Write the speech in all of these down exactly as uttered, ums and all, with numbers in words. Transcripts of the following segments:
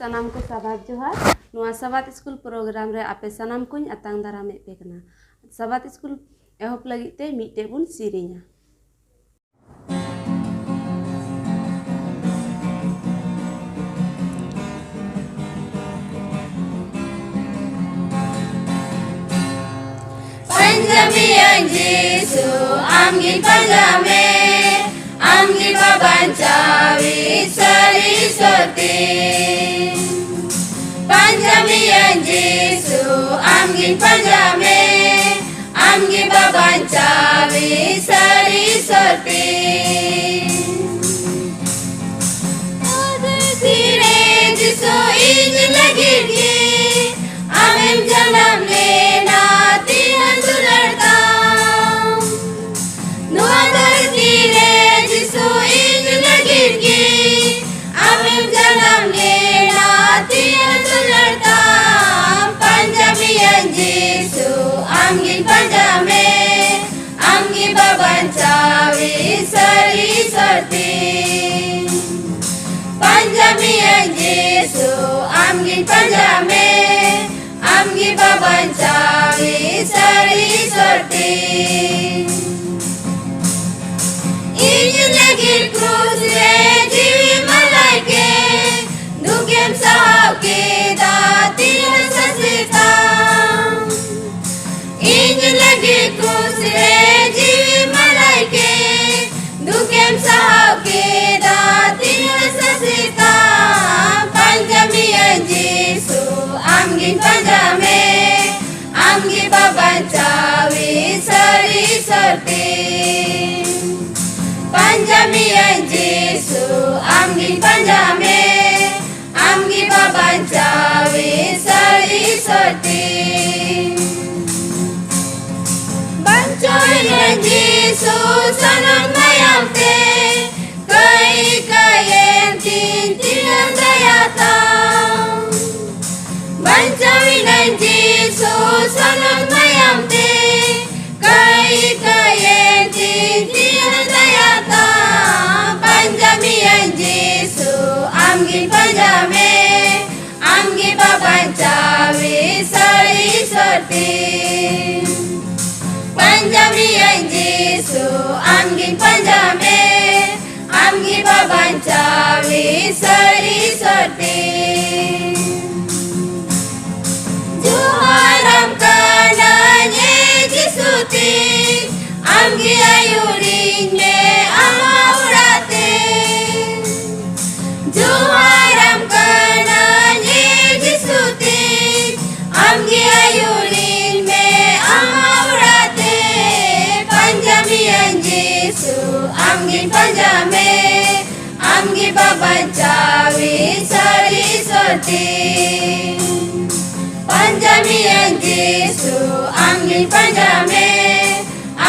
ᱥᱟᱱᱟᱢ ᱠᱚ ᱥᱟᱵᱟᱫ ᱡᱚᱦᱟᱨ᱾ ᱱᱚᱣᱟ ᱥᱟᱵᱟᱫ ᱥᱠᱩᱞ ᱯᱨᱳᱜᱨᱟᱢ ᱨᱮ ᱟᱯᱮ ᱥᱟᱱᱟᱢ ᱠᱚᱧ ᱟᱛᱟᱝ ᱫᱟᱨᱟᱢᱮᱫ ᱯᱮ ᱠᱟᱱᱟ᱾ ᱥᱟᱵᱟᱫ ᱥᱠᱩᱞ ᱮᱦᱚᱵ ᱞᱟᱹᱜᱤᱫ ᱛᱮ ᱢᱤᱫᱴᱮᱡ ᱵᱚᱱ ᱥᱮᱨᱮᱧᱟ᱾ ᱯᱟᱸᱡᱟ ᱢᱮᱭᱟᱹᱧ ᱡᱤᱥᱩ, ᱟᱢᱜᱤᱧ ᱯᱟᱸᱡᱟ ᱢᱮ, ᱟᱢᱜᱮ ᱵᱟᱵᱟᱧᱪᱟᱣᱤᱡ ᱥᱟᱹᱨᱤ ᱥᱚᱛᱤ᱾ ᱯᱟᱸᱡᱟ ᱢᱮᱭᱟᱹᱧ ᱡᱤᱥᱩ, ᱟᱢᱜᱤᱧ ᱯᱟᱸᱡᱟ ᱢᱮ, ᱟᱢᱜᱮ ᱵᱟᱵᱟᱧᱪᱟᱣᱤᱡ ᱥᱟᱹᱨᱤ ᱥᱚᱛᱤ᱾ ᱫᱷᱟᱹᱨᱛᱤ ᱨᱮ ᱡᱤᱥᱩ ᱤᱧ ᱞᱟᱹᱜᱤᱫ ᱜᱮ ᱟᱢᱮᱢ ᱡᱟᱱᱟᱢ ᱞᱮᱱᱟ ᱛᱤᱱᱟᱹᱜ ᱫᱩᱞᱟᱹᱲ ᱛᱟᱢ᱾ ᱱᱚᱣᱟ ᱫᱷᱟᱹᱨᱛᱤ ᱨᱮ ᱡᱤᱥᱩ ᱤᱧ ᱞᱟᱹᱜᱤᱫ ᱜᱮ ᱟᱢᱮᱢ ᱡᱟᱱᱟᱢ ᱞᱮᱱᱟ ᱛᱤᱱᱟᱹᱜ ᱫᱩᱞᱟᱹᱲ ᱛᱟᱢ᱾ ᱯᱟᱸᱡᱟ ᱢᱮᱭᱟᱹᱧ ᱡᱤᱥᱩ ᱟᱢᱜᱤᱧ ᱯᱟᱸᱡᱟ ᱢᱮ, ᱟᱢᱜᱮ ᱵᱟᱵᱟᱧᱪᱟᱣᱤᱡ ᱥᱟᱹᱨᱤ ᱥᱚᱛᱤ᱾ ᱯᱟᱸᱡᱟ ᱢᱮᱭᱟᱹᱧ ᱡᱤᱥᱩ ᱟᱢᱜᱤᱧ ᱯᱟᱸᱡᱟ ᱢᱮ, ᱟᱢᱜᱮ ᱵᱟᱵᱟᱧᱪᱟᱣᱤᱡ ᱥᱟᱹᱨᱤ ᱥᱚᱛᱤ᱾ ᱤᱧ ᱞᱟᱹᱜᱤᱫ ᱠᱨᱩᱥ ᱨᱮ ᱡᱤᱣᱤ ᱟᱞᱟᱭ ᱠᱮᱫ, ᱫᱩᱠᱮᱢ ᱥᱟᱦᱟᱣ ᱠᱮᱫᱟ ᱛᱤᱱᱟᱹᱜ ᱥᱟᱥᱮᱛ ᱛᱟᱢ᱾ ᱤᱧ ᱞᱟᱹᱜᱤᱫ ᱠᱨᱩᱥ ᱨᱮ ᱡᱤᱣᱤ ᱟᱞᱟᱭ ᱠᱮᱫ, ᱫᱩᱠᱮᱢ ᱥᱟᱦᱟᱣ ᱠᱮᱫᱟ ᱛᱤᱱᱟᱹᱜ ᱥᱟᱥᱮᱛ ᱛᱟᱢ᱾ ᱯᱟᱸᱡᱟ ᱢᱮᱭᱟᱹᱧ ᱡᱤᱥᱩ ᱟᱢᱜᱤᱧ ᱯᱟᱸᱡᱟ ᱢᱮ, ᱟᱢᱜᱮ ᱵᱟᱵᱟᱧᱪᱟᱣᱤᱡ ᱥᱟᱹᱨᱤ ᱥᱚᱛᱤ᱾ ᱯᱟᱸᱡᱟ ᱢᱮᱭᱟᱹᱧ ᱡᱤᱥᱩ ᱟᱢᱜᱤᱧ ᱯᱟᱸᱡᱟ ᱢᱮ, ᱟᱢᱜᱮ ᱵᱟᱵᱟᱧᱪᱟᱣᱤᱡ ᱥᱟᱹᱨᱤ ᱥᱚᱛᱤ᱾ ᱵᱟᱧᱪᱟᱣᱤᱱᱟᱹᱧ ᱡᱤᱥᱩ ᱥᱟᱱᱟᱢ ᱢᱟᱭᱟᱢ ᱛᱮ, ᱠᱟᱹᱭ ᱠᱟᱹᱭᱮᱱ ᱛᱤᱧ ᱛᱤᱱᱟᱹᱜ ᱫᱟᱭᱟ ᱛᱟᱢ᱾ ᱵᱟᱧᱪᱟᱣᱤᱱᱟᱹᱧ ᱡᱤᱥᱩ ᱥᱟᱱᱟᱢ ᱢᱟᱭᱟᱢ ᱛᱮ, ᱠᱟᱹᱭ ᱠᱟᱹᱭᱮᱱ ᱛᱤᱧ ᱛᱤᱱᱟᱹᱜ ᱫᱟᱭᱟ ᱛᱟᱢ᱾ ᱯᱟᱸᱡᱟ ᱢᱮᱭᱟᱹᱧ ᱡᱤᱥᱩ ᱟᱢᱜᱤᱧ ᱯᱟᱸᱡᱟ ᱢᱮ, ᱟᱢᱜᱤᱧ ᱯᱟᱸᱡᱟ ᱢᱮ, ᱟᱢᱜᱮ ᱵᱟᱵᱟᱧᱪᱟᱣᱤᱡ ᱥᱟᱹᱨᱤ ᱥᱚᱛᱤ᱾ ᱯᱟᱸᱡᱟ ᱢᱮᱭᱟᱧ ᱡᱤᱥᱩ, ᱟᱢᱜᱤᱧ ᱯᱟᱸᱡᱟ ᱢᱮ,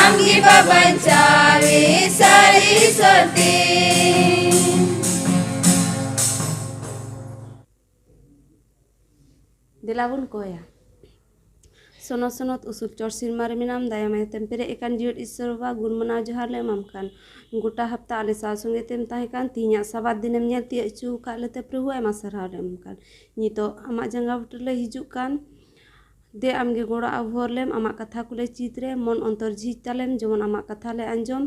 ᱟᱢᱜᱮ ᱵᱟᱵᱟᱧᱪᱟᱣᱤᱡ ᱥᱟᱹᱨᱤ ᱥᱚᱛᱤ᱾ ᱫᱮᱞᱟ ᱵᱚᱱ ᱠᱚᱭᱟ᱾ ᱥᱚᱱᱚᱛ ᱥᱚᱱᱚᱛ ᱩᱥᱩᱞ ᱪᱚᱴ ᱥᱤᱨᱢᱟ ᱨᱮ ᱢᱮᱱᱟᱢ, ᱫᱟᱭᱟ ᱢᱟᱭᱟᱛᱮᱢ ᱯᱮᱨᱮᱡ ᱟᱠᱟᱱ ᱡᱤᱭᱟᱹᱲ ᱤᱥᱥᱚᱨ ᱵᱟᱵᱟ, ᱜᱩᱱ ᱢᱟᱱᱟᱣ ᱡᱚᱦᱟᱨ ᱞᱮ ᱮᱢᱟᱢ ᱠᱟᱱ᱾ ᱜᱚᱴᱟ ᱦᱟᱯᱛᱟ ᱟᱞᱮ ᱥᱟᱶ ᱥᱚᱸᱜᱮ ᱛᱮᱢ ᱛᱟᱦᱮᱸ ᱠᱟᱱ, ᱛᱮᱦᱮᱧᱟᱜ ᱥᱟᱵᱟᱛ ᱫᱤᱱᱮᱢ ᱧᱮᱞ ᱛᱤᱭᱳᱜ ᱦᱚᱪᱚ ᱟᱠᱟᱫ ᱞᱮᱛᱮ ᱯᱨᱚᱵᱷᱩ ᱟᱭᱢᱟ ᱥᱟᱨᱦᱟᱣ ᱞᱮ ᱮᱢ ᱠᱟᱱ᱾ ᱱᱤᱛᱚᱜ ᱟᱢᱟᱜ ᱡᱟᱸᱜᱟ ᱵᱩᱴᱟᱹ ᱞᱮ ᱦᱤᱡᱩᱜ ᱠᱟᱱ᱾ ᱫᱮ ᱟᱢᱜᱮ ᱜᱚᱲᱚ ᱟᱵᱷᱚᱨ ᱞᱮᱢ, ᱟᱢᱟᱜ ᱠᱟᱛᱷᱟ ᱠᱚᱞᱮ ᱪᱤᱛ ᱨᱮ, ᱢᱚᱱ ᱚᱱᱛᱚᱨ ᱡᱷᱤᱡ ᱛᱟᱞᱮᱢ, ᱡᱮᱢᱚᱱ ᱟᱢᱟᱜ ᱠᱟᱛᱷᱟ ᱞᱮ ᱟᱸᱡᱚᱢ,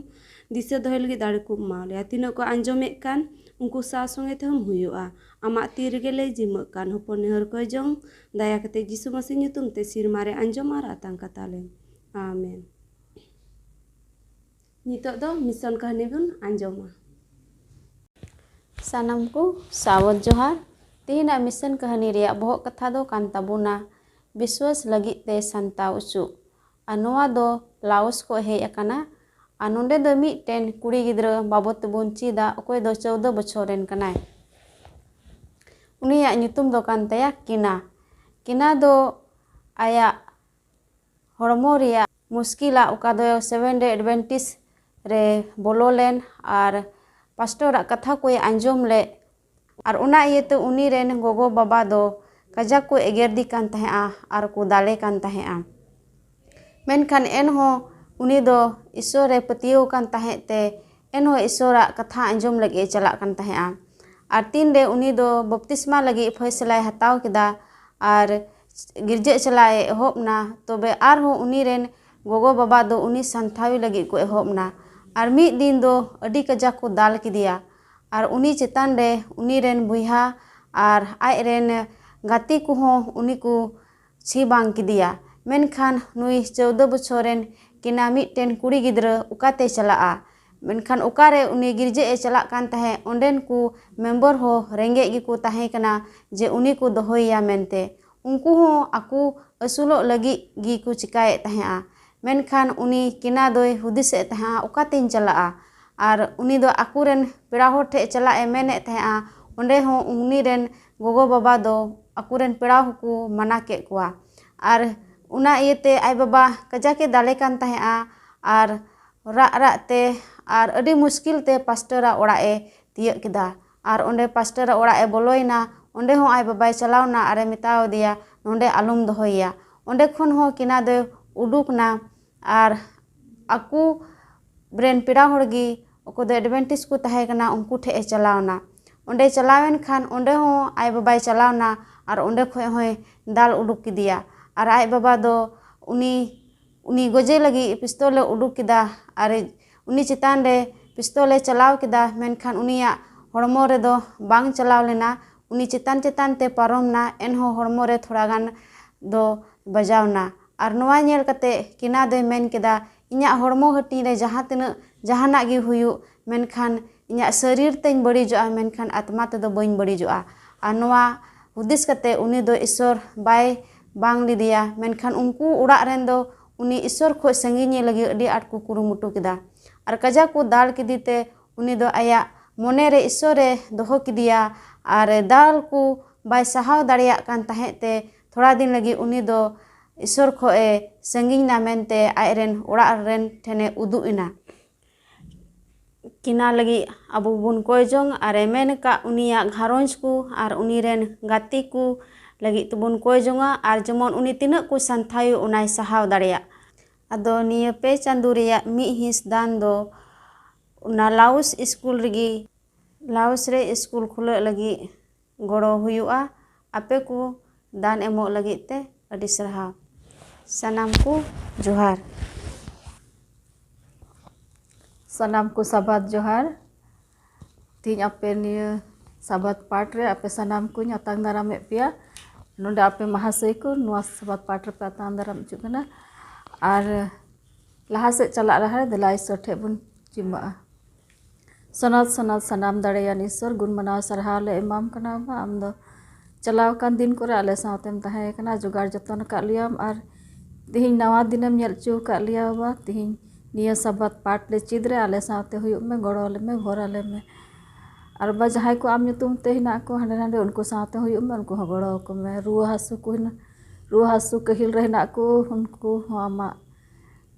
ᱫᱤᱥᱟᱹ ᱫᱚᱦᱚᱭ ᱞᱟᱹᱜᱤᱫ ᱫᱟᱲᱮ ᱠᱚ ᱮᱢᱟ ᱞᱮᱭᱟ᱾ ᱛᱤᱱᱟᱹᱜ ᱠᱚ ᱟᱸᱡᱚᱢᱮᱫ ᱠᱟᱱ, ᱩᱱᱠᱩ ᱥᱟᱶ ᱥᱚᱸᱜᱮ ᱛᱮᱦᱚᱸᱢ ᱦᱩᱭᱩᱜᱼᱟ᱾ ᱟᱢᱟᱜ ᱛᱤ ᱨᱮᱜᱮ ᱞᱮ ᱡᱤᱢᱟᱹᱜ ᱠᱟᱱ, ᱦᱚᱯᱚᱱ ᱱᱮᱦᱚᱨ ᱠᱚᱭ ᱡᱚᱝ, ᱫᱟᱭᱟ ᱠᱟᱛᱮ ᱡᱤᱥᱩ ᱢᱟᱹᱥᱤ ᱧᱩᱛᱩᱢ ᱛᱮ ᱥᱤᱨᱢᱟ ᱨᱮ ᱟᱸᱡᱚᱢ ᱟᱨ ᱟᱛᱟᱝ ᱠᱟᱛᱟ ᱞᱮᱢ᱾ ᱟᱢᱮᱱ᱾ ᱱᱤᱛᱚᱜ ᱫᱚ ᱢᱤᱥᱚᱱ ᱠᱟᱹᱦᱱᱤ ᱵᱚᱱ ᱟᱸᱡᱚᱢᱟ᱾ ᱥᱟᱱᱟᱢ ᱠᱚ ᱥᱟᱹᱜᱩᱱ ᱡᱚᱦᱟᱨ᱾ ᱛᱮᱦᱮᱧᱟᱜ ᱢᱤᱥᱚᱱ ᱠᱟᱹᱦᱱᱤ ᱨᱮᱭᱟᱜ ᱵᱚᱦᱚᱜ ᱠᱟᱛᱷᱟ ᱫᱚ ᱠᱟᱱ ᱛᱟᱵᱚᱱᱟ, ᱵᱤᱥᱣᱟᱥ ᱞᱟᱹᱜᱤᱫ ᱛᱮ ᱥᱟᱱᱛᱟᱣ ᱚᱪᱚᱜ᱾ ᱟᱨ ᱱᱚᱣᱟ ᱫᱚ ᱞᱟᱣᱳᱥ ᱠᱷᱚᱱ ᱦᱮᱡ ᱟᱠᱟᱱᱟ᱾ ᱟᱨ ᱱᱚᱰᱮ ᱫᱚ ᱢᱤᱫᱴᱮᱱ ᱠᱩᱲᱤ ᱜᱤᱫᱽᱨᱟᱹ ᱵᱟᱵᱚᱫ ᱛᱮᱵᱚᱱ ᱪᱮᱫᱟ, ᱚᱠᱚᱭ ᱫᱚ ᱪᱳᱣᱫᱚ ᱵᱚᱪᱷᱚᱨ ᱨᱮᱱ ᱠᱟᱱᱟᱭ᱾ ᱩᱱᱤᱭᱟᱜ ᱧᱩᱛᱩᱢ ᱫᱚ ᱠᱟᱱ ᱛᱟᱭᱟ ᱠᱤᱱᱟ᱾ ᱠᱤᱱᱟ ᱫᱚ ᱟᱭᱟᱜ ᱦᱚᱲᱢᱚ ᱨᱮᱭᱟᱜ ᱢᱩᱥᱠᱤᱞᱟᱜ, ᱚᱠᱟ ᱫᱚ ᱥᱮᱵᱷᱮᱱ ᱰᱮ ᱮᱰᱵᱷᱮᱱᱴᱤᱥ ᱨᱮ ᱵᱚᱞᱚ ᱞᱮᱱ ᱟᱨ ᱯᱟᱥᱴᱚᱨᱟᱜ ᱠᱟᱛᱷᱟ ᱠᱚᱭ ᱟᱸᱡᱚᱢ ᱞᱮᱫ, ᱟᱨ ᱚᱱᱟ ᱤᱭᱟᱹᱛᱮ ᱩᱱᱤ ᱨᱮᱱ ᱜᱚᱜᱚ ᱵᱟᱵᱟ ᱫᱚ ᱠᱟᱡᱟᱠ ᱠᱚ ᱮᱜᱮᱨᱫᱤ ᱠᱟᱱ ᱛᱟᱦᱮᱸᱜᱼᱟ ᱟᱨ ᱠᱚ ᱫᱟᱞᱮ ᱠᱟᱱ ᱛᱟᱦᱮᱸᱜᱼᱟ᱾ ᱢᱮᱱᱠᱷᱟᱱ ᱮᱱᱦᱚᱸ ᱩᱱᱤ ᱫᱚ ᱤᱥᱥᱚᱨ ᱨᱮ ᱯᱟᱹᱛᱭᱟᱹᱣ ᱠᱟᱱ ᱛᱟᱦᱮᱸᱫ ᱛᱮ, ᱮᱱᱦᱚᱸ ᱤᱥᱥᱚᱨᱟᱜ ᱠᱟᱛᱷᱟ ᱟᱸᱡᱚᱢ ᱞᱟᱹᱜᱤᱫ ᱮ ᱪᱟᱞᱟᱜ ᱠᱟᱱ ᱛᱟᱦᱮᱸᱜᱼᱟ᱾ ᱟᱨ ᱛᱤᱱᱨᱮ ᱩᱱᱤ ᱫᱚ ᱵᱟᱯᱛᱤᱥᱢᱟ ᱞᱟᱹᱜᱤᱫ ᱯᱷᱚᱭᱥᱟᱞᱟᱭ ᱦᱟᱛᱟᱣ ᱠᱮᱫᱟ ᱟᱨ ᱜᱤᱨᱡᱟᱹᱜ ᱪᱟᱞᱟᱜ ᱮ ᱮᱦᱚᱵ ᱮᱱᱟ, ᱛᱚᱵᱮ ᱟᱨᱦᱚᱸ ᱩᱱᱤ ᱨᱮᱱ ᱜᱚᱜᱚ ᱵᱟᱵᱟ ᱫᱚ ᱩᱱᱤ ᱥᱟᱱᱛᱷᱟᱣᱤ ᱞᱟᱹᱜᱤᱫ ᱠᱚ ᱮᱦᱚᱵ ᱮᱱᱟ᱾ ᱟᱨ ᱢᱤᱫ ᱫᱤᱱ ᱫᱚ ᱟᱹᱰᱤ ᱠᱟᱡᱟᱠ ᱠᱚ ᱫᱟᱞ ᱠᱮᱫᱮᱭᱟ᱾ ᱟᱨ ᱩᱱᱤ ᱪᱮᱛᱟᱱ ᱨᱮ ᱩᱱᱤ ᱨᱮᱱ ᱵᱚᱭᱦᱟ ᱟᱨ ᱟᱡ ᱨᱮᱱ ᱜᱟᱛᱮ ᱠᱚᱦᱚᱸ ᱩᱱᱤ ᱠᱚ ᱪᱷᱤ ᱵᱟᱝ ᱠᱮᱫᱮᱭᱟ᱾ ᱢᱮᱱᱠᱷᱟᱱ ᱱᱩᱭ ᱪᱳᱣᱫᱚ ᱵᱚᱪᱷᱚᱨ ᱨᱮᱱ ᱠᱤᱱᱟ ᱢᱤᱫᱴᱮᱱ ᱠᱩᱲᱤ ᱜᱤᱫᱽᱨᱟᱹ ᱚᱠᱟᱛᱮᱭ ᱪᱟᱞᱟᱜᱼᱟ? ᱢᱮᱱᱠᱷᱟᱱ ᱚᱠᱟᱨᱮ ᱩᱱᱤ ᱜᱤᱨᱡᱟᱹᱜ ᱮ ᱪᱟᱞᱟᱜ ᱠᱟᱱ ᱛᱟᱦᱮᱸᱫ, ᱚᱸᱰᱮᱱ ᱠᱚ ᱢᱮᱢᱵᱚᱨ ᱦᱚᱸ ᱨᱮᱸᱜᱮᱡ ᱜᱮᱠᱚ ᱛᱟᱦᱮᱸ ᱠᱟᱱᱟ ᱡᱮ ᱩᱱᱤ ᱠᱚ ᱫᱚᱦᱚᱭᱮᱭᱟ ᱢᱮᱱᱛᱮ᱾ ᱩᱱᱠᱩ ᱦᱚᱸ ᱟᱠᱚ ᱟᱹᱥᱩᱞᱚᱜ ᱞᱟᱹᱜᱤᱫ ᱜᱮᱠᱚ ᱪᱤᱠᱟᱭᱮᱫ ᱛᱟᱦᱮᱸᱫᱼᱟ᱾ ᱢᱮᱱᱠᱷᱟᱱ ᱩᱱᱤ ᱠᱤᱱᱟ ᱫᱚᱭ ᱦᱩᱫᱤᱥᱮᱫ ᱛᱟᱦᱮᱸᱫᱼᱟ, ᱚᱠᱟᱛᱤᱧ ᱪᱟᱞᱟᱜᱼᱟ? ᱟᱨ ᱩᱱᱤ ᱫᱚ ᱟᱠᱚᱨᱮᱱ ᱯᱮᱲᱟ ᱦᱚᱲ ᱴᱷᱮᱱ ᱪᱟᱞᱟᱜ ᱮ ᱢᱮᱱᱮᱫ ᱛᱟᱦᱮᱸᱫᱼᱟ᱾ ᱚᱸᱰᱮ ᱦᱚᱸ ᱩᱱᱤ ᱨᱮᱱ ᱜᱚᱜᱚ ᱵᱟᱵᱟ ᱫᱚ ᱟᱠᱚᱨᱮᱱ ᱯᱮᱲᱟ ᱦᱚᱸᱠᱚ ᱢᱟᱱᱟ ᱠᱮᱫ ᱠᱚᱣᱟ᱾ ᱟᱨ ᱚᱱᱟ ᱤᱭᱟᱹᱛᱮ ᱟᱡ ᱵᱟᱵᱟ ᱠᱟᱡᱟᱠ ᱮ ᱫᱟᱞᱮ ᱠᱟᱱ ᱛᱟᱦᱮᱸᱫᱼᱟ᱾ ᱟᱨ ᱨᱟᱜ ᱨᱟᱜ ᱛᱮ ᱟᱨ ᱟᱹᱰᱤ ᱢᱩᱥᱠᱤᱞ ᱛᱮ ᱯᱟᱥᱴᱚᱨᱟᱜ ᱚᱲᱟᱜ ᱮ ᱛᱤᱭᱟᱹᱜ ᱠᱮᱫᱟ᱾ ᱟᱨ ᱚᱸᱰᱮ ᱯᱟᱥᱴᱚᱨᱟᱜ ᱚᱲᱟᱜ ᱮ ᱵᱚᱞᱚᱭᱮᱱᱟ᱾ ᱚᱸᱰᱮ ᱦᱚᱸ ᱟᱡ ᱵᱟᱵᱟᱭ ᱪᱟᱞᱟᱣ ᱮᱱᱟ ᱟᱨ ᱮ ᱢᱮᱛᱟᱣ ᱫᱮᱭᱟ, "ᱱᱚᱸᱰᱮ ᱟᱞᱚᱢ ᱫᱚᱦᱚᱭᱮᱭᱟ᱾" ᱚᱸᱰᱮ ᱠᱷᱚᱱ ᱦᱚᱸ ᱠᱤᱱᱟ ᱫᱚᱭ ᱩᱰᱩᱠ ᱮᱱᱟ᱾ ᱟᱨ ᱟᱠᱚ ᱨᱮᱱ ᱯᱮᱲᱟ ᱦᱚᱲ ᱜᱮ, ᱚᱠᱚᱭ ᱫᱚ ᱮᱰᱵᱷᱮᱱᱴᱤᱥ ᱠᱚ ᱛᱟᱦᱮᱸ ᱠᱟᱱᱟ, ᱩᱱᱠᱩ ᱴᱷᱮᱱ ᱮ ᱪᱟᱞᱟᱣ ᱮᱱᱟ᱾ ᱚᱸᱰᱮ ᱪᱟᱞᱟᱣᱮᱱ ᱠᱷᱟᱱ ᱚᱸᱰᱮ ᱦᱚᱸ ᱟᱡ ᱵᱟᱵᱟᱭ ᱪᱟᱞᱟᱣ ᱮᱱᱟ ᱟᱨ ᱚᱸᱰᱮ ᱠᱷᱚᱱ ᱦᱚᱸᱭ ᱫᱟᱞ ᱩᱰᱩᱠ ᱠᱮᱫᱮᱭᱟ᱾ ᱟᱨ ᱟᱡ ᱵᱟᱵᱟ ᱫᱚ ᱩᱱᱤ ᱩᱱᱤ ᱜᱚᱡᱮ ᱞᱟᱹᱜᱤᱫ ᱯᱤᱥᱛᱚᱞ ᱮ ᱩᱰᱩᱠ ᱠᱮᱫᱟ ᱟᱨ ᱩᱱᱤ ᱪᱮᱛᱟᱱ ᱨᱮ ᱯᱤᱥᱛᱚᱞ ᱮ ᱪᱟᱞᱟᱣ ᱠᱮᱫᱟ, ᱢᱮᱱᱠᱷᱟᱱ ᱩᱱᱤᱭᱟᱜ ᱦᱚᱲᱢᱚ ᱨᱮᱫᱚ ᱵᱟᱝ ᱪᱟᱞᱟᱣ ᱞᱮᱱᱟ᱾ ᱩᱱᱤ ᱪᱮᱛᱟᱱ ᱪᱮᱛᱟᱱ ᱛᱮ ᱯᱟᱨᱚᱢ ᱮᱱᱟ, ᱮᱱᱦᱚᱸ ᱦᱚᱲᱢᱚ ᱨᱮ ᱛᱷᱚᱲᱟ ᱜᱟᱱ ᱫᱚ ᱵᱟᱡᱟᱣ ᱮᱱᱟ᱾ ᱟᱨ ᱱᱚᱣᱟ ᱧᱮᱞ ᱠᱟᱛᱮ ᱠᱤᱱᱟ ᱫᱚᱭ ᱢᱮᱱ ᱠᱮᱫᱟ, "ᱤᱧᱟᱹᱜ ᱦᱚᱲᱢᱚ ᱦᱟᱹᱴᱤᱧ ᱨᱮ ᱡᱟᱦᱟᱸ ᱛᱤᱱᱟᱹᱜ ᱡᱟᱦᱟᱱᱟᱜ ᱜᱮ ᱦᱩᱭᱩᱜ, ᱢᱮᱱᱠᱷᱟᱱ ᱤᱧᱟᱹᱜ ᱥᱟᱹᱨᱤᱨ ᱛᱮᱧ ᱵᱟᱹᱲᱤᱡᱚᱜᱼᱟ, ᱢᱮᱱᱠᱷᱟᱱ ᱟᱛᱢᱟ ᱛᱮᱫᱚ ᱵᱟᱹᱧ ᱵᱟᱹᱲᱤᱡᱚᱜᱼᱟ᱾" ᱟᱨ ᱱᱚᱣᱟ ᱦᱩᱫᱤᱥ ᱠᱟᱛᱮ ᱩᱱᱤ ᱫᱚ ᱤᱥᱥᱚᱨ ᱵᱟᱭ ᱵᱟᱝ ᱞᱮᱫᱮᱭᱟ᱾ ᱢᱮᱱᱠᱷᱟᱱ ᱩᱱᱠᱩ ᱚᱲᱟᱜ ᱨᱮᱱ ᱫᱚ ᱩᱱᱤ ᱤᱥᱥᱚᱨ ᱠᱷᱚᱱ ᱥᱟᱺᱜᱤᱧᱮ ᱞᱟᱹᱜᱤᱫ ᱟᱹᱰᱤ ᱟᱸᱴ ᱠᱚ ᱠᱩᱨᱩᱢᱩᱴᱩ ᱠᱮᱫᱟ᱾ ᱟᱨ ᱠᱟᱡᱟᱠ ᱠᱚ ᱫᱟᱞ ᱠᱮᱫᱮ ᱛᱮ ᱩᱱᱤ ᱫᱚ ᱟᱭᱟᱜ ᱢᱚᱱᱮ ᱨᱮ ᱤᱥᱥᱚᱨᱮ ᱫᱚᱦᱚ ᱠᱮᱫᱮᱭᱟ᱾ ᱟᱨ ᱫᱟᱞ ᱠᱚ ᱵᱟᱭ ᱥᱟᱦᱟᱣ ᱫᱟᱲᱮᱭᱟᱜ ᱠᱟᱱ ᱛᱟᱦᱮᱸᱫ ᱛᱮ ᱛᱷᱚᱲᱟ ᱫᱤᱱ ᱞᱟᱹᱜᱤᱫ ᱩᱱᱤ ᱫᱚ ᱤᱥᱥᱚᱨ ᱠᱷᱚᱱ ᱮ ᱥᱟᱺᱜᱤᱧ ᱮᱱᱟ ᱢᱮᱱᱛᱮ ᱟᱡ ᱨᱮᱱ ᱚᱲᱟᱜ ᱨᱮᱱ ᱴᱷᱮᱱᱮ ᱩᱫᱩᱜ ᱮᱱᱟ᱾ ᱠᱤᱱᱟ ᱞᱟᱹᱜᱤᱫ ᱟᱵᱚ ᱵᱚᱱ ᱠᱚᱭ ᱡᱚᱝ ᱟᱨ ᱮ ᱢᱮᱱ ᱟᱠᱟᱫ ᱩᱱᱤᱭᱟᱜ ᱜᱷᱟᱨᱚᱸᱡᱽ ᱠᱚ ᱟᱨ ᱩᱱᱤ ᱨᱮᱱ ᱜᱟᱛᱮ ᱠᱚ ᱞᱟᱹᱜᱤᱫ ᱛᱮᱵᱚᱱ ᱠᱚᱭ ᱡᱚᱝᱟ, ᱟᱨ ᱡᱮᱢᱚᱱ ᱩᱱᱤ ᱛᱤᱱᱟᱹᱜ ᱠᱚ ᱥᱟᱱᱛᱷᱟᱭᱚᱜ ᱚᱱᱟᱭ ᱥᱟᱦᱟᱣ ᱫᱟᱲᱮᱭᱟᱜ᱾ ᱟᱫᱚ ᱱᱤᱭᱟᱹ ᱯᱮ ᱪᱟᱸᱫᱳ ᱨᱮᱭᱟᱜ ᱢᱤᱫ ᱦᱤᱸᱥ ᱫᱟᱱ ᱫᱚ ᱚᱱᱟ ᱞᱟᱣᱩᱥ ᱥᱠᱩᱞ ᱨᱮᱜᱮ, ᱞᱟᱣᱩᱥ ᱨᱮ ᱥᱠᱩᱞ ᱠᱷᱩᱞᱟᱹᱜ ᱞᱟᱹᱜᱤᱫ ᱜᱚᱲᱚ ᱦᱩᱭᱩᱜᱼᱟ᱾ ᱟᱯᱮ ᱠᱚ ᱫᱟᱱ ᱮᱢᱚᱜ ᱞᱟᱹᱜᱤᱫ ᱛᱮ ᱟᱹᱰᱤ ᱥᱟᱨᱦᱟᱣ᱾ ᱥᱟᱱᱟᱢ ᱠᱚ ᱡᱚᱦᱟᱨ᱾ ᱥᱟᱱᱟᱢ ᱠᱚ ᱥᱟᱵᱟᱫ ᱡᱚᱦᱟᱨ᱾ ᱛᱮᱦᱮᱧ ᱟᱯᱮ ᱱᱤᱭᱟᱹ ᱥᱟᱵᱟᱫ ᱯᱟᱴ ᱨᱮ ᱟᱯᱮ ᱥᱟᱱᱟᱢ ᱠᱚᱧ ᱟᱛᱟᱝ ᱫᱟᱨᱟᱢᱮᱫ ᱯᱮᱭᱟ᱾ ᱱᱚᱰᱮ ᱟᱯᱮ ᱢᱟᱦᱟᱥᱚᱭ ᱠᱚ ᱱᱚᱣᱟ ᱥᱟᱵᱟᱫ ᱯᱟᱴ ᱨᱮᱯᱮ ᱟᱛᱟᱝ ᱫᱟᱨᱟᱢ ᱦᱚᱪᱚᱜ ᱠᱟᱱᱟ᱾ ᱟᱨ ᱞᱟᱦᱟ ᱥᱮᱫ ᱪᱟᱞᱟᱜ ᱞᱟᱦᱟ ᱨᱮ ᱫᱮᱞᱟ ᱤᱥᱥᱚᱨ ᱴᱷᱮᱡ ᱵᱚᱱ ᱡᱤᱢᱟᱹᱜᱼᱟ᱾ ᱥᱚᱱᱚᱛ ᱥᱚᱱᱚᱛ ᱥᱟᱱᱟᱢ ᱫᱟᱲᱮᱭᱟᱱ ᱤᱥᱥᱚᱨ, ᱜᱩᱱ ᱢᱟᱱᱟᱣ ᱥᱟᱨᱦᱟᱣ ᱞᱮ ᱮᱢᱟᱢ ᱠᱟᱱᱟ ᱵᱟᱵᱟ᱾ ᱟᱢ ᱫᱚ ᱪᱟᱞᱟᱣ ᱟᱠᱟᱱ ᱫᱤᱱ ᱠᱚᱨᱮ ᱟᱞᱮ ᱥᱟᱶᱛᱮᱢ ᱛᱟᱦᱮᱸ ᱠᱟᱱᱟ, ᱡᱚᱜᱟᱲ ᱡᱚᱛᱚᱱ ᱟᱠᱟᱫ ᱞᱮᱭᱟᱢ, ᱟᱨ ᱛᱤᱦᱤᱧ ᱱᱟᱣᱟ ᱫᱤᱱᱮᱢ ᱧᱮᱞ ᱦᱚᱪᱚ ᱟᱠᱟᱫ ᱞᱮᱭᱟ ᱵᱟᱵᱟ᱾ ᱛᱤᱦᱤᱧ ᱱᱤᱭᱟᱹ ᱥᱟᱵᱟᱛ ᱯᱟᱴ ᱞᱮ ᱪᱮᱫ ᱨᱮ ᱟᱞᱮ ᱥᱟᱶᱛᱮ ᱦᱩᱭᱩᱜ ᱢᱮ, ᱜᱚᱲᱚ ᱟᱞᱮ ᱢᱮ, ᱵᱷᱚᱨ ᱟᱞᱮ ᱢᱮ᱾ ᱟᱨ ᱵᱟ ᱡᱟᱦᱟᱸᱭ ᱠᱚ ᱟᱢ ᱧᱩᱛᱩᱢ ᱛᱮ ᱦᱮᱱᱟᱜ ᱠᱚ ᱦᱟᱸᱰᱮ ᱱᱟᱰᱮ, ᱩᱱᱠᱩ ᱥᱟᱶᱛᱮ ᱦᱩᱭᱩᱜ ᱢᱮ, ᱩᱱᱠᱩ ᱦᱚᱸ ᱜᱚᱲᱚ ᱟᱠᱚ ᱢᱮ᱾ ᱨᱩᱣᱟᱹ ᱦᱟᱹᱥᱩ ᱠᱚ ᱦᱮᱱᱟᱜ, ᱨᱩᱣᱟᱹ ᱦᱟᱹᱥᱩ ᱠᱟᱹᱦᱤᱞ ᱨᱮ ᱦᱮᱱᱟᱜ ᱠᱚ, ᱩᱱᱠᱩ ᱦᱚᱸ ᱟᱢᱟᱜ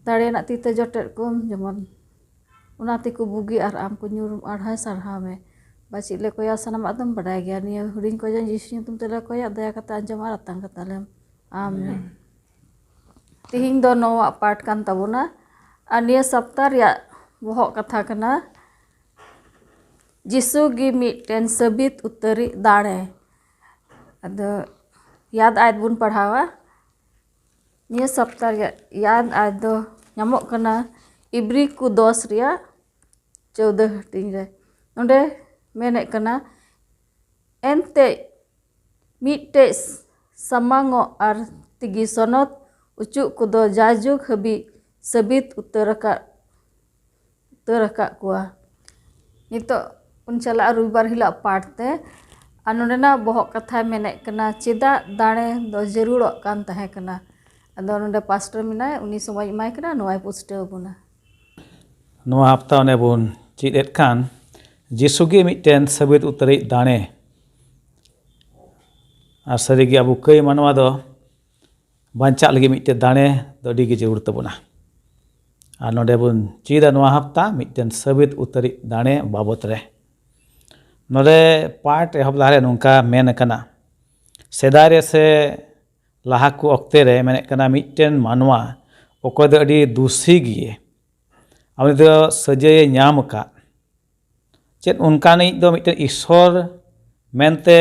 ᱫᱟᱲᱮ ᱨᱮᱱᱟᱜ ᱛᱤ ᱛᱮ ᱡᱚᱴᱮᱫ ᱠᱚᱢ, ᱡᱮᱢᱚᱱ ᱚᱱᱟ ᱛᱮᱠᱚ ᱵᱩᱜᱤ ᱟᱨ ᱟᱢ ᱠᱚ ᱧᱩᱨ ᱟᱨᱦᱚᱸᱭ ᱥᱟᱨᱦᱟᱣ ᱢᱮ᱾ ᱵᱟ ᱪᱮᱫ ᱞᱮ ᱠᱚᱭᱟ ᱥᱟᱱᱟᱢᱟᱜ ᱫᱚᱢ ᱵᱟᱰᱟᱭ ᱜᱮᱭᱟ᱾ ᱱᱤᱭᱟᱹ ᱦᱩᱰᱤᱧ ᱠᱚ ᱡᱟᱝ ᱡᱤᱥᱩ ᱧᱩᱛᱩᱢ ᱛᱮᱞᱮ ᱠᱚᱭᱟ, ᱫᱟᱭᱟ ᱠᱟᱛᱮ ᱟᱸᱡᱚᱢ ᱟᱨ ᱟᱛᱟᱝ ᱠᱟᱛᱟᱞᱮᱢ᱾ ᱟᱢᱮᱱ᱾ ᱛᱤᱦᱤᱧ ᱫᱚ ᱱᱚᱣᱟ ᱯᱟᱴ ᱠᱟᱱ ᱛᱟᱵᱚᱱᱟ, ᱟᱨ ᱱᱤᱭᱟᱹ ᱥᱟᱯᱛᱟ ᱨᱮᱭᱟᱜ ᱵᱚᱦᱚᱜ ᱠᱟᱛᱷᱟ ᱠᱟᱱᱟ, ᱡᱤᱥᱩ ᱜᱮ ᱢᱤᱫᱴᱮᱱ ᱥᱟᱹᱵᱤᱛ ᱩᱛᱟᱹᱨᱤᱡ ᱫᱟᱲᱮ᱾ ᱟᱫᱚ ᱭᱟᱫ ᱟᱭᱟᱛ ᱵᱚᱱ ᱯᱟᱲᱦᱟᱣᱟ᱾ ᱱᱤᱭᱟᱹ ᱥᱟᱯᱛᱟ ᱨᱮᱭᱟᱜ ᱭᱟᱫ ᱟᱭᱟᱛ ᱫᱚ ᱧᱟᱢᱚᱜ ᱠᱟᱱᱟ ᱤᱵᱨᱤ ᱠᱚ ᱫᱚᱥ ᱨᱮᱭᱟᱜ ᱪᱳᱫᱟᱹ ᱦᱟᱹᱴᱤᱧ ᱨᱮ᱾ ᱱᱚᱰᱮ ᱢᱮᱱᱮᱫ ᱠᱟᱱᱟ, ᱮᱱᱛᱮ ᱢᱤᱫᱴᱮᱡ ᱥᱟᱢᱟᱝᱚᱜ ᱟᱨ ᱛᱤᱜᱤ ᱥᱚᱱᱚᱛ ᱩᱪᱩᱜ ᱠᱚᱫᱚ ᱡᱟᱭᱡᱩᱜᱽ ᱦᱟᱹᱵᱤᱡ ᱥᱟᱹᱵᱤᱛ ᱩᱛᱟᱹᱨ ᱟᱠᱟᱫ, ᱩᱛᱟᱹᱨ ᱟᱠᱟᱫ ᱠᱚᱣᱟ᱾ ᱱᱤᱛᱚᱜ ᱵᱚᱱ ᱪᱟᱞᱟᱜᱼᱟ ᱨᱚᱵᱤᱵᱟᱨ ᱦᱤᱞᱳᱜ ᱯᱟᱴ ᱛᱮ᱾ ᱟᱨ ᱱᱚᱰᱮᱱᱟᱜ ᱵᱚᱦᱚᱜ ᱠᱟᱛᱷᱟᱭ ᱢᱮᱱᱮᱫ ᱠᱟᱱᱟ, ᱪᱮᱫᱟᱜ ᱫᱟᱲᱮ ᱫᱚ ᱡᱟᱹᱨᱩᱲᱚᱜ ᱠᱟᱱ ᱛᱟᱦᱮᱸ ᱠᱟᱱᱟ? ᱟᱫᱚ ᱱᱚᱰᱮ ᱯᱟᱥᱴᱚᱨ ᱢᱮᱱᱟᱭ, ᱩᱱᱤ ᱥᱚᱢᱚᱭ ᱮᱢᱟᱭ ᱠᱟᱱᱟ, ᱱᱚᱣᱟᱭ ᱯᱩᱥᱴᱟᱹᱣ ᱟᱵᱚᱱᱟ᱾ ᱱᱚᱣᱟ ᱦᱟᱯᱛᱟ ᱚᱱᱮ ᱵᱚᱱ ᱪᱮᱫ ᱮᱫ ᱠᱟᱱ, ᱡᱤᱥᱩ ᱜᱮ ᱢᱤᱫᱴᱮᱱ ᱥᱟᱹᱵᱤᱛ ᱩᱛᱟᱹᱨᱤᱡ ᱫᱟᱲᱮ᱾ ᱟᱨ ᱥᱟᱹᱨᱤᱜᱮ ᱟᱵᱚ ᱠᱟᱹᱭ ᱢᱟᱱᱣᱟ ᱫᱚ ᱵᱟᱧᱪᱟᱜ ᱞᱟᱹᱜᱤᱫ ᱢᱤᱫᱴᱮᱱ ᱫᱟᱲᱮ ᱫᱚ ᱟᱹᱰᱤ ᱜᱮ ᱡᱟᱹᱨᱩᱲ ᱛᱟᱵᱚᱱᱟ᱾ ᱟᱨ ᱱᱚᱰᱮ ᱵᱚᱱ ᱪᱮᱫᱟ ᱱᱚᱣᱟ ᱦᱟᱯᱛᱟ ᱢᱤᱫᱴᱮᱱ ᱥᱟᱹᱵᱤᱛ ᱩᱛᱟᱹᱨᱤᱡ ᱫᱟᱲᱮ ᱵᱟᱵᱚᱛ ᱨᱮ᱾ ᱱᱚᱰᱮ ᱯᱟᱴ ᱮᱦᱚᱵ ᱞᱟᱦᱟᱨᱮ ᱱᱚᱝᱠᱟ ᱢᱮᱱ ᱟᱠᱟᱱᱟ, ᱥᱮᱫᱟᱭ ᱨᱮ ᱥᱮ ᱞᱟᱦᱟ ᱠᱚ ᱚᱠᱛᱮ ᱨᱮ ᱢᱮᱱᱮᱫ ᱠᱟᱱᱟ, ᱢᱤᱫᱴᱮᱱ ᱢᱟᱱᱣᱟ ᱚᱠᱚᱭ ᱫᱚ ᱟᱹᱰᱤ ᱫᱩᱥᱤ ᱜᱮ, ᱩᱱᱤ ᱫᱚ ᱥᱟᱹᱡᱟᱹᱭᱮ ᱧᱟᱢ ᱟᱠᱟᱫ, ᱪᱮᱫ ᱚᱱᱠᱟᱱᱤᱡ ᱫᱚ ᱢᱤᱫᱴᱮᱱ ᱤᱥᱥᱚᱨ ᱢᱮᱱᱛᱮ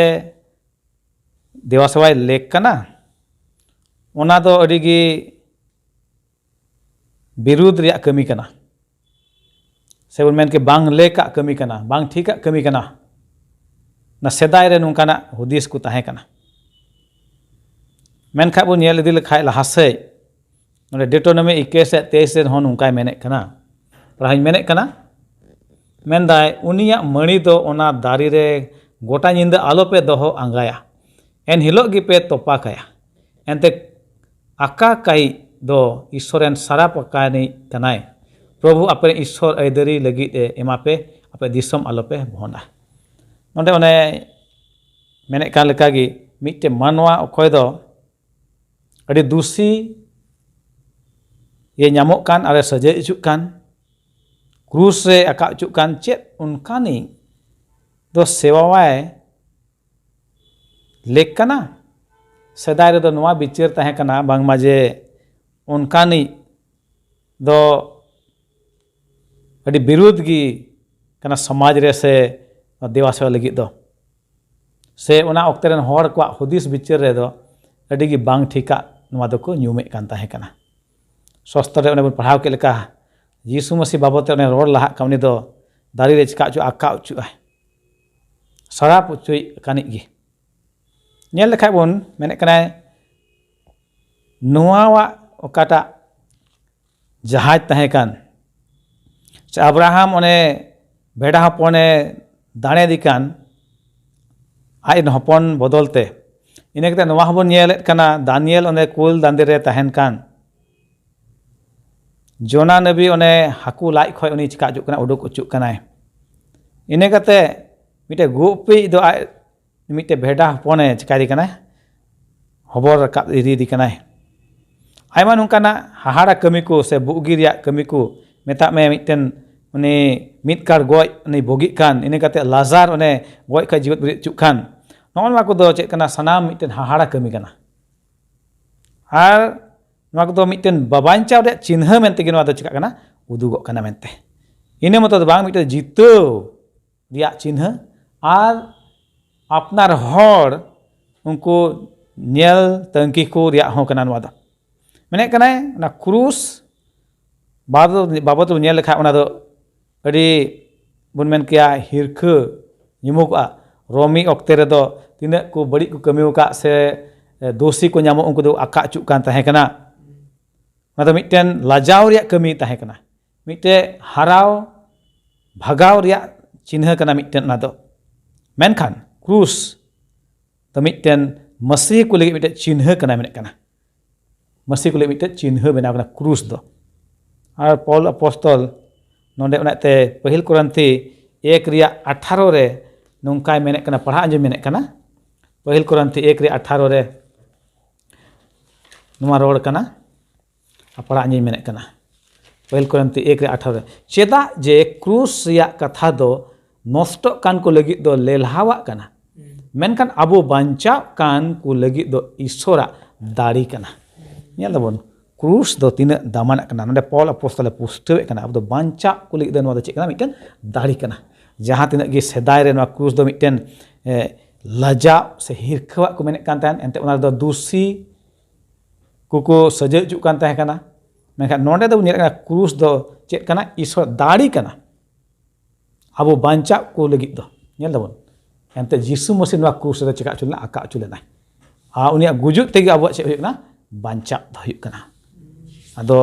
ᱫᱮᱵᱟ ᱥᱮᱵᱟᱭ ᱞᱮᱠ ᱠᱟᱱᱟ? ᱚᱱᱟ ᱫᱚ ᱟᱹᱰᱤ ᱜᱮ ᱵᱤᱨᱩᱫᱽ ᱨᱮᱭᱟᱜ ᱠᱟᱹᱢᱤ ᱠᱟᱱᱟ, ᱥᱮᱵᱚᱱ ᱢᱮᱱ ᱠᱮ ᱵᱟᱝ ᱞᱮᱠᱟᱜ ᱠᱟᱹᱢᱤ ᱠᱟᱱᱟ, ᱵᱟᱝ ᱴᱷᱤᱠᱟᱜ ᱠᱟᱹᱢᱤ ᱠᱟᱱᱟ᱾ ᱚᱱᱟ ᱥᱮᱫᱟᱭ ᱨᱮ ᱱᱚᱝᱠᱟᱱᱟᱜ ᱦᱩᱫᱤᱥ ᱠᱚ ᱛᱟᱦᱮᱸ ᱠᱟᱱᱟ᱾ ᱢᱮᱱᱠᱷᱟᱱ ᱵᱚᱱ ᱧᱮᱞ ᱤᱫᱤ ᱞᱮᱠᱷᱟᱡ ᱞᱟᱦᱟ ᱥᱮᱫ, ᱱᱚᱰᱮ ᱰᱮᱴᱳᱱᱚᱢᱤ ᱤᱠᱟᱹᱭ ᱥᱮᱫ ᱛᱮᱭᱤᱥ ᱨᱮ ᱦᱚᱸ ᱱᱚᱝᱠᱟᱭ ᱢᱮᱱᱮᱫ ᱠᱟᱱᱟ, ᱯᱟᱲᱦᱟᱣ ᱤᱧ ᱢᱮᱱᱮᱫ ᱠᱟᱱᱟ, ᱢᱮᱱᱫᱟᱭ, ᱩᱱᱤᱭᱟᱜ ᱢᱟᱹᱲᱤ ᱫᱚ ᱚᱱᱟ ᱫᱟᱨᱮ ᱨᱮ ᱜᱚᱴᱟ ᱧᱤᱫᱟᱹ ᱟᱞᱚᱯᱮ ᱫᱚᱦᱚ ᱟᱸᱜᱟᱭᱟ, ᱮᱱ ᱦᱤᱞᱳᱜ ᱜᱮᱯᱮ ᱛᱚᱯᱟ ᱠᱟᱭᱟ᱾ ᱮᱱᱛᱮ ᱟᱠᱟ ᱠᱟᱭᱤᱡ ᱫᱚ ᱤᱥᱥᱚᱨ ᱨᱮᱱ ᱥᱟᱨᱟᱯ ᱟᱠᱟᱱᱤᱡ ᱠᱟᱱᱟᱭ, ᱯᱨᱚᱵᱷᱩ ᱟᱯᱮ ᱨᱮᱱ ᱤᱥᱥᱚᱨ ᱟᱹᱭᱫᱟᱹᱨᱤ ᱞᱟᱹᱜᱤᱫ ᱮ ᱮᱢᱟ ᱯᱮ, ᱟᱯᱮ ᱫᱤᱥᱚᱢ ᱟᱞᱚ ᱯᱮ ᱵᱷᱚᱸᱰᱟ᱾ ᱱᱚᱰᱮ ᱚᱱᱮ ᱢᱮᱱᱮᱫ ᱠᱟᱱ ᱞᱮᱠᱟ ᱜᱮ, ᱢᱤᱫᱴᱮᱱ ᱢᱟᱱᱣᱟ ᱚᱠᱚᱭ ᱫᱚ ᱟᱹᱰᱤ ᱫᱩᱥᱤ ᱭᱮ ᱧᱟᱢᱚᱜ ᱠᱟᱱ ᱟᱨᱮ ᱥᱟᱹᱡᱟᱹᱭ ᱦᱚᱪᱚᱜ ᱠᱟᱱ, ᱠᱨᱩᱥ ᱨᱮ ᱟᱠᱟ ᱦᱚᱪᱚᱜ ᱠᱟᱱ, ᱪᱮᱫ ᱚᱱᱠᱟᱱᱤᱡ ᱫᱚ ᱥᱮᱵᱟᱣᱟᱭ ᱞᱮᱠ ᱠᱟᱱᱟ? ᱥᱮᱫᱟᱭ ᱨᱮᱫᱚ ᱱᱚᱣᱟ ᱵᱤᱪᱟᱹᱨ ᱛᱟᱦᱮᱸ ᱠᱟᱱᱟ ᱵᱟᱝᱢᱟ ᱡᱮ ᱚᱱᱠᱟᱱᱤᱡ ᱫᱚ ᱟᱹᱰᱤ ᱵᱤᱨᱩᱫᱷ ᱜᱮ ᱠᱟᱱᱟ ᱥᱚᱢᱟᱡᱽ ᱨᱮ ᱥᱮ ᱫᱮᱵᱟ ᱥᱮᱵᱟ ᱞᱟᱹᱜᱤᱫ ᱫᱚ, ᱥᱮ ᱚᱱᱟ ᱚᱠᱛᱮ ᱨᱮᱱ ᱦᱚᱲ ᱠᱚᱣᱟᱜ ᱦᱩᱫᱤᱥ ᱵᱤᱪᱟᱹᱨ ᱨᱮᱫᱚ ᱟᱹᱰᱤ ᱜᱮ ᱵᱟᱝ ᱴᱷᱤᱠᱟᱜ ᱱᱚᱣᱟ ᱫᱚᱠᱚ ᱧᱩᱢᱮᱫ ᱠᱟᱱ ᱛᱟᱦᱮᱸ ᱠᱟᱱᱟ᱾ ᱥᱚᱥᱛᱨᱚ ᱨᱮ ᱚᱱᱮ ᱵᱚᱱ ᱯᱟᱲᱦᱟᱣ ᱠᱮᱫ ᱞᱮᱠᱟ, ᱡᱤᱥᱩ ᱢᱟᱹᱥᱤ ᱵᱟᱵᱚᱫ ᱛᱮ ᱚᱱᱮ ᱨᱚᱲ ᱞᱟᱦᱟᱜ ᱠᱟᱱ, ᱩᱱᱤ ᱫᱚ ᱫᱟᱨᱮ ᱨᱮ ᱪᱤᱠᱟ ᱦᱚᱪᱚ ᱟᱠᱟ ᱦᱚᱪᱚᱜᱼᱟᱭ, ᱥᱟᱨᱟᱯ ᱦᱚᱪᱚᱭᱮᱫ ᱠᱟᱱᱤᱡ ᱜᱮ᱾ ᱧᱮᱞ ᱞᱮᱠᱷᱟᱡ ᱵᱚᱱ ᱢᱮᱱᱮᱫ ᱠᱟᱱᱟᱭ, ᱱᱚᱣᱟᱣᱟᱜ ᱚᱠᱟᱴᱟᱜ ᱡᱟᱦᱟᱡᱽ ᱛᱟᱦᱮᱸ ᱠᱟᱱ, ᱥᱮ ᱟᱵᱨᱟᱦᱟᱢ ᱚᱱᱮ ᱵᱷᱮᱰᱟ ᱦᱚᱯᱚᱱᱮ ᱫᱟᱲᱮᱫᱮ ᱠᱟᱱ ᱟᱡ ᱨᱮᱱ ᱦᱚᱯᱚᱱ ᱵᱚᱫᱚᱞ ᱛᱮ, ᱤᱱᱟᱹ ᱠᱟᱛᱮ ᱱᱚᱣᱟ ᱦᱚᱸᱵᱚᱱ ᱧᱮᱞᱮᱫ ᱠᱟᱱᱟ, ᱫᱟᱱᱤᱭᱮᱞ ᱚᱱᱮ ᱠᱩᱞ ᱫᱟᱸᱫᱮ ᱨᱮ ᱛᱟᱦᱮᱱ ᱠᱟᱱ ᱡᱚᱱᱟ ᱱᱟᱵᱤ ᱚᱱᱮ ᱦᱟᱹᱠᱩ ᱞᱟᱡ ᱠᱷᱚᱡ ᱩᱱᱤ ᱪᱤᱠᱟ ᱦᱤᱡᱩᱜ ᱠᱟᱱᱟ, ᱩᱰᱩᱠ ᱦᱚᱪᱚᱜ ᱠᱟᱱᱟᱭ᱾ ᱤᱱᱟᱹ ᱠᱟᱛᱮ ᱢᱤᱫᱴᱮᱡ ᱜᱩᱜ ᱯᱤᱡ ᱫᱚ ᱟᱡ ᱢᱤᱫᱴᱮᱡ ᱵᱷᱮᱰᱟ ᱦᱚᱯᱚᱱᱮ ᱪᱤᱠᱟᱭᱮᱫᱮ ᱠᱟᱱᱟᱭ, ᱦᱚᱵᱚᱨ ᱨᱟᱠᱟᱵ ᱤᱫᱤᱭᱮᱫᱮ ᱠᱟᱱᱟᱭ᱾ ᱟᱭᱢᱟ ᱱᱚᱝᱠᱟᱱᱟᱜ ᱦᱟᱦᱟᱲᱟ ᱠᱟᱹᱢᱤ ᱠᱚ ᱥᱮ ᱵᱩᱜᱤ ᱨᱮᱭᱟᱜ ᱠᱟᱹᱢᱤ ᱠᱚ, ᱢᱮᱛᱟᱜ ᱢᱮ ᱢᱤᱫᱴᱮᱱ ᱩᱱᱤ ᱢᱤᱫ ᱠᱟᱲ ᱜᱚᱡ ᱩᱱᱤ ᱵᱩᱜᱤᱜ ᱠᱟᱱ, ᱤᱱᱟᱹ ᱠᱟᱛᱮ ᱞᱟᱡᱟᱨ ᱚᱱᱮ ᱜᱚᱡ ᱠᱷᱚᱡ ᱡᱤᱣᱮᱫ ᱵᱮᱨᱮᱫ ᱦᱚᱪᱚᱜ ᱠᱟᱱ, ᱱᱚᱜᱼᱚ ᱱᱚᱣᱟ ᱠᱚᱫᱚ ᱪᱮᱫ ᱠᱟᱱᱟ? ᱥᱟᱱᱟᱢ ᱢᱤᱫᱴᱮᱱ ᱦᱟᱦᱟᱲᱟ ᱠᱟᱹᱢᱤ ᱠᱟᱱᱟ᱾ ᱟᱨ ᱱᱚᱣᱟ ᱠᱚᱫᱚ ᱢᱤᱫᱴᱮᱱ ᱵᱟᱵᱟᱧᱪᱟᱣ ᱨᱮᱭᱟᱜ ᱪᱤᱱᱦᱟᱹ ᱢᱮᱱᱛᱮ ᱜᱮ ᱱᱚᱣᱟ ᱫᱚ ᱪᱤᱠᱟᱜ ᱠᱟᱱᱟ? ᱩᱫᱩᱜᱚᱜ ᱠᱟᱱᱟ ᱢᱮᱱᱛᱮ᱾ ᱤᱱᱟᱹ ᱢᱚᱛᱚ ᱫᱚ ᱵᱟᱝ, ᱢᱤᱫᱴᱮᱱ ᱡᱤᱛᱟᱹᱣ ᱨᱮᱭᱟᱜ ᱪᱤᱱᱦᱟᱹ ᱟᱨ ᱟᱯᱱᱟᱨ ᱦᱚᱲ ᱩᱱᱠᱩ ᱧᱮᱞ ᱛᱟᱹᱝᱠᱤ ᱠᱚ ᱨᱮᱭᱟᱜ ᱦᱚᱸ ᱠᱟᱱᱟ ᱱᱚᱣᱟ ᱫᱚ᱾ ᱢᱮᱱᱮᱫ ᱠᱟᱱᱟᱭ ᱚᱱᱟ ᱠᱨᱩᱥ ᱵᱟᱵᱚᱫ ᱵᱟᱵᱚᱫ ᱵᱚᱱ ᱧᱮᱞ ᱞᱮᱠᱷᱟᱱ ᱚᱱᱟ ᱫᱚ ᱟᱹᱰᱤ ᱵᱚᱱ ᱢᱮᱱ ᱠᱮᱭᱟ ᱦᱤᱨᱠᱷᱟᱹ ᱧᱩᱢᱩᱜᱚᱜᱼᱟ᱾ ᱨᱳᱢᱤ ᱚᱠᱛᱮ ᱨᱮᱫᱚ ᱛᱤᱱᱟᱹᱜ ᱠᱚ ᱵᱟᱹᱲᱤᱡ ᱠᱚ ᱠᱟᱹᱢᱤ ᱟᱠᱟᱫ ᱥᱮ ᱫᱳᱥᱤ ᱠᱚ ᱧᱟᱢᱚᱜ ᱩᱱᱠᱩ ᱫᱚ ᱟᱠᱟ ᱦᱚᱪᱚᱜ ᱠᱟᱱ ᱛᱟᱦᱮᱸ ᱠᱟᱱᱟ᱾ ᱚᱱᱟ ᱫᱚ ᱢᱤᱫᱴᱮᱱ ᱞᱟᱡᱟᱣ ᱨᱮᱭᱟᱜ ᱠᱟᱹᱢᱤ ᱛᱟᱦᱮᱸ ᱠᱟᱱᱟ, ᱢᱤᱫᱴᱮᱱ ᱦᱟᱨᱟᱣ ᱵᱷᱟᱜᱟᱣ ᱨᱮᱭᱟᱜ ᱪᱤᱱᱦᱟᱹ ᱠᱟᱱᱟ ᱢᱤᱫᱴᱮᱱ ᱚᱱᱟ ᱫᱚ᱾ ᱢᱮᱱᱠᱷᱟᱱ ᱠᱨᱩᱥ ᱫᱚ ᱢᱤᱫᱴᱮᱱ ᱢᱟᱹᱥᱤ ᱠᱚ ᱞᱟᱹᱜᱤᱫ ᱢᱤᱫᱴᱮᱱ ᱪᱤᱱᱦᱟᱹ ᱠᱟᱱᱟ, ᱢᱮᱱᱮᱫ ᱠᱟᱱᱟ ᱢᱟᱹᱥᱤ ᱠᱚ ᱞᱟᱹᱜᱤᱫ ᱢᱤᱫᱴᱮᱱ ᱪᱤᱱᱦᱟᱹ ᱵᱮᱱᱟᱣ ᱠᱟᱱᱟ ᱠᱨᱩᱥ ᱫᱚ᱾ ᱟᱨ ᱯᱚᱞ ᱟᱯᱚᱥᱛᱚᱞ ᱱᱚᱰᱮ ᱚᱱᱟᱛᱮ ᱯᱟᱹᱦᱤᱞ ᱠᱚᱨᱤᱱᱛᱷᱤ ᱮᱠ ᱨᱮᱭᱟᱜ ᱟᱴᱷᱟᱨᱚ ᱨᱮ ᱱᱚᱝᱠᱟᱭ ᱢᱮᱱᱮᱫ ᱠᱟᱱᱟ, ᱯᱟᱲᱦᱟᱜ ᱟᱸᱡᱚᱢ ᱢᱮᱱᱮᱫ ᱠᱟᱱᱟ᱾ ᱯᱟᱹᱦᱤᱞ ᱠᱚᱨᱤᱱᱛᱷᱤ ᱮᱠ ᱨᱮᱭᱟᱜ ᱟᱴᱷᱟᱨᱚ ᱨᱮ ᱱᱚᱣᱟ ᱨᱚᱲ ᱠᱟᱱᱟ, ᱟᱨ ᱯᱟᱲᱦᱟᱜ ᱟᱸᱡᱚᱢ ᱢᱮᱱᱮᱫ ᱠᱟᱱᱟ᱾ ᱯᱟᱹᱦᱤᱞ ᱠᱚᱨᱤᱱᱛᱷᱤ ᱮᱠ ᱨᱮ ᱟᱴᱷᱟᱨᱚ ᱨᱮ, ᱪᱮᱫᱟᱜ ᱡᱮ ᱠᱨᱩᱥ ᱨᱮᱭᱟᱜ ᱠᱟᱛᱷᱟ ᱫᱚ ᱱᱚᱥᱴᱚᱜ ᱠᱟᱱ ᱠᱚ ᱞᱟᱹᱜᱤᱫ ᱫᱚ ᱞᱮᱞᱦᱟᱣᱟᱜ ᱠᱟᱱᱟ, ᱢᱮᱱᱠᱷᱟᱱ ᱟᱵᱚ ᱵᱟᱧᱪᱟᱣ ᱠᱟᱱ ᱠᱚ ᱞᱟᱹᱜᱤᱫ ᱫᱚ ᱤᱥᱚᱨᱟᱜ ᱫᱟᱲᱮ ᱠᱟᱱᱟ᱾ ᱧᱮᱞ ᱫᱟᱵᱚᱱ, ᱠᱨᱩᱥ ᱫᱚ ᱛᱤᱱᱟᱹᱜ ᱫᱟᱢᱟᱱᱟᱜ ᱠᱟᱱᱟ᱾ ᱱᱚᱰᱮ ᱯᱚᱞ ᱟᱯᱚᱥᱛᱚᱞᱮ ᱯᱩᱥᱴᱟᱹᱣᱮᱫ ᱠᱟᱱᱟ, ᱟᱵᱚ ᱫᱚ ᱵᱟᱧᱪᱟᱣ ᱠᱚ ᱞᱟᱹᱜᱤᱫ ᱫᱚ ᱱᱚᱣᱟ ᱫᱚ ᱪᱮᱫ ᱠᱟᱱᱟ? ᱢᱤᱫᱴᱮᱱ ᱫᱟᱲᱮ ᱠᱟᱱᱟ᱾ ᱡᱟᱦᱟᱸ ᱛᱤᱱᱟᱹᱜ ᱜᱮ ᱥᱮᱫᱟᱭ ᱨᱮ ᱱᱚᱣᱟ ᱠᱨᱩᱥ ᱫᱚ ᱢᱤᱫᱴᱮᱱ, ᱮ, ᱞᱟᱡᱟᱣ ᱥᱮ ᱦᱤᱨᱠᱷᱟᱹᱣᱟᱜ ᱠᱚ ᱢᱮᱱᱮᱫ ᱠᱟᱱ ᱛᱟᱦᱮᱸᱱ, ᱮᱱᱛᱮ ᱚᱱᱟ ᱨᱮᱫᱚ ᱫᱩᱥᱤ ᱠᱚᱠᱚ ᱥᱟᱡᱟᱹᱣ ᱦᱚᱪᱚᱜ ᱠᱟᱱ ᱛᱟᱦᱮᱸ ᱠᱟᱱᱟ᱾ ᱢᱮᱱᱠᱷᱟᱱ ᱱᱚᱰᱮ ᱫᱚ ᱧᱮᱞᱮᱫ ᱠᱟᱱᱟ, ᱠᱨᱩᱥ ᱫᱚ ᱪᱮᱫ ᱠᱟᱱᱟ? ᱤᱥᱚᱨ ᱫᱟᱲᱮ ᱠᱟᱱᱟ᱾ ᱟᱵᱚ ᱵᱟᱧᱪᱟᱣ ᱠᱚ ᱞᱟᱹᱜᱤᱫ ᱫᱚ᱾ ᱧᱮᱞ ᱫᱟᱵᱚᱱ, ᱮᱱᱛᱮ ᱡᱤᱥᱩ ᱢᱟᱹᱥᱤ ᱱᱚᱣᱟ ᱠᱨᱩᱥ ᱨᱮ ᱪᱮᱠᱟ ᱦᱚᱪᱚ ᱞᱮᱱᱟ? ᱟᱠᱟ ᱦᱚᱪᱚ ᱞᱮᱱᱟᱭ᱾ ᱟᱨ ᱩᱱᱤᱭᱟᱜ ᱜᱩᱡᱩᱜ ᱛᱮᱜᱮ ᱟᱵᱚᱣᱟᱜ ᱪᱮᱫ ᱦᱩᱭᱩᱜ ᱠᱟᱱᱟ? ᱵᱟᱧᱪᱟᱣ ᱫᱚ ᱦᱩᱭᱩᱜ ᱠᱟᱱᱟ᱾ ᱟᱫᱚ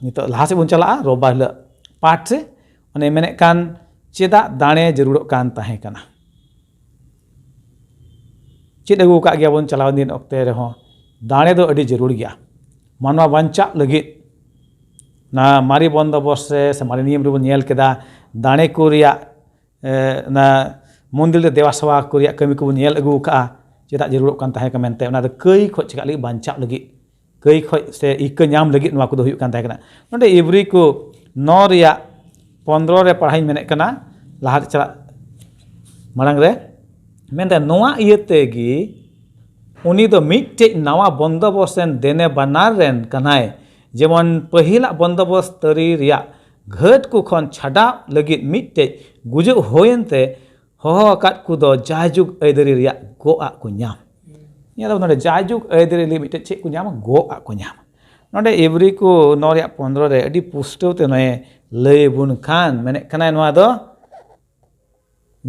ᱱᱤᱛᱚᱜ ᱞᱟᱦᱟ ᱥᱮᱫ ᱵᱚᱱ ᱪᱟᱞᱟᱜᱼᱟ, ᱨᱳᱵᱟᱨ ᱦᱤᱞᱳᱜ ᱯᱟᱴ ᱨᱮ᱾ ᱚᱱᱮ ᱢᱮᱱᱮᱫ ᱠᱟᱱ, ᱪᱮᱫᱟᱜ ᱫᱟᱲᱮ ᱡᱟᱹᱨᱩᱲᱚᱜ ᱠᱟᱱ ᱛᱟᱦᱮᱸ ᱠᱟᱱᱟ? ᱪᱮᱫ ᱟᱹᱜᱩ ᱟᱠᱟᱫ ᱜᱮᱭᱟ ᱵᱚᱱ ᱪᱟᱞᱟᱣ ᱫᱤᱱ ᱚᱠᱛᱮ ᱨᱮᱦᱚᱸ, ᱫᱟᱲᱮ ᱫᱚ ᱟᱹᱰᱤ ᱡᱟᱹᱨᱩᱲ ᱜᱮᱭᱟ ᱢᱟᱱᱣᱟ ᱵᱟᱧᱪᱟᱜ ᱞᱟᱹᱜᱤᱫ᱾ ᱚᱱᱟ ᱢᱟᱨᱮ ᱵᱚᱱᱫᱚᱵᱚᱥ ᱨᱮ ᱥᱮ ᱢᱟᱨᱮ ᱱᱤᱭᱚᱢ ᱨᱮᱵᱚᱱ ᱧᱮᱞ ᱠᱮᱫᱟ, ᱫᱟᱲᱮ ᱠᱚ ᱨᱮᱭᱟᱜ, ᱮ, ᱚᱱᱟ ᱢᱚᱱᱫᱤᱨ ᱨᱮ ᱫᱮᱵᱟ ᱥᱮᱵᱟ ᱠᱚ ᱨᱮᱭᱟᱜ ᱠᱟᱹᱢᱤ ᱠᱚᱵᱚᱱ ᱧᱮᱞ ᱟᱹᱜᱩ ᱟᱠᱟᱫᱼᱟ᱾ ᱪᱮᱫᱟᱜ ᱡᱟᱹᱨᱩᱲᱚᱜ ᱠᱟᱱ ᱛᱟᱦᱮᱸ ᱠᱟᱱᱟ ᱢᱮᱱᱛᱮ? ᱚᱱᱟ ᱫᱚ ᱠᱟᱹᱭ ᱠᱷᱚᱡ ᱪᱮᱠᱟᱜ ᱞᱟᱹᱜᱤᱫ? ᱵᱟᱧᱪᱟᱜ ᱞᱟᱹᱜᱤᱫ, ᱠᱟᱹᱭ ᱠᱷᱚᱡ ᱥᱮ ᱤᱠᱟᱹ ᱧᱟᱢ ᱞᱟᱹᱜᱤᱫ ᱱᱚᱣᱟ ᱠᱚᱫᱚ ᱦᱩᱭᱩᱜ ᱠᱟᱱ ᱛᱟᱦᱮᱸ ᱠᱟᱱᱟ᱾ ᱱᱚᱰᱮ ᱤᱵᱨᱤ ᱠᱚ ᱱᱚ ᱨᱮᱭᱟᱜ ᱯᱚᱱᱫᱽᱨᱚ ᱨᱮ ᱯᱟᱲᱦᱟᱣ ᱤᱧ ᱢᱮᱱᱮᱫ ᱠᱟᱱᱟ, ᱞᱟᱦᱟ ᱨᱮ ᱪᱟᱞᱟᱜ ᱢᱟᱲᱟᱝ ᱨᱮ᱾ ᱢᱮᱱᱫᱟ, ᱱᱚᱣᱟ ᱤᱭᱟᱹ ᱛᱮᱜᱮ ᱩᱱᱤ ᱫᱚ ᱢᱤᱫᱴᱮᱡ ᱱᱟᱣᱟ ᱵᱚᱱᱫᱚᱵᱚᱥ ᱨᱮᱱ ᱫᱮᱱᱮ ᱵᱟᱱᱟᱨ ᱨᱮᱱ ᱠᱟᱱᱟᱭ, ᱡᱮᱢᱚᱱ ᱯᱟᱹᱦᱤᱞᱟᱜ ᱵᱚᱱᱫᱚᱵᱚᱥ ᱛᱟᱹᱨᱤ ᱨᱮᱭᱟᱜ ᱜᱷᱟᱹᱴ ᱠᱚ ᱠᱷᱚᱱ ᱪᱷᱟᱰᱟᱣ ᱞᱟᱹᱜᱤᱫ ᱢᱤᱫᱴᱮᱡ ᱜᱩᱡᱩᱜ ᱦᱩᱭᱮᱱ ᱛᱮ ᱦᱚᱦᱚ ᱟᱠᱟᱫ ᱠᱚ ᱫᱚ ᱡᱟᱭᱡᱩᱜᱽ ᱟᱹᱭᱫᱟᱹᱨᱤ ᱨᱮᱭᱟᱜ ᱜᱚᱜ ᱟᱜ ᱠᱚ ᱧᱟᱢ᱾ ᱧᱮᱞ ᱟᱵᱚᱱ ᱱᱚᱰᱮ ᱡᱟᱭᱡᱩᱜᱽ ᱟᱹᱭᱫᱟᱹᱨᱤ ᱞᱟᱹᱜᱤᱫ ᱢᱤᱫᱴᱮᱡ ᱪᱮᱫ ᱠᱚ ᱧᱟᱢᱟ? ᱜᱚᱜ ᱟᱜ ᱠᱚ ᱧᱟᱢᱟ᱾ ᱱᱚᱰᱮ ᱤᱵᱨᱤ ᱠᱚ ᱱᱚ ᱨᱮᱭᱟᱜ ᱯᱚᱱᱫᱽᱨᱚ ᱨᱮ ᱟᱹᱰᱤ ᱯᱩᱥᱴᱟᱹᱣ ᱛᱮ ᱱᱚᱜᱼᱚᱭ ᱞᱟᱹᱭ ᱟᱵᱚᱱ ᱠᱷᱟᱱ, ᱢᱮᱱᱮᱫ ᱠᱟᱱᱟᱭ ᱱᱚᱣᱟ ᱫᱚ,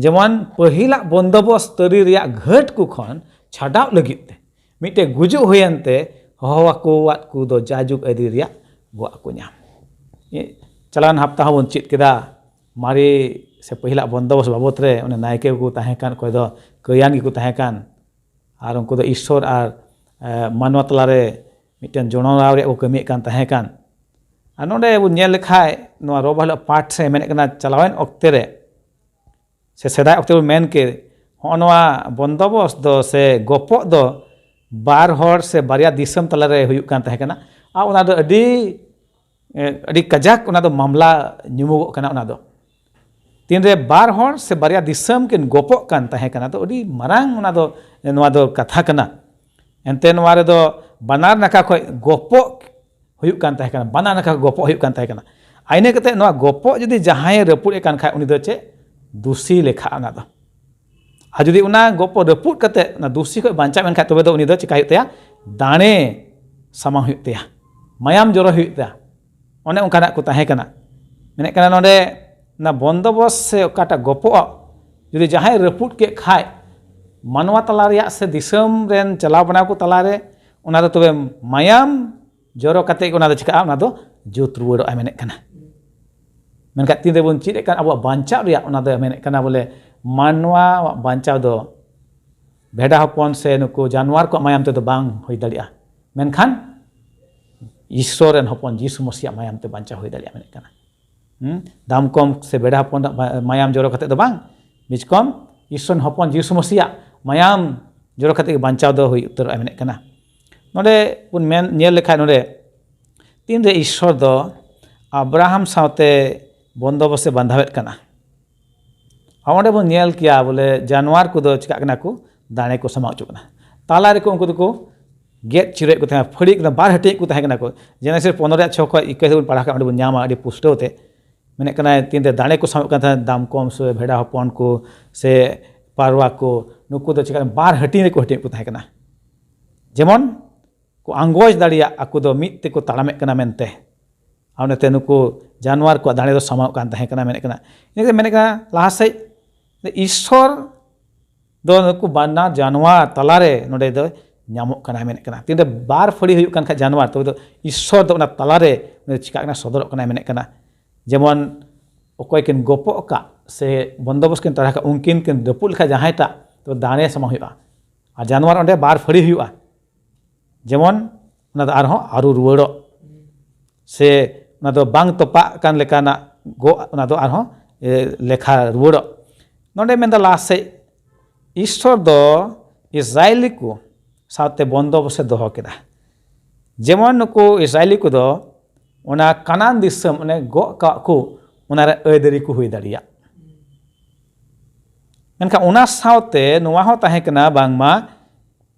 ᱡᱮᱢᱚᱱ ᱯᱟᱹᱦᱤᱞᱟᱜ ᱵᱚᱱᱫᱚᱵᱚᱥ ᱛᱟᱹᱨᱤ ᱨᱮᱭᱟᱜ ᱜᱷᱟᱹᱴ ᱠᱚ ᱠᱷᱚᱱ ᱪᱷᱟᱰᱟᱣ ᱞᱟᱹᱜᱤᱫ ᱛᱮ ᱢᱤᱫᱴᱮᱡ ᱜᱩᱡᱩᱜ ᱦᱩᱭᱮᱱ ᱛᱮ ᱦᱚᱦᱚ ᱟᱠᱚᱣᱟᱫ ᱠᱚ ᱫᱚ ᱡᱟᱭᱡᱩᱜᱽ ᱟᱹᱭᱫᱟᱹᱨᱤ ᱨᱮᱭᱟᱜ ᱜᱚᱜ ᱟᱠᱚ ᱧᱟᱢ᱾ ᱪᱟᱞᱟᱣᱮᱱ ᱦᱟᱯᱛᱟ ᱦᱚᱸᱵᱚᱱ ᱪᱮᱫ ᱠᱮᱫᱟ, ᱢᱟᱨᱮ ᱥᱮ ᱯᱟᱹᱦᱤᱞᱟᱜ ᱵᱚᱱᱫᱚᱵᱚᱥ ᱵᱟᱵᱚᱛ ᱨᱮ ᱚᱱᱮ ᱱᱟᱭᱠᱮ ᱠᱚᱠᱚ ᱛᱟᱦᱮᱸ ᱠᱟᱱ, ᱚᱠᱚᱭ ᱫᱚ ᱠᱟᱹᱭᱟᱱ ᱜᱮᱠᱚ ᱛᱟᱦᱮᱸ ᱠᱟᱱ, ᱟᱨ ᱩᱱᱠᱩ ᱫᱚ ᱤᱥᱥᱚᱨ ᱟᱨ, ᱮ, ᱢᱟᱱᱣᱟ ᱛᱟᱞᱟᱨᱮ ᱢᱤᱫᱴᱮᱱ ᱡᱚᱱᱚᱲᱟᱣ ᱨᱮᱭᱟᱜ ᱠᱚ ᱠᱟᱹᱢᱤᱭᱮᱫ ᱠᱟᱱ ᱛᱟᱦᱮᱸ ᱠᱟᱱ᱾ ᱟᱨ ᱱᱚᱰᱮ ᱵᱚᱱ ᱧᱮᱞ ᱞᱮᱠᱷᱟᱡ ᱱᱚᱣᱟ ᱨᱚᱵᱟ ᱦᱤᱞᱳᱜ ᱯᱟᱴ ᱨᱮ ᱢᱮᱱᱮᱫ ᱠᱟᱱᱟ, ᱪᱟᱞᱟᱣᱮᱱ ᱚᱠᱛᱮ ᱨᱮ ᱥᱮ ᱥᱮᱫᱟᱭ ᱚᱠᱛᱮ ᱵᱚᱱ ᱢᱮᱱ ᱠᱮᱫ, ᱦᱚᱸᱜᱼᱚ ᱱᱚᱣᱟ ᱵᱚᱱᱫᱚᱵᱚᱥ ᱫᱚ ᱥᱮ ᱜᱚᱯᱚᱜ ᱫᱚ ᱵᱟᱨ ᱦᱚᱲ ᱥᱮ ᱵᱟᱨᱭᱟ ᱫᱤᱥᱚᱢ ᱛᱟᱞᱟᱨᱮ ᱦᱩᱭᱩᱜ ᱠᱟᱱ ᱛᱟᱦᱮᱸ ᱠᱟᱱᱟ᱾ ᱟᱨ ᱚᱱᱟ ᱫᱚ ᱟᱹᱰᱤ, ᱮ, ᱟᱹᱰᱤ ᱠᱟᱡᱟᱠ ᱚᱱᱟ ᱫᱚ ᱢᱟᱢᱞᱟ ᱧᱩᱢᱩᱜᱚᱜ ᱠᱟᱱᱟ᱾ ᱚᱱᱟ ᱫᱚ ᱛᱤᱱᱨᱮ ᱵᱟᱨ ᱦᱚᱲ ᱥᱮ ᱵᱟᱨᱭᱟ ᱫᱤᱥᱚᱢ ᱠᱤᱱ ᱜᱚᱯᱚᱜ ᱠᱟᱱ ᱛᱟᱦᱮᱸ ᱠᱟᱱᱟ, ᱛᱚ ᱟᱹᱰᱤ ᱢᱟᱨᱟᱝ ᱚᱱᱟ ᱫᱚ, ᱱᱚᱣᱟ ᱫᱚ ᱠᱟᱛᱷᱟ ᱠᱟᱱᱟ᱾ ᱮᱱᱛᱮ ᱱᱚᱣᱟ ᱨᱮᱫᱚ ᱵᱟᱱᱟᱨ ᱱᱟᱠᱷᱟ ᱠᱷᱚᱱ ᱜᱚᱯᱚᱜ ᱦᱩᱭᱩᱜ ᱠᱟᱱ ᱛᱟᱦᱮᱸ ᱠᱟᱱᱟ, ᱵᱟᱱᱟᱨ ᱱᱟᱠᱷᱟ ᱜᱚᱯᱚᱜ ᱦᱩᱭᱩᱜ ᱠᱟᱱ ᱛᱟᱦᱮᱸ ᱠᱟᱱᱟ᱾ ᱟᱨ ᱤᱱᱟᱹ ᱠᱟᱛᱮ ᱱᱚᱣᱟ ᱜᱚᱯᱚᱜ ᱡᱩᱫᱤ ᱡᱟᱦᱟᱸᱭᱮ ᱨᱟᱹᱯᱩᱫ ᱮᱫ ᱠᱟᱱ ᱠᱷᱟᱡ, ᱩᱱᱤ ᱫᱚ ᱪᱮᱫ? ᱫᱩᱥᱤ ᱞᱮᱠᱷᱟᱜᱼᱟ ᱚᱱᱟ ᱫᱚ᱾ ᱟᱨ ᱡᱩᱫᱤ ᱚᱱᱟ ᱜᱚᱯᱚᱜ ᱨᱟᱹᱯᱩᱫ ᱠᱟᱛᱮ ᱚᱱᱟ ᱫᱩᱥᱤ ᱠᱷᱚᱱ ᱵᱟᱧᱪᱟᱣ ᱮᱱ ᱠᱷᱟᱡ, ᱛᱚᱵᱮ ᱫᱚ ᱩᱱᱤ ᱫᱚ ᱪᱤᱠᱟᱹᱭ ᱦᱩᱭᱩᱜ ᱛᱟᱭᱟ? ᱫᱟᱲᱮ ᱥᱟᱢᱟᱝ ᱦᱩᱭᱩᱜ ᱛᱟᱭᱟ, ᱢᱟᱭᱟᱢ ᱡᱚᱨᱚ ᱦᱩᱭᱩᱜ ᱛᱟᱭᱟ᱾ ᱚᱱᱮ ᱚᱱᱠᱟᱱᱟᱜ ᱠᱚ ᱛᱟᱦᱮᱸ ᱠᱟᱱᱟ᱾ ᱢᱮᱱᱮᱫ ᱠᱟᱱᱟ ᱱᱚᱰᱮ, ᱚᱱᱟ ᱵᱚᱱᱫᱚᱵᱚᱥ ᱥᱮ ᱚᱠᱟᱴᱟᱜ ᱜᱚᱯᱚᱜ ᱡᱩᱫᱤ ᱡᱟᱦᱟᱸᱭ ᱨᱟᱹᱯᱩᱫ ᱠᱮᱫ ᱠᱷᱟᱡ, ᱢᱟᱱᱣᱟ ᱛᱟᱞᱟ ᱨᱮᱭᱟᱜ ᱥᱮ ᱫᱤᱥᱚᱢ ᱨᱮᱱ ᱪᱟᱞᱟᱣ ᱵᱟᱱᱟᱣ ᱠᱚ ᱛᱟᱞᱟᱨᱮ, ᱚᱱᱟ ᱫᱚ ᱛᱚᱵᱮ ᱢᱟᱭᱟᱢ ᱡᱚᱨᱚ ᱠᱟᱛᱮ ᱜᱮ ᱚᱱᱟ ᱫᱚ ᱪᱤᱠᱟᱹᱜᱼᱟ? ᱚᱱᱟ ᱫᱚ ᱡᱩᱛ ᱨᱩᱣᱟᱹᱲᱚᱜᱼᱟ ᱢᱮᱱᱮᱫ ᱠᱟᱱᱟ᱾ ᱢᱮᱱᱠᱷᱟᱱ ᱛᱤᱱ ᱨᱮᱵᱚᱱ ᱪᱮᱫ ᱮᱫ ᱠᱟᱱ ᱟᱵᱚᱣᱟᱜ ᱵᱟᱧᱪᱟᱣ ᱨᱮᱭᱟᱜ, ᱚᱱᱟ ᱫᱚ ᱢᱮᱱᱮᱫ ᱠᱟᱱᱟ ᱵᱚᱞᱮ ᱢᱟᱱᱣᱟᱣᱟᱜ ᱵᱟᱧᱪᱟᱣ ᱫᱚ ᱵᱷᱮᱰᱟ ᱦᱚᱯᱚᱱ ᱥᱮ ᱱᱩᱠᱩ ᱡᱟᱱᱣᱟᱨ ᱠᱚᱣᱟᱜ ᱢᱟᱭᱟᱢ ᱛᱮᱫᱚ ᱵᱟᱝ ᱦᱩᱭ ᱫᱟᱲᱮᱭᱟᱜᱼᱟ, ᱢᱮᱱᱠᱷᱟᱱ ᱤᱥᱥᱚᱨ ᱨᱮᱱ ᱦᱚᱯᱚᱱ ᱡᱤᱥᱩ ᱢᱚᱥᱤᱭᱟᱜ ᱢᱟᱭᱟᱢ ᱛᱮ ᱵᱟᱧᱪᱟᱣ ᱦᱩᱭ ᱫᱟᱲᱮᱭᱟᱜᱼᱟ ᱢᱮᱱᱮᱫ ᱠᱟᱱᱟ᱾ ᱦᱩᱸ? ᱫᱟᱢ ᱠᱚᱢ ᱥᱮ ᱵᱷᱮᱰᱟ ᱦᱚᱯᱚᱱᱟᱜ ᱢᱟ-, ᱢᱟᱭᱟᱢ ᱡᱚᱨᱚ ᱠᱟᱛᱮ ᱫᱚ ᱵᱟᱝ, ᱵᱤᱪᱠᱚᱢ ᱤᱥᱥᱚᱨ ᱨᱮᱱ ᱦᱚᱯᱚᱱ ᱡᱤᱥᱩ ᱢᱚᱥᱤᱭᱟᱜ ᱢᱟᱭᱟᱢ ᱡᱚᱨᱚ ᱠᱟᱛᱮ ᱜᱮ ᱵᱟᱧᱪᱟᱣ ᱫᱚ ᱦᱩᱭ ᱩᱛᱟᱹᱨᱚᱜᱼᱟ ᱢᱮᱱᱮᱫ ᱠᱟᱱᱟ᱾ ᱱᱚᱰᱮ ᱵᱚᱱ ᱢᱮᱱ, ᱧᱮᱞ ᱞᱮᱠᱷᱟᱡ ᱱᱚᱰᱮ ᱛᱤᱱᱨᱮ ᱤᱥᱥᱚᱨ ᱫᱚ ᱟᱵᱨᱟᱦᱟᱢ ᱥᱟᱶᱛᱮ ᱵᱚᱱᱫᱚᱵᱚᱥᱮ ᱵᱟᱸᱫᱷᱟᱣᱮᱫ ᱠᱟᱱᱟ, ᱟᱨ ᱚᱸᱰᱮ ᱵᱚᱱ ᱧᱮᱞ ᱠᱮᱭᱟ ᱵᱚᱞᱮ ᱡᱟᱱᱣᱟᱨ ᱠᱚᱫᱚ ᱪᱤᱠᱟᱜ ᱠᱟᱱᱟ ᱠᱚ? ᱫᱟᱲᱮ ᱠᱚ ᱥᱟᱢᱟᱣ ᱦᱚᱪᱚᱜ ᱠᱟᱱᱟ᱾ ᱛᱟᱞᱟ ᱨᱮᱠᱚ ᱩᱱᱠᱩ ᱫᱚᱠᱚ ᱜᱮᱫ ᱪᱤᱨᱟᱹᱭᱮᱫ ᱠᱚ ᱛᱟᱦᱮᱸᱱᱟ, ᱯᱷᱟᱹᱲᱤᱜ ᱠᱟᱱᱟ, ᱵᱟᱨ ᱦᱟᱹᱴᱤᱧ ᱠᱚ ᱛᱟᱦᱮᱸ ᱠᱟᱱᱟ ᱠᱚ᱾ ᱡᱮᱱᱮᱥᱤᱥ ᱯᱚᱱᱨᱚ ᱨᱮᱭᱟᱜ ᱪᱷᱚ ᱠᱷᱚᱱ ᱤᱠᱟᱹᱭ ᱵᱚᱱ ᱯᱟᱲᱦᱟᱣ ᱠᱷᱟᱱ ᱚᱸᱰᱮ ᱵᱚᱱ ᱧᱟᱢᱟ ᱟᱹᱰᱤ ᱯᱩᱥᱴᱟᱹᱣ ᱛᱮ᱾ ᱢᱮᱱᱮᱫ ᱠᱟᱱᱟᱭ ᱛᱤᱱᱨᱮ ᱫᱟᱲᱮ ᱠᱚ ᱥᱟᱢᱟᱣ ᱠᱟᱱ ᱛᱟᱦᱮᱸᱱᱟ, ᱫᱟᱢ ᱠᱚᱢ ᱥᱮ ᱵᱷᱮᱰᱟ ᱦᱚᱯᱚᱱ ᱠᱚ ᱥᱮ ᱯᱟᱨᱣᱟ ᱠᱚ, ᱱᱩᱠᱩ ᱫᱚ ᱪᱤᱠᱟ ᱵᱟᱨ ᱦᱟᱹᱴᱤᱧ ᱨᱮᱠᱚ ᱦᱟᱹᱴᱤᱧ ᱠᱚ ᱛᱟᱦᱮᱸ ᱠᱟᱱᱟ᱾ ᱡᱮᱢᱚᱱ ᱠᱚ ᱟᱸᱜᱚᱪ ᱫᱟᱲᱮᱭᱟᱜ ᱟᱠᱚ ᱫᱚ ᱢᱤᱫ ᱛᱮᱠᱚ ᱛᱟᱲᱟᱢᱮᱫ ᱠᱟᱱᱟ ᱢᱮᱱᱛᱮ᱾ ᱟᱨ ᱚᱱᱟᱛᱮ ᱱᱩᱠᱩ ᱡᱟᱱᱣᱟᱨ ᱠᱚᱣᱟᱜ ᱫᱟᱲᱮ ᱫᱚ ᱥᱟᱢᱟᱣ ᱠᱟᱱ ᱛᱟᱦᱮᱸ ᱠᱟᱱᱟ ᱢᱮᱱᱮᱫ ᱠᱟᱱᱟ᱾ ᱤᱱᱟᱹᱛᱮ ᱢᱮᱱᱮᱫ ᱠᱟᱱᱟ ᱞᱟᱦᱟ ᱥᱮᱫ ᱤᱥᱥᱚᱨ ᱫᱚ ᱱᱩᱠᱩ ᱵᱟᱱᱟᱨ ᱡᱟᱱᱣᱟᱨ ᱛᱟᱞᱟᱨᱮ ᱱᱚᱰᱮ ᱫᱚ ᱧᱟᱢᱚᱜ ᱠᱟᱱᱟ ᱢᱮᱱᱮᱫ ᱠᱟᱱᱟ᱾ ᱛᱤᱱᱨᱮ ᱵᱟᱨ ᱯᱷᱟᱹᱲᱤ ᱦᱩᱭᱩᱜ ᱠᱟᱱ ᱠᱷᱟᱡ ᱡᱟᱱᱣᱟᱨ, ᱛᱚᱵᱮ ᱫᱚ ᱤᱥᱥᱚᱨ ᱫᱚ ᱚᱱᱟ ᱛᱟᱞᱟᱨᱮ ᱩᱱᱤ ᱫᱚ ᱪᱤᱠᱟᱜ ᱠᱟᱱᱟ? ᱥᱚᱫᱚᱨᱚᱜ ᱠᱟᱱᱟᱭ ᱢᱮᱱᱮᱫ ᱠᱟᱱᱟ᱾ ᱡᱮᱢᱚᱱ ᱚᱠᱚᱭ ᱠᱤᱱ ᱜᱚᱯᱚᱜ ᱟᱠᱟᱫ ᱥᱮ ᱵᱚᱱᱫᱚᱵᱚᱥ ᱠᱤᱱ ᱛᱟᱲᱟ ᱟᱠᱟᱫ, ᱩᱱᱠᱤᱱ ᱠᱤᱱ ᱨᱟᱹᱯᱩᱫ ᱞᱮᱠᱷᱟᱡ ᱡᱟᱦᱟᱸᱭᱴᱟᱜ, ᱛᱚᱵᱮ ᱫᱟᱲᱮ ᱥᱟᱢᱟᱝ ᱦᱩᱭᱩᱜᱼᱟ᱾ ᱟᱨ ᱡᱟᱱᱣᱟᱨ ᱚᱸᱰᱮ ᱵᱟᱨ ᱯᱷᱟᱹᱲᱤ ᱦᱩᱭᱩᱜᱼᱟ, ᱡᱮᱢᱚᱱ ᱚᱱᱟ ᱫᱚ ᱟᱨᱦᱚᱸ ᱟᱹᱨᱩ ᱨᱩᱣᱟᱹᱲᱚᱜ ᱥᱮ ᱚᱱᱟ ᱫᱚ ᱵᱟᱝ ᱛᱚᱯᱟᱜ ᱠᱟᱱ ᱞᱮᱠᱟᱱᱟᱜ ᱜᱚᱜ, ᱚᱱᱟ ᱫᱚ ᱟᱨᱦᱚᱸ ᱮ, ᱞᱮᱠᱷᱟ ᱨᱩᱣᱟᱹᱲᱚᱜ᱾ ᱱᱚᱰᱮ ᱢᱮᱱᱫᱟ ᱞᱟᱦᱟ ᱥᱮᱫ ᱤᱥᱥᱚᱨ ᱫᱚ ᱤᱥᱨᱟᱭᱮᱞᱤ ᱠᱚ ᱥᱟᱶᱛᱮ ᱵᱚᱱᱫᱚᱵᱚᱥᱮ ᱫᱚᱦᱚ ᱠᱮᱫᱟ᱾ ᱡᱮᱢᱚᱱ ᱱᱩᱠᱩ ᱤᱥᱨᱟᱭᱮᱞᱤ ᱠᱚᱫᱚ ᱚᱱᱟ ᱠᱟᱱᱟᱱ ᱫᱤᱥᱚᱢ ᱚᱱᱮ ᱜᱚᱜ ᱠᱟᱜ ᱠᱚ, ᱚᱱᱟᱨᱮ ᱟᱹᱭᱫᱟᱹᱨᱤ ᱠᱚ ᱦᱩᱭ ᱫᱟᱲᱮᱭᱟᱜ᱾ ᱢᱮᱱᱠᱷᱟᱱ ᱚᱱᱟ ᱥᱟᱶᱛᱮ ᱱᱚᱣᱟ ᱦᱚᱸ ᱛᱟᱦᱮᱸ ᱠᱟᱱᱟ, ᱵᱟᱝᱢᱟ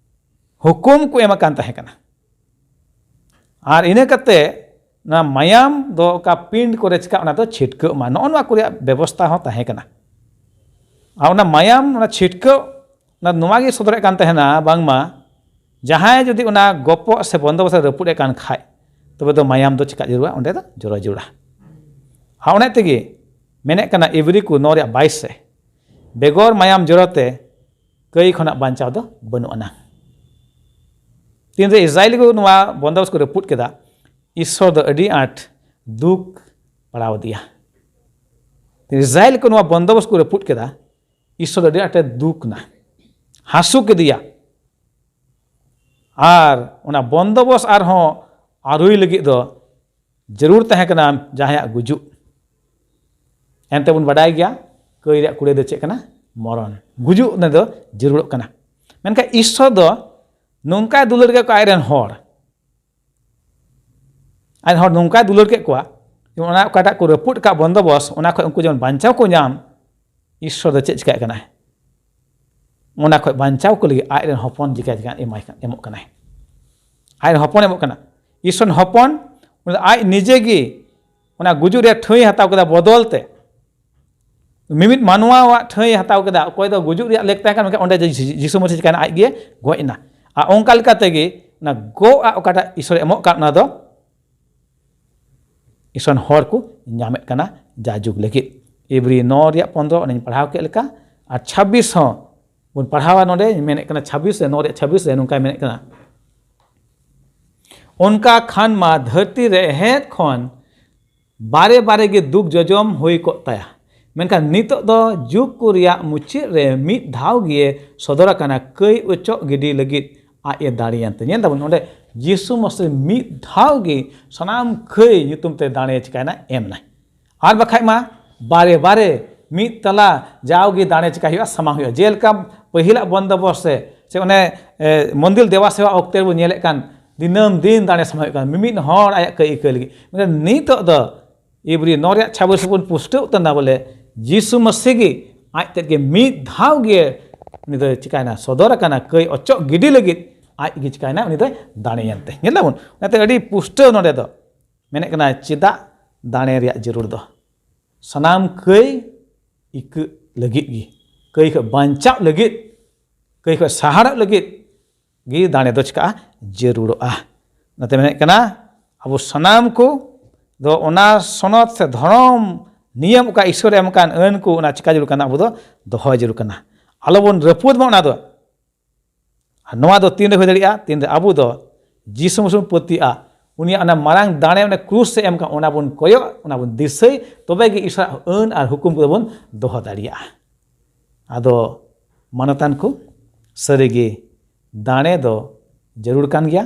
ᱦᱩᱠᱩᱢ ᱠᱚ ᱮᱢ ᱟᱠᱟᱱ ᱛᱟᱦᱮᱸ ᱠᱟᱱᱟ᱾ ᱟᱨ ᱤᱱᱟᱹ ᱠᱟᱛᱮ ᱱᱚᱣᱟ ᱢᱟᱭᱟᱢ ᱫᱚ ᱚᱠᱟ ᱯᱤᱸᱰ ᱠᱚᱨᱮ ᱪᱤᱠᱟᱹᱜ, ᱚᱱᱟ ᱫᱚ ᱪᱷᱤᱴᱠᱟᱹᱜ ᱢᱟ, ᱱᱚᱜᱼᱚ ᱱᱚᱣᱟ ᱠᱚ ᱨᱮᱭᱟᱜ ᱵᱮᱵᱚᱥᱛᱷᱟ ᱦᱚᱸ ᱛᱟᱦᱮᱸ ᱠᱟᱱᱟ᱾ ᱟᱨ ᱚᱱᱟ ᱢᱟᱭᱟᱢ, ᱚᱱᱟ ᱪᱷᱤᱴᱠᱟᱹᱜ, ᱚᱱᱟ ᱱᱚᱣᱟ ᱜᱮ ᱥᱚᱫᱚᱨᱮᱫ ᱠᱟᱱ ᱛᱟᱦᱮᱱᱟ, ᱵᱟᱝᱢᱟ ᱡᱟᱦᱟᱸᱭ ᱡᱩᱫᱤ ᱚᱱᱟ ᱜᱚᱯᱚᱜ ᱥᱮ ᱵᱚᱱᱫᱚᱵᱚᱥᱛ ᱨᱟᱹᱯᱩᱫ ᱮᱫ ᱠᱟᱱ ᱠᱷᱟᱡ, ᱛᱚᱵᱮ ᱫᱚ ᱢᱟᱭᱟᱢ ᱫᱚ ᱪᱮᱠᱟ ᱡᱟᱹᱨᱩᱲᱟ? ᱚᱸᱰᱮ ᱫᱚ ᱡᱚᱨᱚ ᱡᱟᱹᱨᱩᱲᱟ᱾ ᱟᱨ ᱚᱱᱟ ᱛᱮᱜᱮ ᱢᱮᱱᱮᱫ ᱠᱟᱱᱟ ᱤᱵᱨᱤ ᱠᱚ ᱱᱚ ᱨᱮᱭᱟᱜ ᱵᱟᱭᱤᱥ ᱨᱮ, "ᱵᱮᱜᱚᱨ ᱢᱟᱭᱟᱢ ᱡᱚᱨᱚᱛᱮ ᱠᱟᱹᱭ ᱠᱷᱚᱱᱟᱜ ᱵᱟᱧᱪᱟᱣ ᱫᱚ ᱵᱟᱹᱱᱩᱜ ᱟᱱᱟ᱾" ᱛᱤᱱᱨᱮ ᱤᱥᱨᱟᱭᱮᱞ ᱠᱚ ᱱᱚᱣᱟ ᱵᱚᱱᱫᱚᱵᱚᱥ ᱠᱚ ᱨᱟᱹᱯᱩᱫ ᱠᱮᱫᱟ, ᱤᱥᱥᱚᱨ ᱫᱚ ᱟᱹᱰᱤ ᱟᱸᱴ ᱫᱩᱠ ᱯᱟᱲᱟᱣ ᱟᱫᱮᱭᱟ᱾ ᱤᱥᱨᱟᱭᱮᱞ ᱠᱚ ᱱᱚᱣᱟ ᱵᱚᱱᱫᱚᱵᱚᱥ ᱠᱚ ᱨᱟᱹᱯᱩᱫ ᱠᱮᱫᱟ, ᱤᱥᱥᱚᱨ ᱫᱚ ᱟᱹᱰᱤ ᱟᱸᱴᱮ ᱫᱩᱠ ᱱᱟ, ᱦᱟᱹᱥᱩ ᱠᱮᱫᱮᱭᱟ᱾ ᱟᱨ ᱚᱱᱟ ᱵᱚᱱᱫᱚᱵᱚᱥ ᱟᱨᱦᱚᱸ ᱟᱹᱨᱩᱭ ᱞᱟᱹᱜᱤᱫ ᱫᱚ ᱡᱟᱹᱨᱩᱲ ᱛᱟᱦᱮᱸ ᱠᱟᱱᱟ ᱡᱟᱦᱟᱸᱭᱟᱜ ᱜᱩᱡᱩᱜ᱾ ᱮᱱᱛᱮ ᱵᱚᱱ ᱵᱟᱰᱟᱭ ᱜᱮᱭᱟ, ᱠᱟᱹᱭ ᱨᱮᱭᱟᱜ ᱠᱩᱲᱟᱹᱭ ᱫᱚ ᱪᱮᱫ ᱠᱟᱱᱟ? ᱢᱚᱨᱚᱱ᱾ ᱜᱩᱡᱩᱜ ᱚᱱᱟ ᱫᱚ ᱡᱟᱹᱨᱩᱲᱚᱜ ᱠᱟᱱᱟ᱾ ᱢᱮᱱᱠᱷᱟᱱ ᱤᱥᱥᱚᱨ ᱫᱚ ᱱᱚᱝᱠᱟᱭ ᱫᱩᱞᱟᱹᱲ ᱠᱮᱫ ᱠᱚᱣᱟ ᱟᱡ ᱨᱮᱱ ᱦᱚᱲ, ᱟᱡ ᱦᱚᱲ ᱱᱚᱝᱠᱟᱭ ᱫᱩᱞᱟᱹᱲ ᱠᱮᱫ ᱠᱚᱣᱟ, ᱡᱮᱢᱚᱱ ᱚᱱᱟ ᱚᱠᱟᱴᱟᱜ ᱠᱚ ᱨᱟᱹᱯᱩᱫ ᱟᱠᱟᱫ ᱵᱚᱱᱫᱚᱵᱚᱥ, ᱚᱱᱟ ᱠᱷᱚᱱ ᱩᱱᱠᱩ ᱡᱮᱢᱚᱱ ᱵᱟᱧᱪᱟᱣ ᱠᱚ ᱧᱟᱢ, ᱤᱥᱥᱚᱨ ᱫᱚ ᱪᱮᱫ ᱪᱤᱠᱟᱹᱜ ᱠᱟᱱᱟᱭ? ᱚᱱᱟ ᱠᱷᱚᱱ ᱵᱟᱧᱪᱟᱣ ᱠᱚ ᱞᱟᱹᱜᱤᱫ ᱟᱡ ᱨᱮᱱ ᱦᱚᱯᱚᱱ ᱪᱤᱠᱟᱹ ᱪᱤᱠᱟᱹ ᱮᱢᱟᱭ ᱠᱟᱱ, ᱮᱢᱚᱜ ᱠᱟᱱᱟᱭ᱾ ᱟᱡ ᱨᱮᱱ ᱦᱚᱯᱚᱱ ᱮᱢᱚᱜ ᱠᱟᱱᱟ᱾ ᱤᱥᱥᱚᱨ ᱨᱮᱱ ᱦᱚᱯᱚᱱ, ᱩᱱᱤ ᱫᱚ ᱟᱡ ᱱᱤᱡᱮ ᱜᱮ ᱚᱱᱟ ᱜᱩᱡᱩᱜ ᱨᱮᱭᱟᱜ ᱴᱷᱟᱹᱭ ᱦᱟᱛᱟᱣ ᱠᱮᱫᱟ ᱵᱚᱫᱚᱞ ᱛᱮ᱾ ᱢᱤᱢᱤᱫ ᱢᱟᱱᱣᱟᱣᱟᱜ ᱴᱷᱟᱹᱭ ᱦᱟᱛᱟᱣ ᱠᱮᱫᱟ, ᱚᱠᱚᱭ ᱫᱚ ᱜᱩᱡᱩᱜ ᱨᱮᱭᱟᱜ ᱞᱮᱠ ᱛᱟᱦᱮᱸ ᱠᱟᱱᱟ, ᱢᱮᱱᱠᱷᱟᱱ ᱚᱸᱰᱮ ᱡᱤ-, ᱡᱤᱥᱩ ᱢᱟᱹᱥᱤ ᱪᱤᱠᱟᱹᱭᱮᱱᱟ? ᱟᱡ ᱜᱮ ᱜᱚᱡ ᱮᱱᱟ᱾ ᱟᱨ ᱚᱱᱠᱟ ᱞᱮᱠᱟ ᱛᱮᱜᱮ ᱚᱱᱟ ᱜᱚᱜ ᱟᱜ ᱚᱠᱟᱴᱟᱜ ᱤᱥᱥᱚᱨᱮ ᱮᱢᱚᱜ ᱠᱟᱱ, ᱚᱱᱟ ᱫᱚ ᱤᱥᱚᱱ ᱦᱚᱲ ᱠᱚ ᱧᱟᱢᱮᱫ ᱠᱟᱱᱟ ᱡᱟᱭᱡᱩᱜᱽ ᱞᱟᱹᱜᱤᱫ᱾ ᱤᱵᱨᱤ ᱱᱚ ᱨᱮᱭᱟᱜ ᱯᱚᱱᱫᱽᱨᱚ ᱚᱱᱮᱧ ᱯᱟᱲᱦᱟᱣ ᱠᱮᱫ ᱞᱮᱠᱟ, ᱟᱨ ᱪᱷᱟᱵᱵᱤᱥ ᱦᱚᱸ ᱵᱚᱱ ᱯᱟᱲᱦᱟᱣᱟ᱾ ᱱᱚᱰᱮ ᱢᱮᱱᱮᱫ ᱠᱟᱱᱟ, ᱪᱷᱟᱵᱵᱤᱥ ᱨᱮ, ᱱᱚ ᱨᱮᱭᱟᱜ ᱪᱷᱟᱵᱵᱤᱥ ᱨᱮ ᱱᱚᱝᱠᱟᱭ ᱢᱮᱱᱮᱫ ᱠᱟᱱᱟ, "ᱚᱱᱠᱟ ᱠᱷᱟᱱ ᱢᱟ ᱫᱷᱟᱹᱨᱛᱤ ᱨᱮᱦᱮᱫ ᱠᱷᱚᱱ ᱵᱟᱨᱮ ᱵᱟᱨᱮ ᱜᱮ ᱫᱩᱠ ᱡᱚᱡᱚᱢ ᱦᱩᱭ ᱠᱚᱜ ᱛᱟᱭᱟ᱾ ᱢᱮᱱᱠᱷᱟᱱ ᱱᱤᱛᱚᱜ ᱫᱚ ᱡᱩᱜᱽ ᱠᱚ ᱨᱮᱭᱟᱜ ᱢᱩᱪᱟᱹᱫ ᱨᱮ ᱢᱤᱫ ᱫᱷᱟᱣ ᱜᱮ ᱥᱚᱫᱚᱨ ᱟᱠᱟᱱᱟ ᱠᱟᱹᱭ ᱚᱪᱚᱜ ᱜᱤᱰᱤ ᱞᱟᱹᱜᱤᱫ ᱟᱡ ᱮ ᱫᱟᱲᱮᱭᱮᱱ ᱛᱮ᱾ ᱧᱮᱞ ᱫᱟᱵᱚᱱ ᱱᱚᱰᱮ ᱡᱤᱥᱩ ᱢᱟᱥᱤ ᱢᱤᱫ ᱫᱷᱟᱣ ᱜᱮ ᱥᱟᱱᱟᱢ ᱠᱟᱹᱭ ᱧᱩᱛᱩᱢ ᱛᱮ ᱫᱟᱲᱮ ᱪᱤᱠᱟᱭᱱᱟ, ᱮᱢ ᱱᱟᱭ᱾ ᱟᱨ ᱵᱟᱠᱷᱟᱡ ᱢᱟ ᱵᱟᱨᱮ ᱵᱟᱨᱮ ᱢᱤᱫ ᱛᱟᱞᱟ ᱡᱟᱣᱜᱮ ᱫᱟᱲᱮ ᱪᱤᱠᱟᱭ ᱦᱩᱭᱩᱜᱼᱟ, ᱥᱟᱢᱟᱝ ᱦᱩᱭᱩᱜᱼᱟ᱾ ᱡᱮᱞᱮᱠᱟ ᱯᱟᱹᱦᱤᱞᱟᱜ ᱵᱚᱱᱫᱚᱵᱚᱥ ᱨᱮ ᱥᱮ ᱚᱱᱮ ᱮ, ᱢᱚᱱᱫᱤᱨ ᱫᱮᱵᱟ ᱥᱮᱵᱟ ᱚᱠᱛᱮ ᱨᱮᱵᱚᱱ ᱧᱮᱞᱮᱫ ᱠᱟᱱ ᱫᱤᱱᱟᱹᱢ ᱫᱤᱱ ᱫᱟᱲᱮ ᱥᱟᱢᱟᱝ ᱦᱩᱭᱩᱜ ᱠᱟᱱᱟ ᱢᱤᱢᱤᱫ ᱦᱚᱲ ᱟᱭᱟᱜ ᱠᱟᱹᱭ ᱟᱹᱭᱠᱟᱹᱣ ᱞᱟᱹᱜᱤᱫ᱾ ᱢᱮᱱᱠᱷᱟᱱ ᱱᱤᱛᱚᱜ ᱫᱚ ᱤᱵᱨᱤ ᱱᱚ ᱨᱮᱭᱟᱜ ᱪᱷᱟᱵᱤᱥ ᱨᱮᱵᱚᱱ ᱯᱩᱥᱴᱟᱹᱣ ᱩᱛᱟᱹᱨ ᱮᱱᱟ ᱵᱚᱞᱮ ᱡᱤᱥᱩ ᱢᱟᱹᱥᱤ ᱜᱮ ᱟᱡ ᱛᱮᱫ ᱜᱮ ᱢᱤᱫ ᱫᱷᱟᱣ ᱜᱮ ᱩᱱᱤ ᱫᱚ ᱪᱤᱠᱟᱭᱱᱟ, ᱥᱚᱫᱚᱨ ᱟᱠᱟᱱᱟ ᱠᱟᱹᱭ ᱚᱪᱚᱜ ᱜᱤᱰᱤ ᱞᱟᱹᱜᱤᱫ ᱟᱡ ᱜᱮ ᱪᱤᱠᱟᱭᱱᱟ, ᱩᱱᱤ ᱫᱚᱭ ᱫᱟᱲᱮᱭᱮᱱ ᱛᱮ᱾ ᱧᱮᱞ ᱫᱟᱵᱚᱱ ᱚᱱᱟᱛᱮ ᱟᱹᱰᱤ ᱯᱩᱥᱴᱟᱹᱣ ᱱᱚᱰᱮ ᱫᱚ ᱢᱮᱱᱮᱫ ᱠᱟᱱᱟ ᱪᱮᱫᱟᱜ ᱫᱟᱲᱮ ᱨᱮᱭᱟᱜ ᱡᱟᱹᱨᱩᱲ ᱫᱚ᱾ ᱥᱟᱱᱟᱢ ᱠᱟᱹᱭ ᱤᱠᱟᱹᱜ ᱞᱟᱹᱜᱤᱫ ᱜᱮ, ᱠᱟᱹᱭ ᱠᱷᱚᱱ ᱵᱟᱧᱪᱟᱜ ᱞᱟᱹᱜᱤᱫ, ᱠᱟᱹᱭ ᱠᱷᱚᱱ ᱥᱟᱦᱟᱨᱚᱜ ᱞᱟᱹᱜᱤᱫ ᱜᱮ ᱫᱟᱲᱮ ᱫᱚ ᱪᱤᱠᱟᱜᱼᱟ? ᱡᱟᱹᱨᱩᱲᱚᱜᱼᱟ᱾ ᱚᱱᱟᱛᱮ ᱢᱮᱱᱮᱫ ᱠᱟᱱᱟ ᱟᱵᱚ ᱥᱟᱱᱟᱢ ᱠᱚ ᱫᱚ ᱚᱱᱟ ᱥᱚᱱᱚᱛ ᱥᱮ ᱫᱷᱚᱨᱚᱢ ᱱᱤᱭᱚᱢ ᱚᱠᱟ ᱤᱥᱚᱨ ᱮᱢ ᱟᱠᱟᱱ ᱟᱹᱱ ᱠᱚ ᱚᱱᱟ ᱪᱤᱠᱟ ᱡᱟᱹᱨᱩᱲ ᱠᱟᱱᱟ, ᱟᱵᱚ ᱫᱚ ᱫᱚᱦᱚ ᱡᱟᱹᱨᱩᱲ ᱠᱟᱱᱟ᱾ ᱟᱞᱚᱵᱚᱱ ᱨᱟᱹᱯᱩᱫ ᱢᱟ ᱚᱱᱟ ᱫᱚ᱾ ᱟᱨ ᱱᱚᱣᱟ ᱫᱚ ᱛᱤᱱᱨᱮ ᱦᱩᱭ ᱫᱟᱲᱮᱭᱟᱜᱼᱟ? ᱛᱤᱱᱨᱮ ᱟᱵᱚ ᱫᱚ ᱡᱤᱥᱩ ᱢᱟᱥᱤ ᱵᱚᱱ ᱯᱟᱹᱛᱭᱟᱹᱜᱼᱟ, ᱩᱱᱤᱭᱟᱜ ᱚᱱᱟ ᱢᱟᱨᱟᱝ ᱫᱟᱲᱮ, ᱚᱱᱟ ᱠᱨᱩᱥ ᱮ ᱮᱢ ᱠᱟᱜ, ᱚᱱᱟ ᱵᱚᱱ ᱠᱚᱭᱚᱜ, ᱚᱱᱟ ᱵᱚᱱ ᱫᱤᱥᱟᱹᱭ, ᱛᱚᱵᱮ ᱜᱮ ᱤᱥᱚᱨᱟᱜ ᱟᱹᱱ ᱟᱨ ᱦᱩᱠᱩᱢ ᱠᱚᱫᱚ ᱵᱚᱱ ᱫᱚᱦᱚ ᱫᱟᱲᱮᱭᱟᱜᱼᱟ᱾ ᱟᱫᱚ ᱢᱟᱱᱚᱛᱟᱱ ᱠᱚ, ᱥᱟᱹᱨᱤᱜᱮ ᱫᱟᱲᱮ ᱫᱚ ᱡᱟᱹᱨᱩᱲ ᱠᱟᱱ ᱜᱮᱭᱟ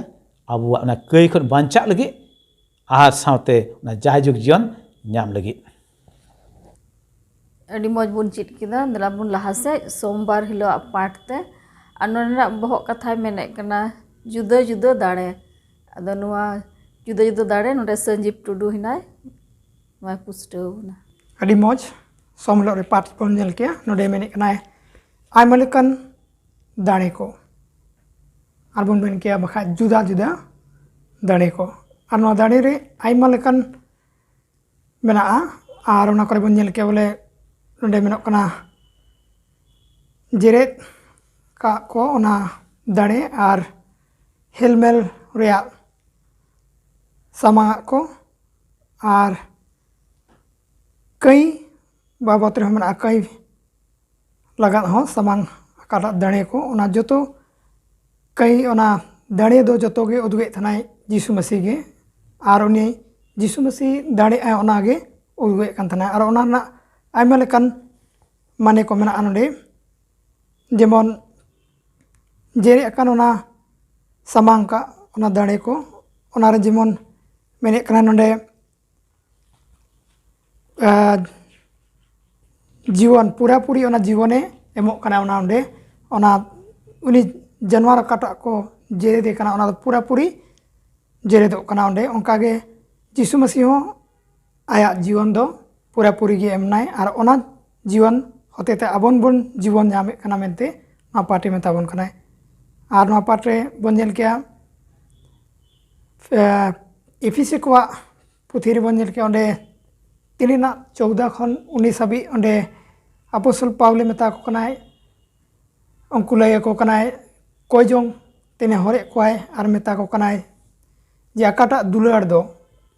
ᱟᱵᱚᱣᱟᱜ ᱚᱱᱟ ᱠᱟᱹᱭ ᱠᱷᱚᱱ ᱵᱟᱧᱪᱟᱜ ᱞᱟᱹᱜᱤᱫ ᱟᱨ ᱥᱟᱶᱛᱮ ᱚᱱᱟ ᱡᱟᱭᱡᱩᱜᱽ ᱡᱤᱭᱚᱱ ᱧᱟᱢ ᱞᱟᱹᱜᱤᱫ᱾ ᱟᱹᱰᱤ ᱢᱚᱡᱽ ᱵᱚᱱ ᱪᱮᱫ ᱠᱮᱫᱟ᱾ ᱫᱮᱞᱟ ᱵᱚᱱ ᱞᱟᱦᱟ ᱥᱮᱫ ᱥᱳᱢᱵᱟᱨ ᱦᱤᱞᱳᱜ ᱟᱜ ᱯᱟᱴ ᱛᱮ᱾ ᱟᱨ ᱱᱚᱰᱮᱱᱟᱜ ᱵᱚᱦᱚᱜ ᱠᱟᱛᱷᱟᱭ ᱢᱮᱱᱮᱫ ᱠᱟᱱᱟ ᱡᱩᱫᱟᱹ ᱡᱩᱫᱟᱹ ᱫᱟᱲᱮ᱾ ᱟᱫᱚ ᱱᱚᱣᱟ ᱡᱩᱫᱟᱹ ᱡᱩᱫᱟᱹ ᱫᱟᱲᱮ ᱱᱚᱰᱮ ᱥᱟᱹᱧᱡᱤᱵ ᱴᱩᱰᱩ ᱦᱮᱱᱟᱭ, ᱱᱚᱣᱟᱭ ᱯᱩᱥᱴᱟᱹᱣ ᱵᱚᱱᱟ᱾ ᱟᱹᱰᱤ ᱢᱚᱡᱽ᱾ ᱥᱳᱢ ᱦᱤᱞᱳᱜ ᱨᱮ ᱯᱟᱴ ᱵᱚᱱ ᱧᱮᱞ ᱠᱮᱭᱟ᱾ ᱱᱚᱰᱮ ᱢᱮᱱᱮᱫ ᱠᱟᱱᱟᱭ ᱟᱭᱢᱟ ᱞᱮᱠᱟᱱ ᱫᱟᱲᱮ ᱠᱚ, ᱟᱨ ᱵᱚᱱ ᱢᱮᱱ ᱠᱮᱭᱟ ᱵᱟᱠᱷᱟᱡ ᱡᱩᱫᱟᱹ ᱡᱩᱫᱟᱹ ᱫᱟᱲᱮ ᱠᱚ᱾ ᱟᱨ ᱱᱚᱣᱟ ᱫᱟᱲᱮ ᱨᱮ ᱟᱭᱢᱟ ᱞᱮᱠᱟᱱ ᱢᱮᱱᱟᱜᱼᱟ᱾ ᱟᱨ ᱚᱱᱟ ᱠᱚᱨᱮ ᱵᱚᱱ ᱧᱮᱞ ᱠᱮᱭᱟ ᱵᱚᱞᱮ ᱱᱚᱰᱮ ᱢᱮᱱᱚᱜ ᱠᱟᱱᱟ ᱡᱮᱨᱮᱫ ᱠᱟᱜ ᱠᱚ ᱚᱱᱟ ᱫᱟᱲᱮ ᱟᱨ ᱦᱮᱞᱢᱮᱞ ᱨᱮᱭᱟᱜ ᱥᱟᱢᱟᱝ ᱟᱜ ᱠᱚ ᱟᱨ ᱠᱟᱹᱭ ᱵᱟᱵᱚᱛ ᱨᱮᱦᱚᱸ ᱢᱮᱱᱟᱜᱼᱟ, ᱠᱟᱹᱭ ᱞᱟᱜᱟᱫ ᱦᱚᱸ ᱥᱟᱢᱟᱝ ᱟᱠᱟᱫ ᱫᱟᱲᱮ ᱠᱚ, ᱚᱱᱟ ᱡᱚᱛᱚ ᱠᱟᱹᱭ ᱚᱱᱟ ᱫᱟᱲᱮ ᱫᱚ ᱡᱚᱛᱚ ᱜᱮ ᱩᱫᱩᱜᱮᱫ ᱛᱟᱦᱮᱱᱟᱭ ᱡᱤᱥᱩ ᱢᱟᱹᱥᱤ ᱜᱮ᱾ ᱟᱨ ᱩᱱᱤ ᱡᱤᱥᱩ ᱢᱟᱹᱥᱤ ᱫᱟᱲᱮᱜᱼᱟᱭ ᱚᱱᱟ ᱜᱮ ᱩᱫᱩᱜᱮᱫ ᱠᱟᱱ ᱛᱟᱦᱮᱱᱟ᱾ ᱟᱨ ᱚᱱᱟ ᱨᱮᱱᱟᱜ ᱟᱭᱢᱟ ᱞᱮᱠᱟᱱ ᱢᱟᱱᱮ ᱠᱚ ᱢᱮᱱᱟᱜᱼᱟ ᱱᱚᱰᱮ, ᱡᱮᱢᱚᱱ ᱡᱮᱨᱮᱫ ᱟᱠᱟᱱ ᱚᱱᱟ ᱥᱟᱢᱟᱝ ᱠᱟᱜ ᱚᱱᱟ ᱫᱟᱲᱮ ᱠᱚ, ᱚᱱᱟᱨᱮ ᱡᱮᱢᱚᱱ ᱢᱮᱱᱮᱫ ᱠᱟᱱᱟ ᱱᱚᱰᱮ ᱟᱨ ᱡᱤᱭᱚᱱ, ᱯᱩᱨᱟᱯᱩᱨᱤ ᱚᱱᱟ ᱡᱤᱵᱚᱱᱮ ᱮᱢᱚᱜ ᱠᱟᱱᱟ ᱚᱱᱟ ᱚᱸᱰᱮ, ᱚᱱᱟ ᱩᱱᱤ ᱡᱟᱱᱣᱟᱨ ᱚᱠᱟᱴᱟᱜ ᱠᱚ ᱡᱮᱨᱮᱫᱮ ᱠᱟᱱᱟ ᱚᱱᱟ ᱫᱚ ᱯᱩᱨᱟᱯᱩᱨᱤ ᱡᱮᱨᱮᱫᱚᱜ ᱠᱟᱱᱟ ᱚᱸᱰᱮ᱾ ᱚᱱᱠᱟᱜᱮ ᱡᱤᱥᱩ ᱢᱟᱹᱥᱤᱦ ᱦᱚᱸ ᱟᱭᱟᱜ ᱡᱤᱭᱚᱱ ᱫᱚ ᱯᱩᱨᱟᱯᱩᱨᱤ ᱜᱮ ᱮᱢᱱᱟᱭ, ᱟᱨ ᱚᱱᱟ ᱡᱤᱭᱚᱱ ᱦᱚᱛᱮᱛᱮ ᱟᱵᱚᱱ ᱵᱚᱱ ᱡᱤᱵᱚᱱ ᱧᱟᱢᱮᱫ ᱠᱟᱱᱟ ᱢᱮᱱᱛᱮ ᱱᱚᱣᱟ ᱯᱟᱴᱷᱮ ᱢᱮᱛᱟ ᱵᱚᱱ ᱠᱟᱱᱟᱭ᱾ ᱟᱨ ᱱᱚᱣᱟ ᱯᱟᱴᱷ ᱨᱮ ᱵᱚᱱ ᱧᱮᱞ ᱠᱮᱭᱟ, ᱮ, ᱮᱯᱷᱤᱥᱤ ᱠᱚᱣᱟᱜ ᱯᱩᱛᱷᱤ ᱨᱮᱵᱚᱱ ᱧᱮᱞ ᱠᱮᱭᱟ, ᱚᱸᱰᱮ ᱛᱤᱱ ᱨᱮᱱᱟᱜ ᱪᱳᱣᱫᱟ ᱠᱷᱚᱱ ᱩᱱᱤᱥ ᱦᱟᱹᱵᱤᱡ ᱚᱸᱰᱮ ᱟᱯᱚᱥᱛᱚᱞ ᱯᱟᱣᱞᱮ ᱢᱮᱛᱟ ᱠᱚ ᱠᱟᱱᱟᱭ, ᱩᱱᱠᱩ ᱞᱟᱹᱭ ᱟᱠᱚ ᱠᱟᱱᱟᱭ, ᱠᱚᱭ ᱡᱚᱝ ᱛᱮ ᱱᱮᱦᱚᱨᱮᱫ ᱠᱚᱣᱟᱭ ᱟᱨ ᱢᱮᱛᱟ ᱠᱚ ᱠᱟᱱᱟᱭ ᱡᱮ ᱚᱠᱟᱴᱟᱜ ᱫᱩᱞᱟᱹᱲ ᱫᱚ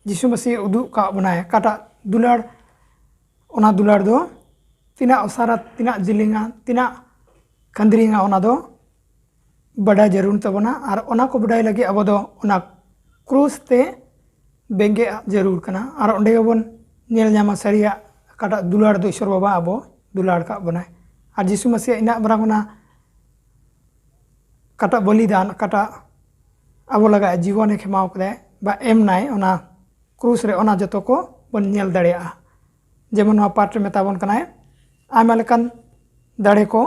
ᱡᱤᱥᱩ ᱢᱟᱹᱥᱤᱦ ᱩᱫᱩᱜ ᱟᱠᱟᱫ ᱵᱚᱱᱟᱭ, ᱚᱠᱟᱴᱟᱜ ᱫᱩᱞᱟᱹᱲ, ᱚᱱᱟ ᱫᱩᱞᱟᱹᱲ ᱫᱚ ᱛᱤᱱᱟᱹᱜ ᱚᱥᱟᱨᱟ, ᱛᱤᱱᱟᱹᱜ ᱡᱮᱞᱮᱧᱟ, ᱛᱤᱱᱟᱹᱜ ᱠᱷᱟᱹᱱᱫᱽᱨᱤᱝᱟ, ᱚᱱᱟ ᱫᱚ ᱵᱟᱰᱟᱭ ᱡᱟᱹᱨᱩᱲ ᱛᱟᱵᱚᱱᱟ᱾ ᱟᱨ ᱚᱱᱟ ᱠᱚ ᱵᱟᱰᱟᱭ ᱞᱟᱹᱜᱤᱫ ᱟᱵᱚ ᱫᱚ ᱚᱱᱟ ᱠᱨᱩᱥ ᱛᱮ ᱵᱮᱸᱜᱮᱫ ᱡᱟᱹᱨᱩᱲ ᱠᱟᱱᱟ᱾ ᱟᱨ ᱚᱸᱰᱮ ᱜᱮᱵᱚᱱ ᱧᱮᱞ ᱧᱟᱢᱟ ᱥᱟᱹᱨᱤᱭᱟᱜ ᱚᱠᱟᱴᱟᱜ ᱫᱩᱞᱟᱹᱲ ᱫᱚ ᱤᱥᱚᱨ ᱵᱟᱵᱟ ᱟᱵᱚ ᱫᱩᱞᱟᱹᱲ ᱟᱠᱟᱫ ᱵᱚᱱᱟᱭ᱾ ᱟᱨ ᱡᱤᱥᱩ ᱢᱟᱹᱥᱤᱭᱟᱜ ᱤᱱᱟᱹᱜ ᱢᱟᱨᱟᱝ ᱚᱱᱟ ᱚᱠᱟᱴᱟᱜ ᱵᱚᱞᱤᱫᱟᱱ, ᱚᱠᱟᱴᱟᱜ ᱟᱵᱚ ᱞᱟᱹᱜᱤᱫ ᱡᱤᱵᱚᱱᱮ ᱠᱷᱮᱢᱟᱣ ᱠᱮᱫᱟᱭ ᱵᱟ ᱮᱢ ᱱᱟᱭ ᱚᱱᱟ ᱠᱨᱩᱥ ᱨᱮ, ᱚᱱᱟ ᱡᱚᱛᱚ ᱠᱚ ᱵᱚᱱ ᱧᱮᱞ ᱫᱟᱲᱮᱭᱟᱜᱼᱟ᱾ ᱡᱮᱢᱚᱱ ᱱᱚᱣᱟ ᱯᱟᱴᱷ ᱨᱮ ᱢᱮᱛᱟ ᱵᱚᱱ ᱠᱟᱱᱟᱭ ᱟᱭᱢᱟ ᱞᱮᱠᱟᱱ ᱫᱟᱲᱮ ᱠᱚ,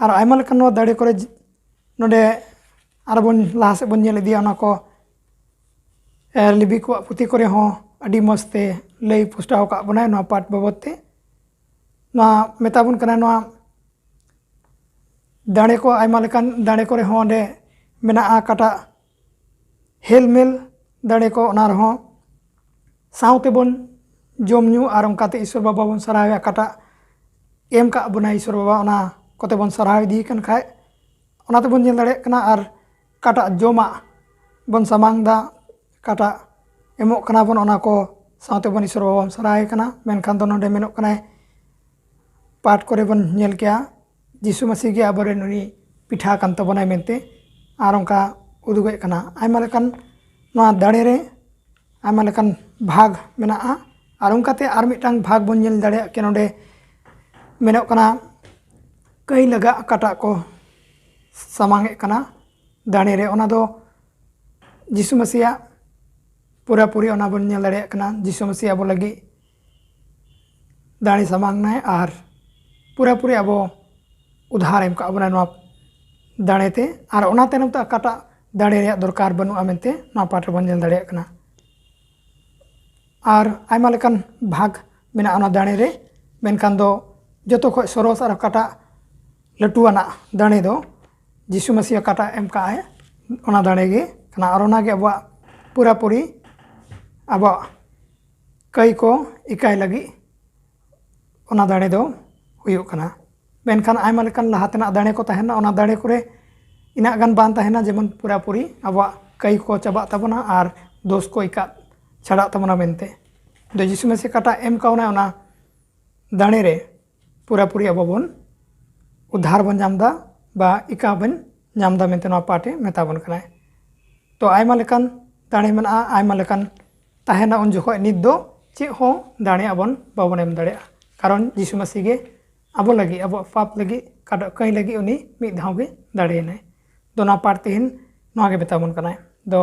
ᱟᱨ ᱟᱭᱢᱟ ᱞᱮᱠᱟᱱ ᱱᱚᱣᱟ ᱫᱟᱲᱮ ᱠᱚᱨᱮ ᱡ-, ᱱᱚᱰᱮ ᱟᱨᱵᱚᱱ ᱞᱟᱦᱟ ᱥᱮᱫ ᱵᱚᱱ ᱧᱮᱞ ᱤᱫᱤᱭᱟ, ᱚᱱᱟ ᱠᱚ, ᱮ, ᱞᱮᱵᱤ ᱠᱚᱣᱟᱜ ᱯᱩᱛᱷᱤ ᱠᱚᱨᱮ ᱦᱚᱸ ᱟᱹᱰᱤ ᱢᱚᱡᱽ ᱛᱮ ᱞᱟᱹᱭ ᱯᱩᱥᱴᱟᱹᱣ ᱟᱠᱟᱫ ᱵᱚᱱᱟᱭ ᱱᱚᱣᱟ ᱯᱟᱴᱷ ᱵᱟᱵᱚᱫ ᱛᱮ᱾ ᱱᱚᱣᱟ ᱢᱮᱛᱟ ᱵᱚᱱ ᱠᱟᱱᱟ, ᱱᱚᱣᱟ ᱫᱟᱲᱮ ᱠᱚ, ᱟᱭᱢᱟ ᱞᱮᱠᱟᱱ ᱫᱟᱲᱮ ᱠᱚᱨᱮ ᱦᱚᱸ ᱚᱸᱰᱮ ᱢᱮᱱᱟᱜᱼᱟ ᱚᱠᱟᱴᱟᱜ ᱦᱮᱞᱢᱮᱞ ᱫᱟᱲᱮ ᱠᱚ, ᱚᱱᱟ ᱨᱮᱦᱚᱸ ᱥᱟᱶᱛᱮ ᱵᱚᱱ ᱡᱚᱢ ᱧᱩ ᱟᱨ ᱚᱱᱠᱟᱛᱮ ᱤᱥᱚᱨ ᱵᱟᱵᱟ ᱵᱚᱱ ᱥᱟᱨᱦᱟᱣᱮᱭᱟ, ᱚᱠᱟᱴᱟᱜ ᱮᱢ ᱠᱟᱜ ᱵᱚᱱᱟᱭ ᱤᱥᱚᱨ ᱵᱟᱵᱟ, ᱚᱱᱟ ᱠᱚᱛᱮ ᱵᱚᱱ ᱥᱟᱨᱦᱟᱣ ᱤᱫᱤᱭᱮ ᱠᱟᱱ ᱠᱷᱟᱡ ᱚᱱᱟ ᱛᱮᱵᱚᱱ ᱧᱮᱞ ᱫᱟᱲᱮᱭᱟᱜ ᱠᱟᱱᱟ᱾ ᱟᱨ ᱚᱠᱟᱴᱟᱜ ᱡᱚᱢᱟᱜ ᱵᱚᱱ ᱥᱟᱢᱟᱝ ᱫᱟ, ᱚᱠᱟᱴᱟᱜ ᱮᱢᱚᱜ ᱠᱟᱱᱟ ᱵᱚᱱ, ᱚᱱᱟ ᱠᱚ ᱥᱟᱶᱛᱮ ᱵᱚᱱ ᱤᱥᱚᱨ ᱵᱟᱵᱟ ᱵᱚᱱ ᱥᱟᱨᱦᱟᱣᱮ ᱠᱟᱱᱟ᱾ ᱢᱮᱱᱠᱷᱟᱱ ᱫᱚ ᱱᱚᱰᱮ ᱢᱮᱱᱚᱜ ᱠᱟᱱᱟᱭ, ᱯᱟᱴᱷ ᱠᱚᱨᱮ ᱵᱚᱱ ᱧᱮᱞ ᱠᱮᱭᱟ ᱡᱤᱥᱩ ᱢᱟᱹᱥᱤ ᱜᱮ ᱟᱵᱚᱨᱮᱱ ᱩᱱᱤ ᱯᱤᱴᱷᱟ ᱠᱟᱱ ᱛᱟᱵᱚᱱᱟᱭ ᱢᱮᱱᱛᱮ, ᱟᱨ ᱚᱱᱠᱟ ᱩᱫᱩᱜᱮᱫ ᱠᱟᱱᱟ᱾ ᱟᱭᱢᱟ ᱞᱮᱠᱟᱱ ᱱᱚᱣᱟ ᱫᱟᱲᱮ ᱨᱮ ᱟᱭᱢᱟ ᱞᱮᱠᱟᱱ ᱵᱷᱟᱜᱽ ᱢᱮᱱᱟᱜᱼᱟ᱾ ᱟᱨ ᱚᱱᱠᱟᱛᱮ ᱟᱨ ᱢᱤᱫᱴᱟᱝ ᱵᱷᱟᱜᱽ ᱵᱚᱱ ᱧᱮᱞ ᱫᱟᱲᱮᱭᱟᱜ ᱠᱮᱭᱟ, ᱱᱚᱰᱮ ᱢᱮᱱᱚᱜ ᱠᱟᱱᱟ ᱠᱟᱹᱭ ᱞᱟᱜᱟ ᱚᱠᱟᱴᱟᱜ ᱠᱚ ᱥᱟᱢᱟᱝ ᱮᱫ ᱠᱟᱱᱟ ᱫᱟᱲᱮ ᱨᱮ, ᱚᱱᱟ ᱫᱚ ᱡᱤᱥᱩ ᱢᱟᱹᱥᱤᱭᱟᱜ ᱯᱩᱨᱟᱹᱯᱩᱨᱤ ᱚᱱᱟ ᱵᱚᱱ ᱧᱮᱞ ᱫᱟᱲᱮᱭᱟᱜ ᱠᱟᱱᱟ᱾ ᱡᱤᱥᱩ ᱢᱟᱹᱥᱤ ᱟᱵᱚ ᱞᱟᱹᱜᱤᱫ ᱫᱟᱲᱮ ᱥᱟᱢᱟᱝ ᱱᱟᱭ ᱟᱨ ᱯᱩᱨᱟᱹᱯᱩᱨᱤ ᱟᱵᱚ ᱩᱫᱷᱟᱨ ᱮᱢ ᱠᱟᱜ ᱵᱚᱱᱟ ᱱᱚᱣᱟ ᱫᱟᱲᱮ ᱛᱮ᱾ ᱟᱨ ᱚᱱᱟ ᱛᱟᱭᱱᱚᱢ ᱛᱮ ᱚᱠᱟᱴᱟᱜ ᱫᱟᱲᱮ ᱨᱮᱭᱟᱜ ᱫᱚᱨᱠᱟᱨ ᱵᱟᱹᱱᱩᱜᱼᱟ ᱢᱮᱱᱛᱮ ᱱᱚᱣᱟ ᱯᱟᱴ ᱨᱮᱵᱚᱱ ᱧᱮᱞ ᱫᱟᱲᱮᱭᱟᱜ ᱠᱟᱱᱟ᱾ ᱟᱨ ᱟᱭᱢᱟ ᱞᱮᱠᱟᱱ ᱵᱷᱟᱜᱽ ᱢᱮᱱᱟᱜᱼᱟ ᱚᱱᱟ ᱫᱟᱲᱮ ᱨᱮ, ᱢᱮᱱᱠᱷᱟᱱ ᱫᱚ ᱡᱚᱛᱚ ᱠᱷᱚᱱ ᱥᱚᱨᱚᱥ ᱟᱨ ᱚᱠᱟᱴᱟᱜ ᱞᱟᱹᱴᱩᱣᱟᱱᱟᱜ ᱫᱟᱲᱮ ᱫᱚ ᱡᱤᱥᱩ ᱢᱟᱹᱥᱤ ᱚᱠᱟᱴᱟᱜ ᱮᱢ ᱠᱟᱜᱼᱟᱭ, ᱚᱱᱟ ᱫᱟᱲᱮ ᱜᱮ ᱠᱟᱱᱟ᱾ ᱟᱨ ᱚᱱᱟᱜᱮ ᱟᱵᱚᱣᱟᱜ ᱯᱩᱨᱟᱹᱯᱩᱨᱤ ᱟᱵᱚᱣᱟᱜ ᱠᱟᱹᱭ ᱠᱚ ᱤᱠᱟᱭ ᱞᱟᱹᱜᱤᱫ ᱚᱱᱟ ᱫᱟᱲᱮ ᱫᱚ ᱦᱩᱭᱩᱜ ᱠᱟᱱᱟ᱾ ᱢᱮᱱᱠᱷᱟᱱ ᱟᱭᱢᱟ ᱞᱮᱠᱟᱱ ᱞᱟᱦᱟ ᱛᱮᱱᱟᱜ ᱫᱟᱲᱮ ᱠᱚ ᱛᱟᱦᱮᱱᱟ, ᱚᱱᱟ ᱫᱟᱲᱮ ᱠᱚᱨᱮ ᱤᱱᱟᱹᱜ ᱜᱟᱱ ᱵᱟᱝ ᱛᱟᱦᱮᱱᱟ, ᱡᱮᱢᱚᱱ ᱯᱩᱨᱟᱹᱯᱩᱨᱤ ᱟᱵᱚᱣᱟᱜ ᱠᱟᱹᱭ ᱠᱚ ᱪᱟᱵᱟᱜ ᱛᱟᱵᱚᱱᱟ ᱟᱨ ᱫᱳᱥ ᱠᱚ ᱤᱠᱟᱜ ᱪᱷᱟᱰᱟᱜ ᱛᱟᱵᱚᱱᱟ ᱢᱮᱱᱛᱮ᱾ ᱫᱚ ᱡᱤᱥᱩ ᱢᱟᱹᱥᱤ ᱚᱠᱟᱴᱟᱜ ᱮᱢ ᱠᱟᱣᱱᱟ, ᱚᱱᱟ ᱫᱟᱲᱮ ᱨᱮ ᱯᱩᱨᱟᱹᱯᱩᱨᱤ ᱟᱵᱚ ᱵᱚᱱ ᱩᱫᱷᱟᱨ ᱵᱚᱱ ᱧᱟᱢ ᱮᱫᱟ ᱵᱟ ᱤᱠᱟ ᱵᱚᱱ ᱧᱟᱢ ᱮᱫᱟ ᱢᱮᱱᱛᱮ ᱱᱚᱣᱟ ᱯᱟᱴ ᱮ ᱢᱮᱛᱟ ᱵᱚᱱ ᱠᱟᱱᱟᱭ᱾ ᱛᱚ ᱟᱭᱢᱟ ᱞᱮᱠᱟᱱ ᱫᱟᱲᱮ ᱢᱮᱱᱟᱜᱼᱟ, ᱟᱭᱢᱟ ᱞᱮᱠᱟᱱ ᱛᱟᱦᱮᱱᱟ᱾ ᱩᱱ ᱡᱚᱠᱷᱚᱱ ᱱᱤᱛ ᱫᱚ ᱪᱮᱫ ᱦᱚᱸ ᱫᱟᱲᱮ ᱟᱵᱚᱱ ᱵᱟᱵᱚᱱ ᱮᱢ ᱫᱟᱲᱮᱭᱟᱜᱼᱟ, ᱠᱟᱨᱚᱱ ᱡᱤᱥᱩ ᱢᱟᱹᱥᱤ ᱜᱮ ᱟᱵᱚ ᱞᱟᱹᱜᱤᱫ, ᱟᱵᱚᱣᱟᱜ ᱯᱟᱯ ᱞᱟᱹᱜᱤᱫ, ᱠᱟᱰᱚ ᱠᱟᱹᱭ ᱞᱟᱹᱜᱤᱫ ᱩᱱᱤ ᱢᱤᱫ ᱫᱷᱟᱣ ᱜᱮ ᱫᱟᱲᱮᱭᱮᱱᱟᱭ᱾ ᱫᱚ ᱱᱚᱣᱟ ᱯᱟᱴ ᱛᱮᱦᱮᱧ ᱱᱚᱣᱟ ᱜᱮ ᱢᱮᱛᱟ ᱵᱚᱱ ᱠᱟᱱᱟᱭ᱾ ᱫᱚ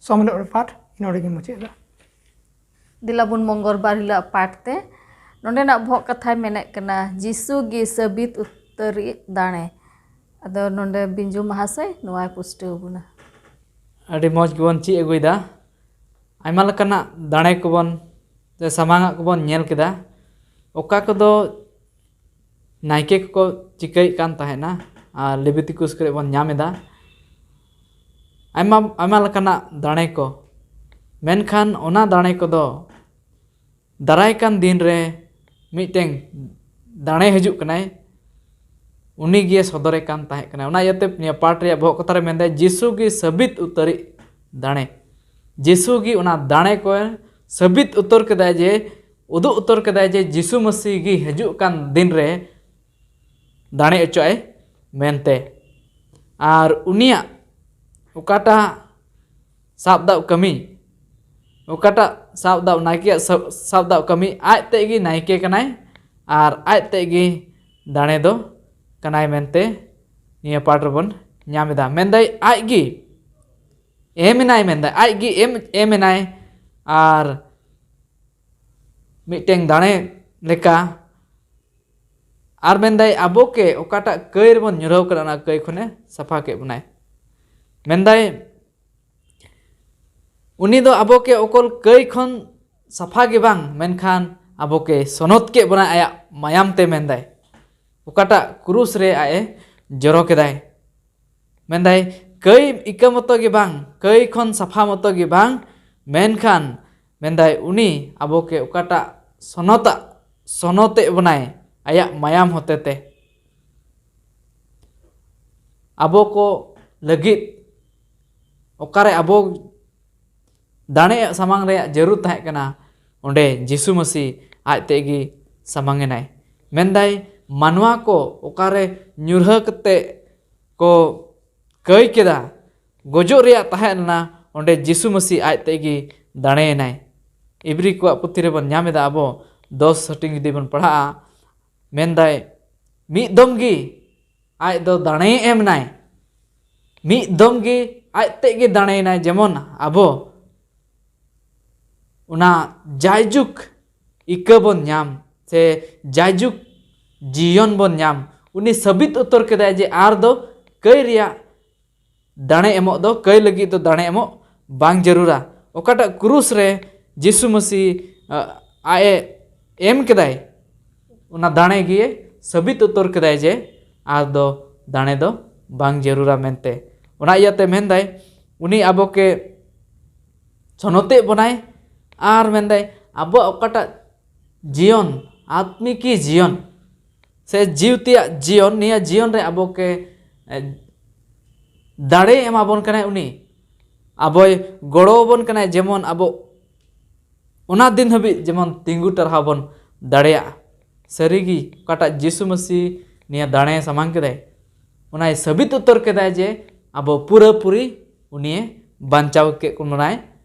ᱥᱚᱢ ᱦᱤᱞᱳᱜ ᱨᱮ ᱯᱟᱴ ᱤᱧ ᱱᱚᱰᱮ ᱜᱮᱧ ᱢᱩᱪᱟᱹᱫ ᱮᱫᱟ᱾ ᱫᱮᱞᱟ ᱵᱚᱱ ᱢᱚᱝᱜᱚᱞ ᱵᱟᱨ ᱦᱤᱞᱳᱜ ᱯᱟᱴ ᱛᱮ᱾ ᱱᱚᱸᱰᱮᱱᱟᱜ ᱵᱚᱦᱚᱜ ᱠᱟᱛᱷᱟᱭ ᱢᱮᱱᱮᱫ ᱠᱟᱱᱟ, ᱡᱤᱥᱩ ᱜᱮ ᱥᱟᱹᱵᱤᱛ ᱩᱛᱟᱹᱨᱤᱡ ᱫᱟᱲᱮ᱾ ᱟᱫᱚ ᱱᱚᱸᱰᱮ ᱵᱤᱧᱡᱩ ᱢᱟᱦᱟᱥᱚᱭ ᱱᱚᱣᱟᱭ ᱯᱩᱥᱴᱟᱹᱣ ᱟᱵᱚᱱᱟ᱾ ᱟᱹᱰᱤ ᱢᱚᱡᱽ ᱜᱮᱵᱚᱱ ᱪᱮᱫ ᱟᱹᱜᱩᱭᱮᱫᱟ᱾ ᱟᱭᱢᱟ ᱞᱮᱠᱟᱱᱟᱜ ᱫᱟᱲᱮ ᱠᱚᱵᱚᱱ ᱥᱮ ᱥᱟᱢᱟᱝ ᱟᱜ ᱠᱚᱵᱚᱱ ᱧᱮᱞ ᱠᱮᱫᱟ, ᱚᱠᱟ ᱠᱚᱫᱚ ᱱᱟᱭᱠᱮ ᱠᱚᱠᱚ ᱪᱤᱠᱟᱹᱭᱮᱫ ᱠᱟᱱ ᱛᱟᱦᱮᱱᱟ ᱟᱨ ᱞᱮᱵᱤᱛᱤᱠᱩᱥ ᱠᱚᱨᱮ ᱵᱚᱱ ᱧᱟᱢ ᱮᱫᱟ᱾ ᱟᱭᱢᱟ ᱟᱭᱢᱟ ᱞᱮᱠᱟᱱᱟᱜ ᱫᱟᱲᱮ ᱠᱚ, ᱢᱮᱱᱠᱷᱟᱱ ᱚᱱᱟ ᱫᱟᱲᱮ ᱠᱚᱫᱚ ᱫᱟᱨᱟᱭ ᱠᱟᱱ ᱫᱤᱱ ᱨᱮ ᱢᱤᱫᱴᱮᱱ ᱫᱟᱲᱮ ᱦᱤᱡᱩᱜ ᱠᱟᱱᱟᱭ, ᱩᱱᱤ ᱜᱮ ᱥᱚᱫᱚᱨᱮ ᱠᱟᱱ ᱛᱟᱦᱮᱸ ᱠᱟᱱᱟ᱾ ᱚᱱᱟ ᱤᱭᱟᱹᱛᱮ ᱱᱤᱭᱟᱹ ᱯᱟᱴ ᱨᱮᱭᱟᱜ ᱵᱚᱦᱚᱜ ᱠᱟᱛᱷᱟ ᱨᱮ ᱢᱮᱱᱫᱟᱭ, ᱡᱤᱥᱩ ᱜᱮ ᱥᱟᱹᱵᱤᱛ ᱩᱛᱟᱹᱨᱤᱡ ᱫᱟᱲᱮ᱾ ᱡᱤᱥᱩ ᱜᱮ ᱚᱱᱟ ᱫᱟᱲᱮ ᱠᱚ ᱥᱟᱹᱵᱤᱛ ᱩᱛᱟᱹᱨ ᱠᱮᱫᱟᱭ, ᱡᱮ ᱩᱫᱩᱜ ᱩᱛᱟᱹᱨ ᱠᱮᱫᱟᱭ ᱡᱮ ᱡᱤᱥᱩ ᱢᱟᱹᱥᱤ ᱜᱮ ᱦᱤᱡᱩᱜ ᱠᱟᱱ ᱫᱤᱱ ᱨᱮ ᱫᱟᱲᱮ ᱚᱪᱚᱜᱼᱟᱭ ᱢᱮᱱᱛᱮ᱾ ᱟᱨ ᱩᱱᱤᱭᱟᱜ ᱚᱠᱟᱴᱟᱜ ᱥᱟᱵ ᱫᱟᱜ ᱠᱟᱹᱢᱤ, ᱚᱠᱟᱴᱟᱜ ᱥᱟᱵ ᱫᱟᱜ, ᱱᱟᱭᱠᱮᱭᱟᱜ ᱥᱟᱵ ᱥᱟᱵ ᱫᱟᱜ ᱠᱟᱹᱢᱤ, ᱟᱡ ᱛᱮᱫ ᱜᱮ ᱱᱟᱭᱠᱮ ᱠᱟᱱᱟᱭ ᱟᱨ ᱟᱡ ᱛᱮᱫ ᱜᱮ ᱫᱟᱲᱮ ᱫᱚ ᱠᱟᱱᱟᱭ ᱢᱮᱱᱛᱮ ᱱᱤᱭᱟᱹ ᱯᱟᱴ ᱨᱮᱵᱚᱱ ᱧᱟᱢ ᱮᱫᱟ᱾ ᱢᱮᱱᱫᱟᱭ ᱟᱡ ᱜᱮ ᱮᱢ ᱮᱱᱟᱭ ᱢᱮᱱᱫᱟᱭ, ᱟᱡ ᱜᱮ ᱮᱢ ᱮᱢ ᱮᱱᱟᱭ᱾ ᱟᱨ ᱢᱤᱫᱴᱮᱱ ᱫᱟᱲᱮ ᱞᱮᱠᱟ᱾ ᱟᱨ ᱢᱮᱱᱫᱟᱭ, ᱟᱵᱚ ᱠᱮ ᱚᱠᱟᱴᱟᱜ ᱠᱟᱹᱭ ᱨᱮᱵᱚᱱ ᱧᱩᱨᱦᱟᱹᱣ ᱠᱟᱱᱟ, ᱚᱱᱟ ᱠᱟᱹᱭ ᱠᱷᱚᱱᱮ ᱥᱟᱯᱷᱟ ᱠᱮᱫ ᱵᱚᱱᱟᱭ᱾ ᱢᱮᱱᱫᱟᱭ, ᱩᱱᱤ ᱫᱚ ᱟᱵᱚ ᱠᱮ ᱚᱠᱚᱞ ᱠᱟᱹᱭ ᱠᱷᱚᱱ ᱥᱟᱯᱷᱟ ᱜᱮ ᱵᱟᱝ, ᱢᱮᱱᱠᱷᱟᱱ ᱟᱵᱚ ᱠᱮ ᱥᱚᱱᱚᱛ ᱠᱮᱫ ᱵᱚᱱᱟᱭ ᱟᱭᱟᱜ ᱢᱟᱭᱟᱢ ᱛᱮ᱾ ᱢᱮᱱᱫᱟᱭ, ᱚᱠᱟᱴᱟᱜ ᱠᱨᱩᱥ ᱨᱮ ᱟᱡ ᱮ ᱡᱚᱨᱚ ᱠᱮᱫᱟᱭ᱾ ᱢᱮᱱᱫᱟᱭ, ᱠᱟᱹᱭ ᱤᱠᱟᱹ ᱢᱚᱛᱚ ᱜᱮ ᱵᱟᱝ, ᱠᱟᱹᱭ ᱠᱷᱚᱱ ᱥᱟᱯᱷᱟ ᱢᱚᱛᱚ ᱜᱮ ᱵᱟᱝ, ᱢᱮᱱᱠᱷᱟᱱ ᱢᱮᱱᱫᱟᱭ, ᱩᱱᱤ ᱟᱵᱚ ᱠᱮ ᱚᱠᱟᱴᱟᱜ ᱥᱚᱱᱚᱛᱟᱜ, ᱥᱚᱱᱚᱛᱮᱫ ᱵᱚᱱᱟᱭ ᱟᱭᱟᱜ ᱢᱟᱭᱟᱢ ᱦᱚᱛᱮ ᱛᱮ᱾ ᱟᱵᱚ ᱠᱚ ᱞᱟᱹᱜᱤᱫ ᱚᱠᱟᱨᱮ ᱟᱵᱚ ᱫᱟᱲᱮ ᱥᱟᱢᱟᱝ ᱨᱮᱭᱟᱜ ᱡᱟᱹᱨᱩᱲ ᱛᱟᱦᱮᱸ ᱠᱟᱱᱟ, ᱚᱸᱰᱮ ᱡᱤᱥᱩ ᱢᱟᱹᱥᱤ ᱟᱡ ᱛᱮᱜᱮ ᱥᱟᱢᱟᱝ ᱮᱱᱟᱭ᱾ ᱢᱮᱱᱫᱟᱭ, ᱢᱟᱱᱣᱟ ᱠᱚ ᱚᱠᱟᱨᱮ ᱧᱩᱨᱦᱟᱹ ᱠᱟᱛᱮ ᱠᱚ ᱠᱟᱹᱭ ᱠᱮᱫᱟ, ᱜᱚᱡᱚᱜ ᱨᱮᱭᱟᱜ ᱛᱟᱦᱮᱸ ᱞᱮᱱᱟ, ᱚᱸᱰᱮ ᱡᱤᱥᱩ ᱢᱟᱹᱥᱤ ᱟᱡ ᱛᱮᱜᱮ ᱫᱟᱲᱮᱭᱮᱱᱟᱭ᱾ ᱤᱵᱨᱤ ᱠᱚᱣᱟᱜ ᱯᱩᱛᱷᱤ ᱨᱮᱵᱚᱱ ᱧᱟᱢ ᱮᱫᱟ, ᱟᱵᱚ ᱫᱚᱥ ᱦᱟᱹᱴᱤᱧ ᱡᱩᱫᱤ ᱵᱚᱱ ᱯᱟᱲᱦᱟᱜᱼᱟ, ᱢᱮᱱᱫᱟᱭ, ᱢᱤᱫ ᱫᱚᱢ ᱜᱮ ᱟᱡ ᱫᱚ ᱫᱟᱲᱮ ᱮᱢ ᱮᱱᱟᱭ, ᱢᱤᱫ ᱫᱚᱢ ᱜᱮ ᱟᱡ ᱛᱮᱜᱮ ᱫᱟᱲᱮᱭᱮᱱᱟᱭ, ᱡᱮᱢᱚᱱ ᱟᱵᱚ ᱚᱱᱟ ᱡᱟᱭᱡᱩᱜᱽ ᱤᱠᱟᱹ ᱵᱚᱱ ᱧᱟᱢ ᱥᱮ ᱡᱟᱭᱡᱩᱜᱽ ᱡᱤᱭᱚᱱ ᱵᱚᱱ ᱧᱟᱢ᱾ ᱩᱱᱤ ᱥᱟᱹᱵᱤᱛ ᱩᱛᱟᱹᱨ ᱠᱮᱫᱟᱭ ᱡᱮ ᱟᱨ ᱫᱚ ᱠᱟᱹᱭ ᱨᱮᱭᱟᱜ ᱫᱟᱲᱮ ᱮᱢᱚᱜ ᱫᱚ, ᱠᱟᱹᱭ ᱞᱟᱹᱜᱤᱫ ᱫᱚ ᱫᱟᱲᱮ ᱮᱢᱚᱜ ᱵᱟᱝ ᱡᱟᱹᱨᱩᱲᱟ᱾ ᱚᱠᱟᱴᱟᱜ ᱠᱨᱩᱥ ᱨᱮ ᱡᱤᱥᱩ ᱢᱟᱹᱥᱤ, ᱟ, ᱟᱡ ᱮ ᱮᱢ ᱠᱮᱫᱟᱭ, ᱚᱱᱟ ᱫᱟᱲᱮ ᱜᱮ ᱥᱟᱹᱵᱤᱛ ᱩᱛᱟᱹᱨ ᱠᱮᱫᱟᱭ ᱡᱮ ᱟᱨ ᱫᱚ ᱫᱟᱲᱮ ᱫᱚ ᱵᱟᱝ ᱡᱟᱹᱨᱩᱲᱟ ᱢᱮᱱᱛᱮ᱾ ᱚᱱᱟ ᱤᱭᱟᱹᱛᱮ ᱢᱮᱱᱫᱟᱭ, ᱩᱱᱤ ᱟᱵᱚ ᱠᱮ ᱥᱚᱱᱚᱛᱮᱫ ᱵᱚᱱᱟᱭ᱾ ᱟᱨ ᱢᱮᱱᱫᱟᱭ, ᱟᱵᱚᱣᱟᱜ ᱚᱠᱟᱴᱟᱜ ᱡᱤᱭᱚᱱ, ᱟᱛᱢᱤᱠᱤ ᱡᱤᱭᱚᱱ ᱥᱮ ᱡᱤᱣ ᱛᱮᱭᱟᱜ ᱡᱤᱭᱚᱱ, ᱱᱤᱭᱟᱹ ᱡᱤᱭᱚᱱ ᱨᱮ ᱟᱵᱚ ᱠᱮ, ᱮ, ᱫᱟᱲᱮ ᱮᱢᱟᱵᱚᱱ ᱠᱟᱱᱟᱭ ᱩᱱᱤ᱾ ᱟᱵᱚᱭ ᱜᱚᱲᱚ ᱟᱵᱚᱱ ᱠᱟᱱᱟᱭ, ᱡᱮᱢᱚᱱ ᱟᱵᱚ ᱚᱱᱟ ᱫᱤᱱ ᱦᱟᱹᱵᱤᱡ ᱡᱮᱢᱚᱱ ᱛᱤᱸᱜᱩ ᱴᱟᱨᱦᱟᱣ ᱵᱚᱱ ᱫᱟᱲᱮᱭᱟᱜᱼᱟ᱾ ᱥᱟᱹᱨᱤᱜᱮ ᱚᱠᱟᱴᱟᱜ ᱡᱤᱥᱩ ᱢᱟᱹᱥᱤ ᱱᱤᱭᱟᱹ ᱫᱟᱲᱮ ᱥᱟᱢᱟᱝ ᱠᱮᱫᱟᱭ, ᱚᱱᱟᱭ ᱥᱟᱹᱵᱤᱛ ᱩᱛᱟᱹᱨ ᱠᱮᱫᱟᱭ ᱡᱮ ᱟᱵᱚ ᱯᱩᱨᱟᱹᱯᱩᱨᱤ ᱩᱱᱤᱭᱮ ᱵᱟᱧᱪᱟᱣ ᱠᱮᱫ ᱵᱚᱱᱟᱭ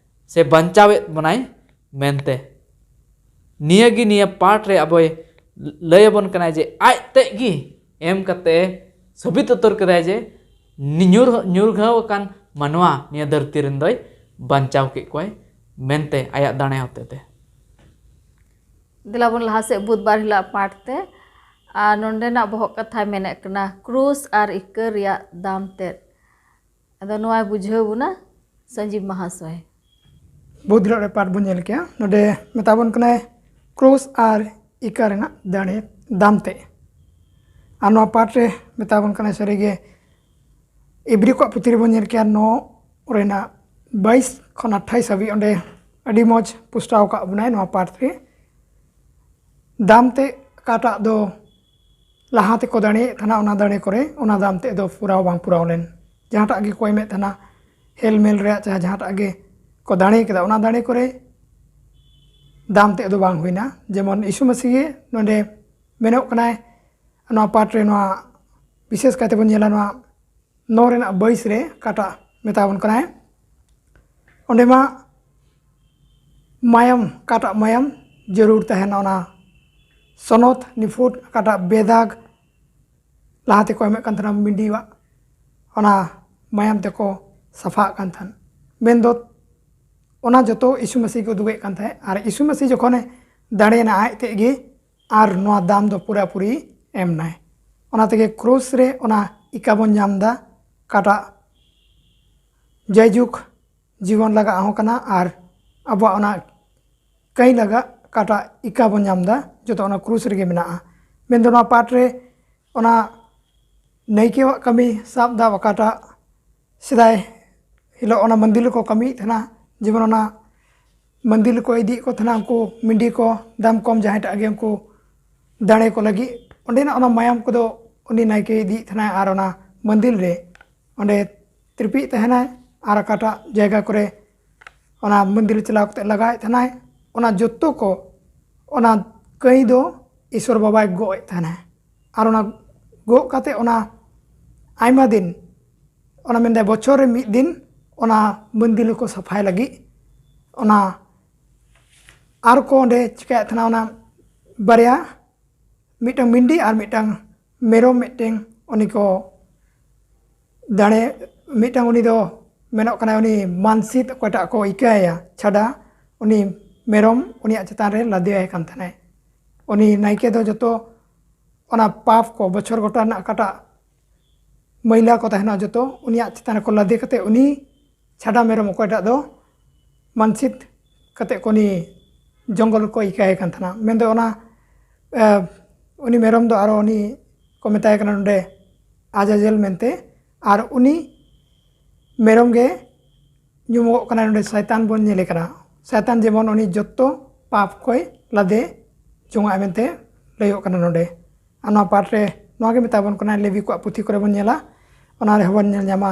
ᱥᱮ ᱵᱟᱧᱪᱟᱣᱮᱫ ᱵᱚᱱᱟᱭ ᱢᱮᱱᱛᱮ᱾ ᱱᱤᱭᱟᱹ ᱜᱮ, ᱱᱤᱭᱟᱹ ᱯᱟᱴ ᱨᱮ ᱟᱵᱚᱭ ᱞᱟᱹᱭ ᱟᱵᱚᱱ ᱠᱟᱱᱟᱭ ᱡᱮ ᱟᱡ ᱛᱮᱫ ᱜᱮ ᱮᱢ ᱠᱟᱛᱮ ᱥᱟᱹᱵᱤᱛ ᱩᱛᱟᱹᱨ ᱠᱮᱫᱟᱭ ᱡᱮ ᱧᱩᱨ-, ᱧᱩᱨᱜᱷᱟᱹᱣ ᱟᱠᱟᱱ ᱢᱟᱱᱣᱟ ᱱᱤᱭᱟᱹ ᱫᱷᱟᱹᱨᱛᱤ ᱨᱮᱱ ᱫᱚᱭ ᱵᱟᱧᱪᱟᱣ ᱠᱮᱫ ᱠᱚᱣᱟᱭ ᱢᱮᱱᱛᱮ ᱟᱭᱟᱜ ᱫᱟᱲᱮ ᱦᱚᱛᱮᱛᱮ᱾ ᱫᱮᱞᱟ ᱵᱚᱱ ᱞᱟᱦᱟ ᱥᱮᱫ ᱵᱩᱫᱷᱵᱟᱨ ᱦᱤᱞᱳᱜ ᱯᱟᱴ ᱛᱮ᱾ ᱟᱨ ᱱᱚᱰᱮᱱᱟᱜ ᱵᱚᱦᱚᱜ ᱠᱟᱛᱷᱟᱭ ᱢᱮᱱᱮᱫ ᱠᱟᱱᱟ ᱠᱨᱩᱥ ᱟᱨ ᱤᱠᱟᱹ ᱨᱮᱭᱟᱜ ᱫᱟᱢ ᱛᱮᱫ᱾ ᱟᱫᱚ ᱱᱚᱣᱟᱭ ᱵᱩᱡᱷᱟᱹᱣ ᱵᱚᱱᱟ ᱥᱚᱧᱡᱤᱵ ᱢᱟᱦᱟᱥᱚᱭ᱾ ᱵᱩᱫᱷ ᱦᱤᱞᱳᱜ ᱨᱮ ᱯᱟᱴ ᱵᱚᱱ ᱧᱮᱞ ᱠᱮᱜᱼᱟ᱾ ᱱᱚᱰᱮ ᱢᱮᱛᱟ ᱵᱚᱱ ᱠᱟᱱᱟᱭ ᱠᱨᱩᱥ ᱟᱨ ᱤᱠᱟᱹ ᱨᱮᱱᱟᱜ ᱫᱟᱲᱮ ᱫᱟᱢ ᱛᱮ᱾ ᱟᱨ ᱱᱚᱣᱟ ᱯᱟᱴ ᱨᱮ ᱢᱮᱛᱟ ᱵᱚᱱ ᱠᱟᱱᱟᱭ ᱥᱟᱹᱨᱤᱜᱮ ᱤᱵᱨᱤ ᱠᱚᱣᱟᱜ ᱯᱩᱛᱷᱤ ᱨᱮᱵᱚᱱ ᱧᱮᱞ ᱠᱮᱜᱼᱟ ᱱᱚ ᱨᱮᱱᱟᱜ ᱵᱟᱭᱤᱥ ᱠᱷᱚᱱ ᱟᱴᱷᱟᱭᱤᱥ ᱦᱟᱹᱵᱤᱡ᱾ ᱚᱸᱰᱮ ᱟᱹᱰᱤ ᱢᱚᱡᱽ ᱯᱩᱥᱴᱟᱣ ᱟᱠᱟᱫ ᱵᱚᱱᱟᱭ ᱱᱚᱣᱟ ᱯᱟᱴ ᱨᱮ᱾ ᱫᱟᱢ ᱛᱮ ᱚᱠᱟᱴᱟᱜ ᱫᱚ ᱞᱟᱦᱟ ᱛᱮᱠᱚ ᱫᱟᱲᱮᱭᱮᱫ ᱛᱟᱦᱮᱱᱟ, ᱚᱱᱟ ᱫᱟᱲᱮ ᱠᱚᱨᱮ ᱚᱱᱟ ᱫᱟᱢ ᱛᱮᱫ ᱫᱚ ᱯᱩᱨᱟᱣ ᱵᱟᱝ ᱯᱩᱨᱟᱣ ᱞᱮᱱ᱾ ᱡᱟᱦᱟᱸᱴᱟᱜ ᱜᱮᱠᱚ ᱮᱢᱮᱫ ᱛᱟᱦᱮᱱᱟ ᱦᱮᱞᱢᱮᱞ ᱨᱮᱭᱟᱜ, ᱪᱟᱦᱮ ᱡᱟᱦᱟᱸᱴᱟᱜ ᱜᱮ ᱠᱚ ᱫᱟᱲᱮ ᱠᱮᱫᱟ, ᱚᱱᱟ ᱫᱟᱲᱮ ᱠᱚᱨᱮ ᱫᱟᱢ ᱛᱮᱫ ᱫᱚ ᱵᱟᱝ ᱦᱩᱭᱱᱟ᱾ ᱡᱮᱢᱚᱱ ᱭᱤᱥᱩ ᱢᱟᱹᱥᱤ ᱜᱮ ᱱᱚᱰᱮ ᱢᱮᱱᱚᱜ ᱠᱟᱱᱟᱭ ᱱᱚᱣᱟ ᱯᱟᱴ ᱨᱮ, ᱱᱚᱣᱟ ᱵᱤᱥᱮᱥ ᱠᱟᱭᱛᱮ ᱵᱚᱱ ᱧᱮᱞᱟ ᱱᱚᱣᱟ ᱱᱚ ᱨᱮᱱᱟᱜ ᱵᱟᱭᱤᱥ ᱨᱮ ᱚᱠᱟᱴᱟᱜ ᱢᱮᱛᱟ ᱵᱚᱱ ᱠᱟᱱᱟᱭ, ᱚᱸᱰᱮ ᱢᱟ ᱢᱟᱭᱟᱢ, ᱚᱠᱟᱴᱟᱜ ᱢᱟᱭᱟᱢ ᱡᱟᱹᱨᱩᱲ ᱛᱟᱦᱮᱱᱟ, ᱚᱱᱟ ᱥᱚᱱᱚᱛ ᱱᱤᱯᱷᱩᱴ, ᱚᱠᱟᱴᱟᱜ ᱵᱮᱫᱟᱜᱽ ᱞᱟᱦᱟ ᱛᱮᱠᱚ ᱮᱢᱮᱫ ᱠᱟᱱ ᱛᱟᱦᱮᱱᱟ ᱢᱤᱰᱤᱣᱟᱜ, ᱚᱱᱟ ᱢᱟᱭᱟᱢ ᱛᱮᱠᱚ ᱥᱟᱯᱷᱟᱜ ᱠᱟᱱ ᱛᱟᱦᱮᱱ᱾ ᱢᱮᱱᱫᱚ ᱚᱱᱟ ᱡᱚᱛᱚ ᱭᱤᱥᱩ ᱢᱟᱹᱥᱤ ᱜᱮ ᱩᱫᱩᱜᱮᱫ ᱠᱟᱱ ᱛᱟᱦᱮᱸᱫ᱾ ᱟᱨ ᱭᱤᱥᱩ ᱢᱟᱹᱥᱤ ᱡᱚᱠᱷᱚᱱᱮ ᱫᱟᱲᱮᱭᱮᱱᱟ ᱟᱡ ᱛᱮᱫ ᱜᱮ, ᱟᱨ ᱱᱚᱣᱟ ᱫᱟᱢ ᱫᱚ ᱯᱩᱨᱟᱹᱯᱩᱨᱤ ᱮᱢ ᱱᱟᱭ᱾ ᱚᱱᱟ ᱛᱮᱜᱮ ᱠᱨᱩᱥ ᱨᱮ ᱚᱱᱟ ᱤᱠᱟ ᱵᱚᱱ ᱧᱟᱢ ᱮᱫᱟ, ᱚᱠᱟᱴᱟᱜ ᱡᱟᱭᱡᱩᱜᱽ ᱡᱤᱵᱚᱱ ᱞᱟᱜᱟᱜ ᱦᱚᱸ ᱠᱟᱱᱟ, ᱟᱨ ᱟᱵᱚᱣᱟᱜ ᱚᱱᱟ ᱠᱟᱹᱭ ᱞᱟᱜᱟᱜ ᱚᱠᱟᱴᱟᱜ ᱤᱠᱟ ᱵᱚᱱ ᱧᱟᱢ ᱮᱫᱟ, ᱡᱚᱛᱚ ᱚᱱᱟ ᱠᱨᱩᱥ ᱨᱮᱜᱮ ᱢᱮᱱᱟᱜᱼᱟ᱾ ᱢᱮᱱᱫᱚ ᱱᱚᱣᱟ ᱯᱟᱴ ᱨᱮ ᱚᱱᱟ ᱱᱟᱭᱠᱮᱣᱟᱜ ᱠᱟᱹᱢᱤ ᱥᱟᱵ ᱮᱫᱟ, ᱚᱠᱟᱴᱟᱜ ᱥᱮᱫᱟᱭ ᱦᱤᱞᱳᱜ ᱚᱱᱟ ᱢᱚᱱᱫᱤᱨ ᱨᱮᱠᱚ ᱠᱟᱹᱢᱤᱭᱮᱫ ᱛᱟᱦᱮᱱᱟ, ᱡᱮᱢᱚᱱ ᱚᱱᱟ ᱢᱚᱱᱫᱤᱨ ᱨᱮᱠᱚ ᱤᱫᱤᱭᱮᱫ ᱠᱚ ᱛᱟᱦᱮᱱᱟ ᱩᱱᱠᱩ ᱢᱤᱰᱤ ᱠᱚ, ᱫᱟᱢ ᱠᱚᱢ ᱡᱟᱦᱟᱸᱭᱴᱟᱜ ᱜᱮ, ᱩᱱᱠᱩ ᱫᱟᱲᱮ ᱠᱚ ᱞᱟᱹᱜᱤᱫ᱾ ᱚᱸᱰᱮᱱᱟᱜ ᱚᱱᱟ ᱢᱟᱭᱟᱢ ᱠᱚᱫᱚ ᱩᱱᱤ ᱱᱟᱭᱠᱮ ᱤᱫᱤᱭᱮᱫ ᱛᱟᱦᱮᱱᱟᱭ ᱟᱨ ᱚᱱᱟ ᱢᱚᱱᱫᱤᱨ ᱨᱮ ᱚᱸᱰᱮ ᱛᱤᱨᱯᱤᱭᱮᱫ ᱛᱟᱦᱮᱱᱟᱭ ᱟᱨ ᱚᱠᱟᱴᱟᱜ ᱡᱟᱭᱜᱟ ᱠᱚᱨᱮ ᱚᱱᱟ ᱢᱚᱱᱫᱤᱨ ᱨᱮ ᱪᱟᱞᱟᱣ ᱠᱟᱛᱮ ᱞᱟᱜᱟᱣᱮᱫ ᱛᱟᱦᱮᱱᱟᱭ, ᱚᱱᱟ ᱡᱚᱛᱚ ᱠᱚ ᱚᱱᱟ ᱠᱟᱹᱭ ᱫᱚ ᱤᱥᱚᱨ ᱵᱟᱵᱟᱭ ᱜᱚᱜ ᱮᱫ ᱛᱟᱦᱮᱱᱟᱭ᱾ ᱟᱨ ᱚᱱᱟ ᱜᱚᱜ ᱠᱟᱛᱮ ᱚᱱᱟ ᱟᱭᱢᱟ ᱫᱤᱱ, ᱚᱱᱟ ᱢᱮᱱᱫᱟᱭ ᱵᱚᱪᱷᱚᱨ ᱨᱮ ᱢᱤᱫ ᱫᱤᱱ ᱚᱱᱟ ᱢᱚᱱᱫᱤᱨ ᱠᱚ ᱥᱟᱯᱷᱟᱭ ᱞᱟᱹᱜᱤᱫ ᱚᱱᱟ ᱟᱨ ᱠᱚ ᱚᱸᱰᱮ ᱪᱤᱠᱟᱹᱭᱮᱫ ᱛᱟᱦᱮᱱᱟ, ᱚᱱᱟ ᱵᱟᱨᱭᱟ, ᱢᱤᱫᱴᱟᱝ ᱢᱤᱱᱰᱤ ᱟᱨ ᱢᱤᱫᱴᱟᱝ ᱢᱮᱨᱚᱢ, ᱢᱤᱫᱴᱟᱝ ᱩᱱᱤ ᱠᱚ ᱫᱟᱲᱮ, ᱢᱤᱫᱴᱟᱝ ᱩᱱᱤ ᱫᱚ ᱢᱮᱱᱚᱜ ᱠᱟᱱᱟᱭ ᱩᱱᱤ ᱢᱟᱱᱥᱤᱛ ᱚᱠᱚᱭᱴᱟᱜ ᱠᱚ ᱤᱠᱟᱹᱭᱟ ᱪᱷᱟᱰᱟ, ᱩᱱᱤ ᱢᱮᱨᱚᱢ ᱩᱱᱤᱭᱟᱜ ᱪᱮᱛᱟᱱ ᱨᱮ ᱞᱟᱫᱮᱭᱟᱭ ᱠᱟᱱ ᱛᱟᱦᱮᱱᱟᱭ᱾ ᱩᱱᱤ ᱱᱟᱭᱠᱮ ᱫᱚ ᱡᱚᱛᱚ ᱚᱱᱟ ᱯᱟᱯ ᱠᱚ, ᱵᱚᱪᱷᱚᱨ ᱜᱚᱴᱟ ᱨᱮᱱᱟᱜ ᱚᱠᱟᱴᱟᱜ ᱢᱟᱹᱭᱞᱟ ᱠᱚ ᱛᱟᱦᱮᱱᱟ ᱡᱚᱛᱚ ᱩᱱᱤᱭᱟᱜ ᱪᱮᱛᱟᱱ ᱨᱮᱠᱚ ᱞᱟᱫᱮ ᱠᱟᱛᱮ ᱩᱱᱤ ᱪᱷᱟᱰᱟ ᱢᱮᱨᱚᱢ ᱚᱠᱚᱭᱴᱟᱜ ᱫᱚ ᱢᱟᱱᱥᱤᱛ ᱠᱟᱛᱮ ᱠᱚ ᱩᱱᱤ ᱡᱚᱝᱜᱚᱞ ᱨᱮᱠᱚ ᱤᱠᱟᱭᱮ ᱠᱟᱱ ᱛᱟᱦᱮᱱᱟ᱾ ᱢᱮᱱᱫᱚ ᱚᱱᱟ ᱮ, ᱩᱱᱤ ᱢᱮᱨᱚᱢ ᱫᱚ ᱟᱨᱚ ᱩᱱᱤ ᱠᱚ ᱢᱮᱛᱟᱭ ᱠᱟᱱᱟ ᱱᱚᱰᱮ ᱟᱡᱟᱡᱮᱞ ᱢᱮᱱᱛᱮ᱾ ᱟᱨ ᱩᱱᱤ ᱢᱮᱨᱚᱢ ᱜᱮ ᱧᱩᱢᱚᱜᱚᱜ ᱠᱟᱱᱟ ᱱᱚᱰᱮ ᱥᱟᱭᱛᱟᱱ ᱵᱚᱱ ᱧᱮᱞᱮ ᱠᱟᱱᱟ᱾ ᱥᱟᱭᱛᱟᱱ ᱡᱮᱢᱚᱱ ᱩᱱᱤ ᱡᱚᱛᱚ ᱯᱟᱯ ᱠᱚᱭ ᱞᱟᱫᱮ ᱡᱚᱝᱟᱜᱼᱟ ᱢᱮᱱᱛᱮ ᱞᱟᱹᱭᱚᱜ ᱠᱟᱱᱟ ᱱᱚᱰᱮ᱾ ᱟᱨ ᱱᱚᱣᱟ ᱯᱟᱴ ᱨᱮ ᱱᱚᱣᱟ ᱜᱮ ᱢᱮᱛᱟ ᱵᱚᱱ ᱠᱟᱱᱟ, ᱞᱮᱵᱤ ᱠᱚᱣᱟᱜ ᱯᱩᱛᱷᱤ ᱠᱚᱨᱮ ᱵᱚᱱ ᱧᱮᱞᱟ, ᱚᱱᱟ ᱨᱮᱦᱚᱸ ᱵᱚᱱ ᱧᱮᱞ ᱧᱟᱢᱟ᱾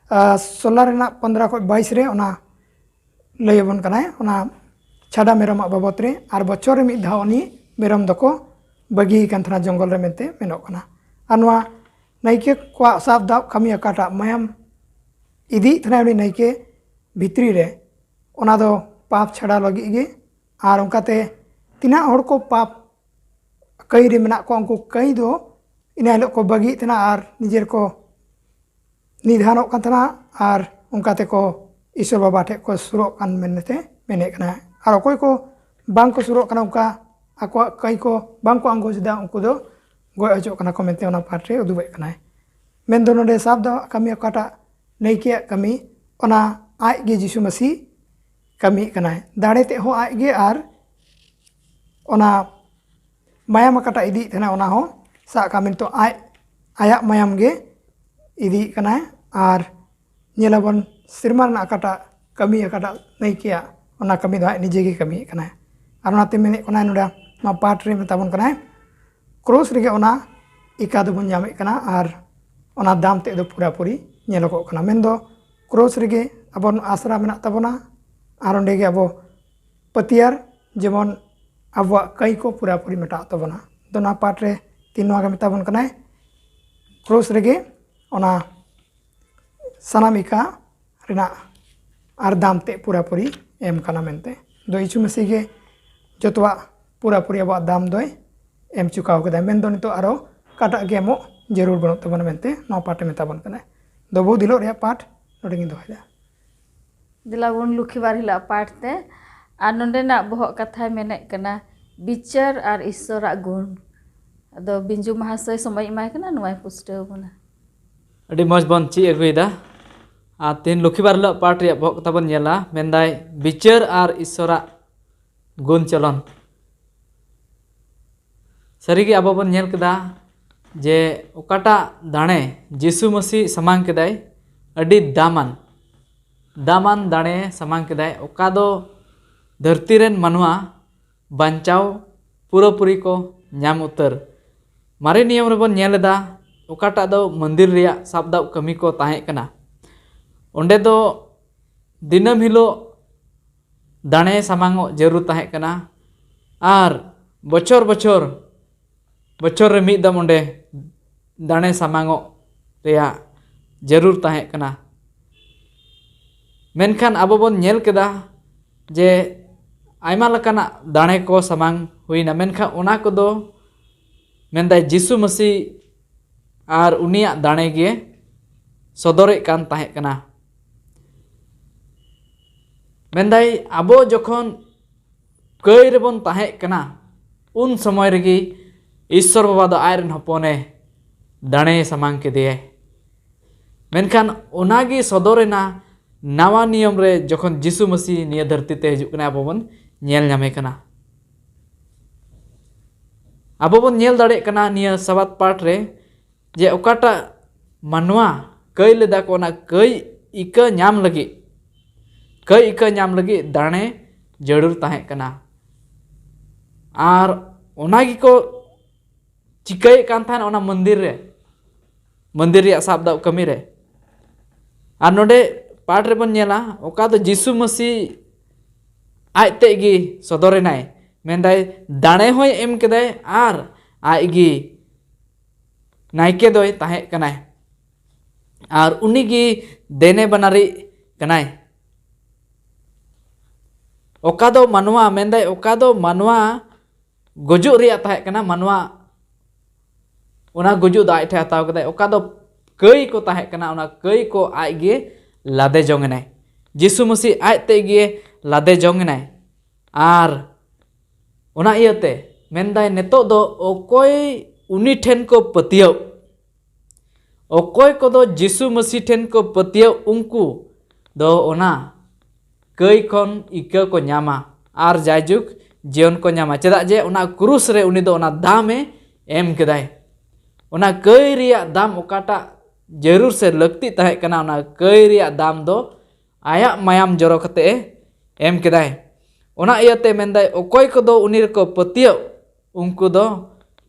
ᱟᱨ ᱥᱳᱞᱟ ᱨᱮᱱᱟᱜ ᱯᱚᱱᱫᱽᱨᱟ ᱠᱷᱚᱱ ᱵᱟᱭᱤᱥ ᱨᱮ ᱚᱱᱟ ᱞᱟᱹᱭ ᱟᱵᱚᱱ ᱠᱟᱱᱟᱭ, ᱚᱱᱟ ᱪᱷᱟᱰᱟ ᱢᱮᱨᱚᱢᱟᱜ ᱵᱟᱵᱚᱛ ᱨᱮ᱾ ᱟᱨ ᱵᱚᱪᱷᱚᱨ ᱨᱮ ᱢᱤᱫ ᱫᱷᱟᱣ ᱩᱱᱤ ᱢᱮᱨᱚᱢ ᱫᱚᱠᱚ ᱵᱟᱹᱜᱤᱭᱮ ᱠᱟᱱ ᱛᱟᱦᱮᱱᱟ ᱡᱚᱝᱜᱚᱞ ᱨᱮ ᱢᱮᱱᱛᱮ ᱢᱮᱱᱚᱜ ᱠᱟᱱᱟ᱾ ᱟᱨ ᱱᱚᱣᱟ ᱱᱟᱭᱠᱮ ᱠᱚᱣᱟᱜ ᱥᱟᱵ ᱫᱟᱵ ᱠᱟᱹᱢᱤ ᱚᱠᱟᱴᱟᱜ ᱢᱟᱭᱟᱢ ᱤᱫᱤᱭᱮᱫ ᱛᱟᱦᱮᱱᱟ ᱩᱱᱤ ᱱᱟᱭᱠᱮ ᱵᱷᱤᱛᱨᱤ ᱨᱮ, ᱚᱱᱟ ᱫᱚ ᱯᱟᱯ ᱪᱷᱟᱰᱟᱣ ᱞᱟᱹᱜᱤᱫ ᱜᱮ᱾ ᱟᱨ ᱚᱱᱠᱟᱛᱮ ᱛᱤᱱᱟᱹᱜ ᱦᱚᱲ ᱠᱚ ᱯᱟᱯ ᱠᱟᱹᱭ ᱨᱮ ᱢᱮᱱᱟᱜ ᱠᱚᱣᱟ, ᱩᱱᱠᱩ ᱠᱟᱹᱭ ᱫᱚ ᱤᱱᱟᱹ ᱦᱤᱞᱳᱜ ᱠᱚ ᱵᱟᱹᱜᱤᱭᱮᱫ ᱛᱟᱦᱮᱱᱟ ᱟᱨ ᱱᱤᱡᱮᱨ ᱠᱚ ᱱᱤᱫᱷᱟᱱᱚᱜ ᱠᱟᱱ ᱛᱟᱦᱮᱱᱟ᱾ ᱟᱨ ᱚᱱᱠᱟ ᱛᱮᱠᱚ ᱤᱥᱚᱨ ᱵᱟᱵᱟ ᱴᱷᱮᱱ ᱠᱚ ᱥᱩᱨᱚᱜ ᱠᱟᱱ ᱢᱮᱱᱛᱮ ᱢᱮᱱᱮᱫ ᱠᱟᱱᱟ᱾ ᱟᱨ ᱚᱠᱚᱭ ᱠᱚ ᱵᱟᱝ ᱠᱚ ᱥᱩᱨᱚᱜ ᱠᱟᱱᱟ, ᱚᱱᱠᱟ ᱟᱠᱚᱣᱟᱜ ᱠᱟᱹᱭ ᱠᱚ ᱵᱟᱝ ᱠᱚ ᱟᱸᱜᱚᱪ ᱮᱫᱟ, ᱩᱱᱠᱩ ᱫᱚ ᱜᱚᱡ ᱦᱚᱪᱚᱜ ᱠᱟᱱᱟ ᱠᱚ ᱢᱮᱱᱛᱮ ᱚᱱᱟ ᱯᱟᱴ ᱨᱮ ᱩᱫᱩᱜ ᱮᱫ ᱠᱟᱱᱟᱭ᱾ ᱢᱮᱱᱫᱚ ᱱᱚᱰᱮ ᱥᱟᱵ ᱫᱚ ᱠᱟᱹᱢᱤ ᱚᱠᱟᱴᱟᱜ ᱱᱟᱭᱠᱮᱭᱟᱜ ᱠᱟᱹᱢᱤ, ᱚᱱᱟ ᱟᱡ ᱜᱮ ᱡᱤᱥᱩ ᱢᱟᱹᱥᱤ ᱠᱟᱹᱢᱤᱭᱮᱫ ᱠᱟᱱᱟᱭ᱾ ᱫᱟᱲᱮ ᱛᱮᱫ ᱦᱚᱸ ᱟᱡ ᱜᱮ, ᱟᱨ ᱚᱱᱟ ᱢᱟᱭᱟᱢ ᱚᱠᱟᱴᱟᱜ ᱤᱫᱤᱭᱮᱫ ᱛᱟᱦᱮᱱᱟ ᱚᱱᱟ ᱦᱚᱸ ᱥᱟᱵ ᱠᱟᱜ ᱢᱮ ᱱᱤᱛᱚᱜ ᱟᱡ, ᱟᱭᱟᱜ ᱢᱟᱭᱟᱢ ᱜᱮ ᱤᱫᱤᱭᱮᱫ ᱠᱟᱱᱟᱭ᱾ ᱟᱨ ᱧᱮᱞᱟᱵᱚᱱ ᱥᱮᱨᱢᱟ ᱨᱮᱱᱟᱜ ᱚᱠᱟᱴᱟᱜ ᱠᱟᱹᱢᱤ ᱚᱠᱟᱴᱟᱜ ᱱᱟᱭᱠᱮᱭᱟᱜ, ᱚᱱᱟ ᱠᱟᱹᱢᱤ ᱫᱚ ᱟᱡ ᱱᱤᱡᱮ ᱜᱮ ᱠᱟᱹᱢᱤᱭᱮᱫ ᱠᱟᱱᱟᱭ᱾ ᱟᱨ ᱚᱱᱟᱛᱮ ᱢᱮᱱᱮᱫ ᱠᱟᱱᱟᱭ ᱱᱚᱰᱮ ᱱᱚᱣᱟ ᱯᱟᱴ ᱨᱮ ᱢᱮᱛᱟ ᱵᱚᱱ ᱠᱟᱱᱟᱭ, ᱠᱨᱚᱥ ᱨᱮᱜᱮ ᱚᱱᱟ ᱤᱠᱟ ᱫᱚᱵᱚᱱ ᱧᱟᱢᱮᱫ ᱠᱟᱱᱟ᱾ ᱟᱨ ᱚᱱᱟ ᱫᱟᱢ ᱛᱮᱫ ᱫᱚ ᱯᱩᱨᱟᱹᱯᱩᱨᱤ ᱧᱮᱞᱚᱜᱚᱜ ᱠᱟᱱᱟ᱾ ᱢᱮᱱᱫᱚ ᱠᱨᱚᱥ ᱨᱮᱜᱮ ᱟᱵᱚ ᱟᱥᱨᱟ ᱢᱮᱱᱟᱜ ᱛᱟᱵᱚᱱᱟ᱾ ᱟᱨ ᱚᱸᱰᱮ ᱜᱮ ᱟᱵᱚ ᱯᱟᱹᱛᱭᱟᱹᱨ ᱡᱮᱢᱚᱱ ᱟᱵᱚᱣᱟᱜ ᱠᱟᱹᱭ ᱠᱚ ᱯᱩᱨᱟᱹᱯᱩᱨᱤ ᱢᱮᱴᱟᱜ ᱛᱟᱵᱚᱱᱟ᱾ ᱫᱚ ᱱᱚᱣᱟ ᱯᱟᱴ ᱨᱮ ᱛᱤᱱ ᱱᱚᱣᱟ ᱜᱮ ᱢᱮᱛᱟ ᱵᱚᱱ ᱠᱟᱱᱟᱭ, ᱠᱨᱚᱥ ᱨᱮᱜᱮ ᱚᱱᱟ ᱥᱟᱱᱟᱢ ᱤᱠᱟ ᱨᱮᱱᱟᱜ ᱟᱨ ᱫᱟᱢ ᱛᱮᱫ ᱯᱩᱨᱟᱹᱯᱩᱨᱤ ᱮᱢ ᱠᱟᱱᱟ ᱢᱮᱱᱛᱮ᱾ ᱫᱚ ᱭᱤᱥᱩ ᱢᱟᱹᱥᱤ ᱜᱮ ᱡᱚᱛᱚᱣᱟᱜ ᱯᱩᱨᱟᱹᱯᱩᱨᱤ ᱟᱵᱚᱣᱟᱜ ᱫᱟᱢ ᱫᱚᱭ ᱮᱢ ᱪᱩᱠᱟᱣ ᱠᱮᱫᱟ᱾ ᱢᱮᱱᱫᱚ ᱱᱤᱛᱚᱜ ᱟᱨᱚ ᱚᱠᱟᱴᱟᱜ ᱜᱮ ᱮᱢᱚᱜ ᱡᱟᱹᱨᱩᱲ ᱵᱟᱹᱱᱩᱜ ᱛᱟᱵᱚᱱᱟ ᱢᱮᱱᱛᱮ ᱱᱚᱣᱟ ᱯᱟᱴ ᱮ ᱢᱮᱛᱟ ᱵᱚᱱ ᱠᱟᱱᱟ᱾ ᱫᱚ ᱵᱚᱦᱩ ᱫᱤᱞᱚᱜ ᱨᱮᱭᱟᱜ ᱯᱟᱴ ᱱᱚᱰᱮ ᱜᱤᱧ ᱫᱚᱦᱚᱭᱮᱫᱟ᱾ ᱫᱮᱞᱟ ᱵᱚᱱ ᱞᱩᱠᱷᱤ ᱵᱟᱨ ᱦᱤᱞᱳᱜ ᱯᱟᱴ ᱛᱮ᱾ ᱟᱨ ᱱᱚᱰᱮᱱᱟᱜ ᱵᱚᱦᱚᱜ ᱠᱟᱛᱷᱟᱭ ᱢᱮᱱᱮᱫ ᱠᱟᱱᱟ ᱵᱤᱪᱟᱹᱨ ᱟᱨ ᱤᱥᱥᱚᱨᱟᱜ ᱜᱩᱱ᱾ ᱟᱫᱚ ᱵᱤᱧᱡᱩ ᱢᱟᱦᱟᱥᱚᱭ ᱥᱚᱢᱚᱭ ᱮᱢᱟᱭ ᱠᱟᱱᱟ, ᱱᱚᱣᱟᱭ ᱯᱩᱥᱴᱟᱹᱣ ᱟᱵᱚᱱᱟ᱾ ᱟᱹᱰᱤ ᱢᱚᱡᱽ ᱵᱚᱱ ᱪᱮᱫ ᱟᱹᱜᱩᱭᱮᱫᱟ᱾ ᱟᱨ ᱛᱮᱦᱮᱧ ᱞᱩᱠᱷᱤ ᱵᱟᱨ ᱦᱤᱞᱳᱜ ᱯᱟᱴ ᱨᱮᱭᱟᱜ ᱵᱚᱦᱚᱜ ᱠᱟᱛᱷᱟ ᱵᱚᱱ ᱧᱮᱞᱟ, ᱢᱮᱱᱫᱟᱭ ᱵᱤᱪᱟᱹᱨ ᱟᱨ ᱤᱥᱥᱚᱨᱟᱜ ᱜᱩᱱ ᱪᱚᱞᱚᱱ᱾ ᱥᱟᱹᱨᱤᱜᱮ ᱟᱵᱚ ᱵᱚᱱ ᱧᱮᱞ ᱠᱮᱫᱟ ᱡᱮ ᱚᱠᱟᱴᱟᱜ ᱫᱟᱲᱮ ᱡᱤᱥᱩ ᱢᱟᱹᱥᱤ ᱥᱟᱢᱟᱝ ᱠᱮᱫᱟᱭ, ᱟᱹᱰᱤ ᱫᱟᱢᱟᱱ, ᱫᱟᱢᱟᱱ ᱫᱟᱲᱮ ᱥᱟᱢᱟᱝ ᱠᱮᱫᱟᱭ, ᱚᱠᱟ ᱫᱚ ᱫᱷᱟᱹᱨᱛᱤ ᱨᱮᱱ ᱢᱟᱱᱣᱟ ᱵᱟᱧᱪᱟᱣ ᱯᱩᱨᱟᱹᱯᱩᱨᱤ ᱠᱚ ᱧᱟᱢ ᱩᱛᱟᱹᱨ᱾ ᱢᱟᱨᱮ ᱱᱤᱭᱚᱢ ᱨᱮᱵᱚᱱ ᱧᱮᱞ ᱮᱫᱟ, ᱚᱠᱟᱴᱟᱜ ᱫᱚ ᱢᱚᱱᱫᱤᱨ ᱨᱮᱭᱟᱜ ᱥᱟᱵ ᱫᱟᱵ ᱠᱟᱹᱢᱤ ᱠᱚ ᱛᱟᱦᱮᱸ ᱠᱟᱱᱟ, ᱚᱸᱰᱮ ᱫᱚ ᱫᱤᱱᱟᱹᱢ ᱦᱤᱞᱳᱜ ᱫᱟᱲᱮ ᱥᱟᱢᱟᱝᱚᱜ ᱡᱟᱹᱨᱩᱲ ᱛᱟᱦᱮᱸ ᱠᱟᱱᱟ᱾ ᱟᱨ ᱵᱚᱪᱷᱚᱨ ᱵᱚᱪᱷᱚᱨ, ᱵᱚᱪᱷᱚᱨ ᱨᱮ ᱢᱤᱫ ᱫᱚᱢ ᱚᱸᱰᱮ ᱫᱟᱲᱮ ᱥᱟᱢᱟᱝᱚᱜ ᱨᱮᱭᱟᱜ ᱡᱟᱹᱨᱩᱲ ᱛᱟᱦᱮᱸ ᱠᱟᱱᱟ᱾ ᱢᱮᱱᱠᱷᱟᱱ ᱟᱵᱚ ᱵᱚᱱ ᱧᱮᱞ ᱠᱮᱫᱟ ᱡᱮ ᱟᱭᱢᱟ ᱞᱮᱠᱟᱱᱟᱜ ᱫᱟᱲᱮ ᱠᱚ ᱥᱟᱢᱟᱝ ᱦᱩᱭᱱᱟ, ᱢᱮᱱᱠᱷᱟᱱ ᱚᱱᱟ ᱠᱚᱫᱚ ᱢᱮᱱᱫᱟᱭ ᱡᱤᱥᱩ ᱢᱟᱹᱥᱤ ᱟᱨ ᱩᱱᱤᱭᱟᱜ ᱫᱟᱲᱮ ᱜᱮ ᱥᱚᱫᱚᱨᱮᱫ ᱠᱟᱱ ᱛᱟᱦᱮᱸ ᱠᱟᱱᱟ᱾ ᱢᱮᱱᱫᱟᱭ ᱟᱵᱚ ᱡᱚᱠᱷᱚᱱ ᱠᱟᱹᱭ ᱨᱮᱵᱚᱱ ᱛᱟᱦᱮᱸ ᱠᱟᱱᱟ, ᱩᱱ ᱥᱚᱢᱚᱭ ᱨᱮᱜᱮ ᱤᱥᱥᱚᱨ ᱵᱟᱵᱟ ᱫᱚ ᱟᱡ ᱨᱮᱱ ᱦᱚᱯᱚᱱᱮ ᱫᱟᱲᱮ ᱥᱟᱢᱟᱝ ᱠᱮᱫᱮᱭᱟᱭ᱾ ᱢᱮᱱᱠᱷᱟᱱ ᱚᱱᱟᱜᱮ ᱥᱚᱫᱚᱨᱮᱱᱟ ᱱᱟᱣᱟ ᱱᱤᱭᱚᱢ ᱨᱮ, ᱡᱚᱠᱷᱚᱱ ᱡᱤᱥᱩ ᱢᱟᱹᱥᱤ ᱱᱤᱭᱟᱹ ᱫᱷᱟᱹᱨᱛᱤ ᱛᱮ ᱦᱤᱡᱩᱜ ᱠᱟᱱᱟ, ᱟᱵᱚ ᱵᱚᱱ ᱧᱮᱞ ᱧᱟᱢᱮ ᱠᱟᱱᱟ᱾ ᱟᱵᱚ ᱵᱚᱱ ᱧᱮᱞ ᱫᱟᱲᱮᱭᱟᱜ ᱠᱟᱱᱟ ᱱᱤᱭᱟᱹ ᱥᱟᱵᱟᱛ ᱯᱟᱴ ᱨᱮ ᱡᱮ ᱚᱠᱟᱴᱟᱜ ᱢᱟᱱᱣᱟ ᱠᱟᱹᱭ ᱞᱮᱫᱟ ᱠᱚ, ᱚᱱᱟ ᱠᱟᱹᱭ ᱤᱠᱟᱹ ᱧᱟᱢ ᱞᱟᱹᱜᱤᱫ, ᱠᱟᱹᱭ ᱤᱠᱟᱹ ᱧᱟᱢ ᱞᱟᱹᱜᱤᱫ ᱫᱟᱲᱮ ᱡᱟᱹᱨᱩᱲ ᱛᱟᱦᱮᱸ ᱠᱟᱱᱟ᱾ ᱟᱨ ᱚᱱᱟ ᱜᱮᱠᱚ ᱪᱤᱠᱟᱹᱭᱮᱫ ᱠᱟᱱ ᱛᱟᱦᱮᱱ ᱚᱱᱟ ᱢᱚᱱᱫᱤᱨ ᱨᱮ, ᱢᱚᱱᱫᱤᱨ ᱨᱮᱭᱟᱜ ᱥᱟᱵ ᱫᱟᱵ ᱠᱟᱹᱢᱤ ᱨᱮ᱾ ᱟᱨ ᱱᱚᱰᱮ ᱯᱟᱴ ᱨᱮᱵᱚᱱ ᱧᱮᱞᱟ, ᱚᱠᱟ ᱫᱚ ᱡᱤᱥᱩ ᱢᱟᱹᱥᱤ ᱟᱡ ᱛᱮᱫ ᱜᱮ ᱥᱚᱫᱚᱨᱮᱱᱟᱭ, ᱢᱮᱱᱫᱟᱭ ᱫᱟᱲᱮ ᱦᱚᱸᱭ ᱮᱢ ᱠᱮᱫᱟᱭ ᱟᱨ ᱟᱡ ᱜᱮ ᱱᱟᱭᱠᱮ ᱫᱚᱭ ᱛᱟᱦᱮᱸ ᱠᱟᱱᱟᱭ ᱟᱨ ᱩᱱᱤ ᱜᱮ ᱫᱮᱱᱮ ᱵᱟᱱᱟᱨᱤᱡ ᱠᱟᱱᱟᱭ᱾ ᱚᱠᱟ ᱫᱚ ᱢᱟᱱᱣᱟ, ᱢᱮᱱᱫᱟᱭ ᱚᱠᱟ ᱫᱚ ᱢᱟᱱᱣᱟ ᱜᱩᱡᱩᱜ ᱨᱮᱭᱟᱜ ᱛᱟᱦᱮᱸ ᱠᱟᱱᱟ, ᱢᱟᱱᱣᱟ ᱚᱱᱟ ᱜᱩᱡᱩᱜ ᱫᱚ ᱟᱡ ᱴᱷᱮᱱ ᱦᱟᱛᱟᱣ ᱠᱮᱫᱟᱭ᱾ ᱚᱠᱟ ᱫᱚ ᱠᱟᱹᱭ ᱠᱚ ᱛᱟᱦᱮᱸ ᱠᱟᱱᱟ, ᱚᱱᱟ ᱠᱟᱹᱭ ᱠᱚ ᱟᱡ ᱜᱮ ᱞᱟᱫᱮ ᱡᱚᱝ ᱮᱱᱟᱭ᱾ ᱡᱤᱥᱩ ᱢᱟᱹᱥᱤ ᱟᱡ ᱛᱮ ᱜᱮ ᱞᱟᱫᱮ ᱡᱚᱝ ᱮᱱᱟᱭ᱾ ᱟᱨ ᱚᱱᱟ ᱤᱭᱟᱹᱛᱮ ᱢᱮᱱᱫᱟᱭ, ᱱᱤᱛᱚᱜ ᱫᱚ ᱚᱠᱚᱭ ᱩᱱᱤ ᱴᱷᱮᱱ ᱠᱚ ᱯᱟᱹᱛᱭᱟᱹᱣ, ᱚᱠᱚᱭ ᱠᱚᱫᱚ ᱡᱤᱥᱩ ᱢᱟᱹᱥᱤ ᱴᱷᱮᱱ ᱠᱚ ᱯᱟᱹᱛᱭᱟᱹᱣ, ᱩᱱᱠᱩ ᱫᱚ ᱚᱱᱟ ᱠᱟᱹᱭ ᱠᱷᱚᱱ ᱤᱠᱟᱹ ᱠᱚ ᱧᱟᱢᱟ ᱟᱨ ᱡᱟᱭᱡᱩᱜᱽ ᱡᱤᱭᱚᱱ ᱠᱚ ᱧᱟᱢᱟ᱾ ᱪᱮᱫᱟᱜ ᱡᱮ ᱚᱱᱟ ᱠᱨᱩᱥ ᱨᱮ ᱩᱱᱤ ᱫᱚ ᱚᱱᱟ ᱫᱟᱢ ᱮ ᱮᱢ ᱠᱮᱫᱟᱭ᱾ ᱚᱱᱟ ᱠᱟᱹᱭ ᱨᱮᱭᱟᱜ ᱫᱟᱢ ᱚᱠᱟᱴᱟᱜ ᱡᱟᱹᱨᱩᱲ ᱥᱮ ᱞᱟᱹᱠᱛᱤ ᱛᱟᱦᱮᱸ ᱠᱟᱱᱟ, ᱚᱱᱟ ᱠᱟᱹᱭ ᱨᱮᱭᱟᱜ ᱫᱟᱢ ᱫᱚ ᱟᱭᱟᱜ ᱢᱟᱭᱟᱢ ᱡᱚᱨᱚ ᱠᱟᱛᱮ ᱮ ᱮᱢ ᱠᱮᱫᱟᱭ᱾ ᱚᱱᱟ ᱤᱭᱟᱹᱛᱮ ᱢᱮᱱᱫᱟᱭ, ᱚᱠᱚᱭ ᱠᱚᱫᱚ ᱩᱱᱤ ᱨᱮᱠᱚ ᱯᱟᱹᱛᱭᱟᱹᱣ, ᱩᱱᱠᱩ ᱫᱚ